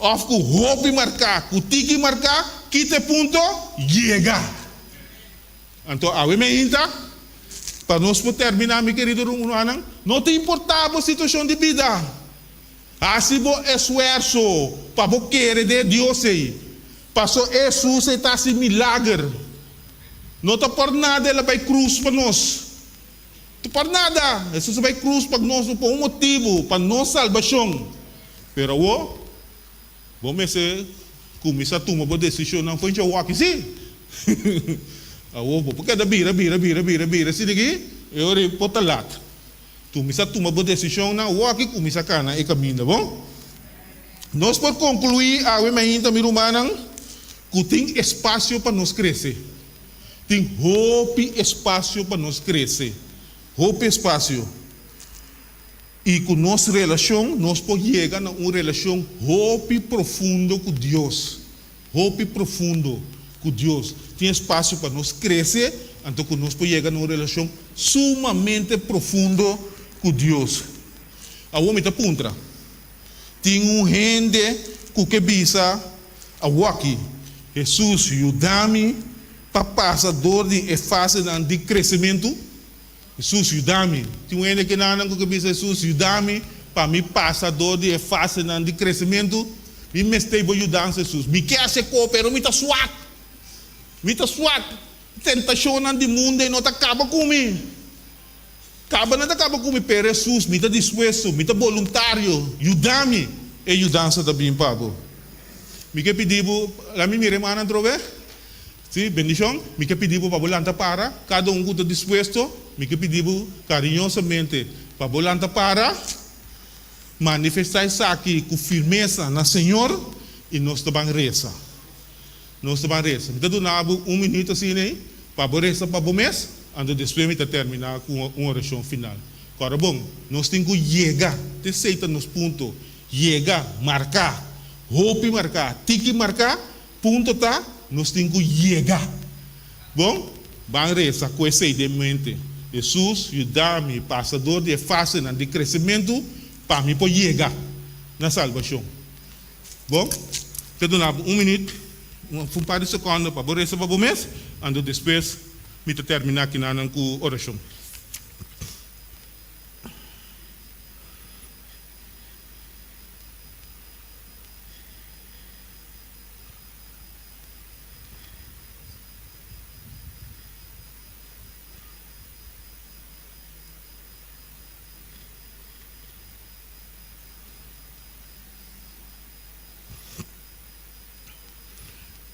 òf ku hopi marká, ku tiki marká, ki ta e punto? Yega. Anto awe meinta, pa nos por terminá, mi kerido rumannan, no ta importá bo situashon di bida. Hasi bo esfuerso pa bo kere den e Dios ei. Paso Hesus ei ta hasi milager. No ta por nada el a bai krus pa nos. Ta por nada! Hesus a bai krus pa nos pa un motibu, pa nos salbashon. Pero awor, bo mester kuminsá tuma bo desishonnan for dje awor aki, sí. Awor bo por keda bira, bira, bira, bira, bira asina aki, e ora ei por ta lat. Kuminsá tuma bo desishonnan awor aki, kuminsá kana e kaminda, bon? Nos por konkluí awe mainta, mi rumannan, ku tin espasio pa nos krese. Tin hopi espasio pa nos krese. Hopi espasio. I ku nos relashon, nos por yega na un relashon hopi profundo ku Dios. Hopi profundo ku Dios. Tin espasio pa nos krese, anto ku nos por yega na un relashon sumamente profundo ku Dios. Awor mi ta puntra, tin un hende ku ke bisa awoki, Hesus yuda mi pa pasa dor di e fasenan di kresementu? Hesus yuda mi. Tin un hende kenanan ku ke bisa Hesus yuda mi pa mi pasa dor di e fasenan di kresementu? Mi mester bo yudansa Hesus. Mi ke hasi e ko pero mi ta swak. Mi ta swak. Tentashonnan di mundu ei no ta kaba ku mi. Kaba nan ta kaba ku mi pero Hesus mi ta dispuesto, mi ta boluntario. Yuda mi. E yudansa ta bin pa bo. Mi ke pidi bo, laat mi mira e mannan atrobe. Sí, bendishon. Mi ke pidi bo pa bo lanta para. Kada un ku ta dispuesto, mi ke pidi bo kariñosamente pa bo lanta para, manifestá esaki ku firmesa na Señor, i nos ta ban resa. Nos ta ban resa. Mi ta duna bo un minuut asina ei pa bo resa pa bo mes, anto despues mi ta terminá ku un orashon final. Kòrda bon, nos tin ku yega te esei ta nos punto. Yega, marká, hopi marká, tiki marká, Punto ta, nos tin ku yega. Bon, ban resa ku esei den mente. Hesus, yuda mi pasa dor di e fasenan di kresementu pa mi por yega na salbashon. Bon, ta duna bo un minüt, un par di sekondo pa bo resa pa bo mes, anto despues mi ta terminá kinanan ku orashon.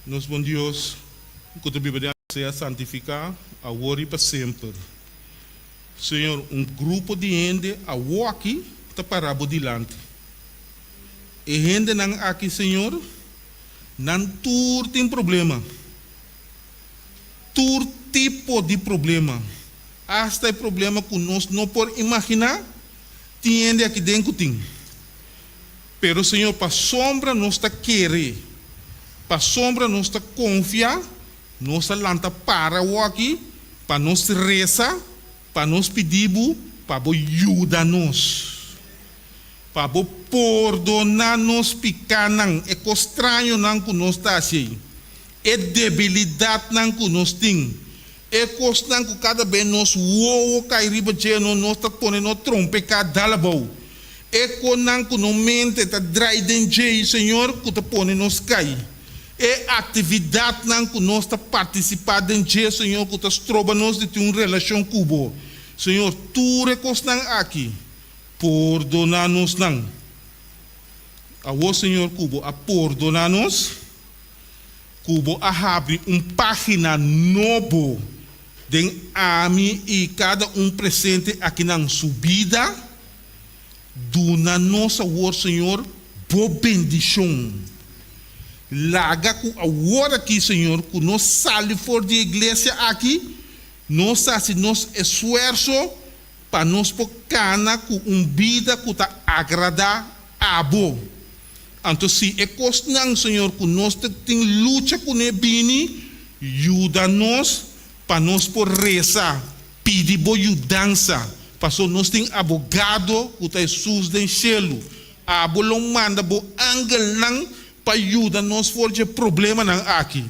Nos bon Dios, ku ta biba den sea santifiká awor i pa semper. Señor, un grupo di hende awoki ta pará bo dilanti. E hendenan aki, Señor, nan tur tin problema. Tur tipo di problema. Asta e problema ku nos no por imaginá, tin hende aki den ku tin. Pero, Señor, pasobra nos ta kere, pasobra nos ta konfia, nos a lanta para awoki pa nos resa, pa nos pidi Bo pa Bo yuda nos. Pa bo pordoná nos pikánan, e kos strañonan ku nos ta hasi ei, e debilidatnan ku nos tin, e kosnan ku kada be nos wowo kai riba dje no nos ta pone no trompeká dal abou, e konan ku no mente ta drai den dje, Señor, ku ta pone nos kai, e aktividatnan ku nos ta partisipá den dje, Señor, ku ta stroba nos di tin un relashon ku bo. Señor, tur e kosnan aki. Pordoná nos nan. Awor, Señor, ku Bo a pordoná nos, ku Bo a habri un página nobo den ami i kada un presente akinan su bida, duna nos awor, Señor, Bo bendishon. Laga ku awor aki, Señor, ku nos sali for di e iglesia aki, nos hasi nos esfuerso Pa nos por kana ku un bida ku ta agradá Abo. Anto si e kosnan, Señor, ku nos ta tin lucha kuné bini, yuda nos pa nos por resa, pidi Bo yudansa, paso nos tin abogado ku ta Hesus den shelu. Abo lo manda Bo angelnan pa yuda nos for dje problemanan aki.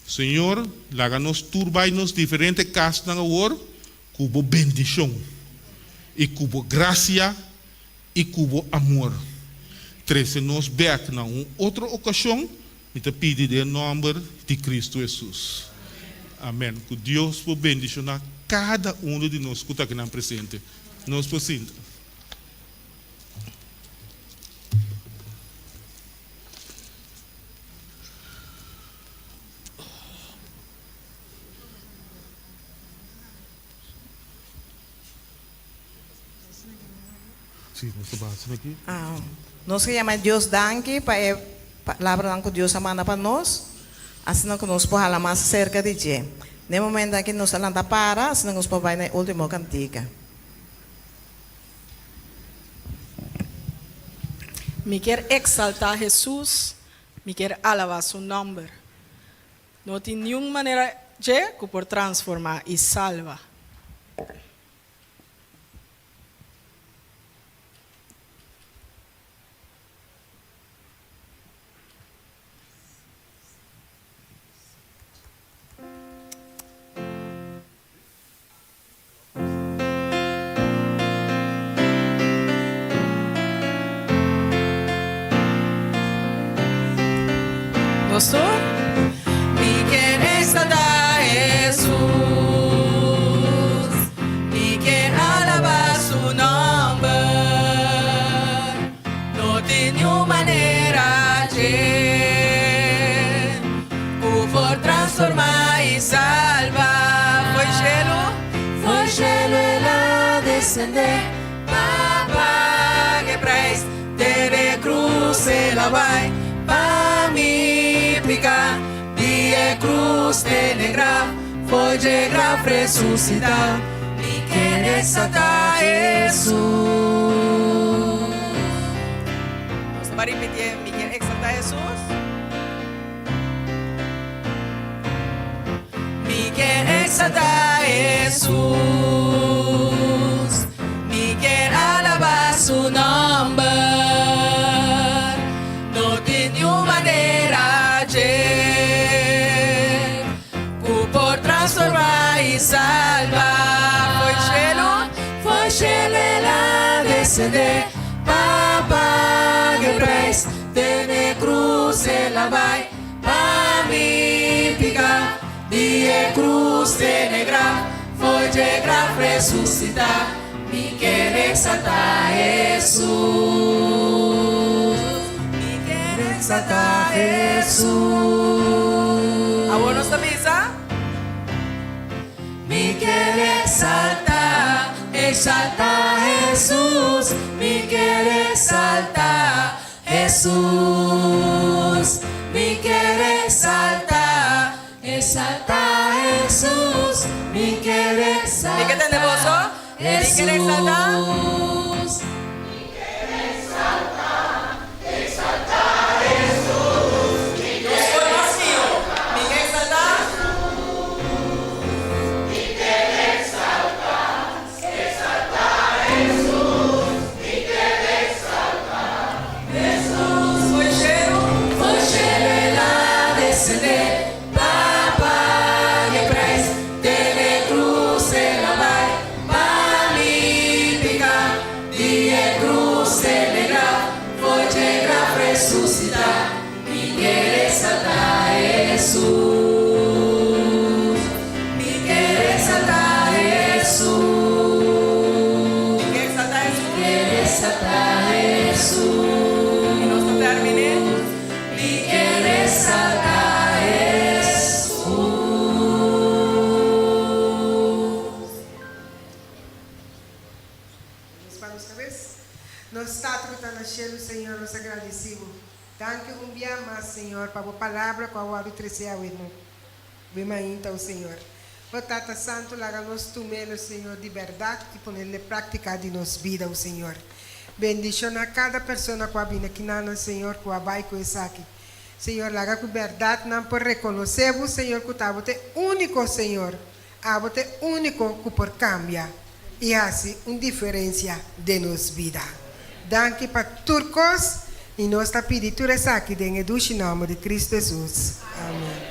Señor, laga nos tur bai nos diferente kasnan awor ku Bo bendishon i ku Bo grasia i ku Bo amor. Trese nos bèk na un otro okashon, mi ta pidi den nòmber di Kristu Hesus. Amèn. Ku Dios por bendishoná kada unu di nos ku ta akinan presente. Nos por sinta. Nos ke yama Dios danki pa e palabranan ku Dios a manda pa nos, asina ku nos por hala mas serka di dje. Na e momento aki nos ta lanta para, asina ku nos por bai na e ultimo kantika. Mi kier exalta Jesus, mi kier alaba su nomber. No tin niun manera dje ku por transforma i salba. Nos tur? Mi ker exalta Hesus, mi ker alaba su nomber, no tin niun manera dje ku por transforma i salba. Foi shelu, foi shelu el a descende pa paga e prijs, te n'e cruz el a bai pa mi pica, di e cruz te n'e graf, foi dje graf resucita, mi ker exalta Jesus. Nos ta bai ripiti e mi ker exalta Jesus. Mi ker exalta Jesus, mi ker alaba su nomber. No tin niun manera dje ku por transforma i salba. Foi shelu, foi shelu el a descende pa paga e prijs. Den e krus el a bai pa mi piká, di e krus den e graf, for dje graf resusitá, mi ker eksaltá Hesus, mi ker eksaltá Hesus. Awor nos ta bisa. Mi ker eksaltá, eksaltá Hesus, mi ker eksaltá Hesus, mi ker eksaltá, eksaltá Hesus, mi ker Mi ke tende boso? eksaltá Mi ker eksaltá. Hesus. Mi ker eksaltá, eksaltá Hesus, mi ker eksaltá. Mi ker eksaltá. Mi ker eksaltá, eksaltá Hesus, mi ker eksaltá Hesus. Foi shelu, foi shelu el a desendé pa paga e prijs, te n'e krus el a bai pa mi piká, di e krus te n'e graf, foi dje graf resusitá. Mi ker exaltá Hesus, mi ker exaltá Hesus, Mi ker exaltá mi ker exaltá Hesus. I nos ta terminé. Mi ker exaltá Hesus. Nos pa nos kabes. Nos Tata ku ta na shelu, Señor, nos a gradisí bo. Danki un bia mas, Señor, pa bo palabra ku a wòrdu trese awe no. Bo mainta, o Señor. O Tata Santu, laga nos tum'el, o Señor, di bèrdat i ponel den práktika di nos bida, o Señor. Bendishoná kada persona ku a bini akinan, Señor, ku a bai ku esaki. Señor, laga ku bèrdat nan por rekonosé Bo, Señor, ku ta Abo ta e úniko, Señor. Abo ta e úniko ku por kambia i hasi un diferensia den nos bida. Danki pa tur kos i nos ta pidi tur esaki den e dushi nòmber di Kristu Hesus. Amèn.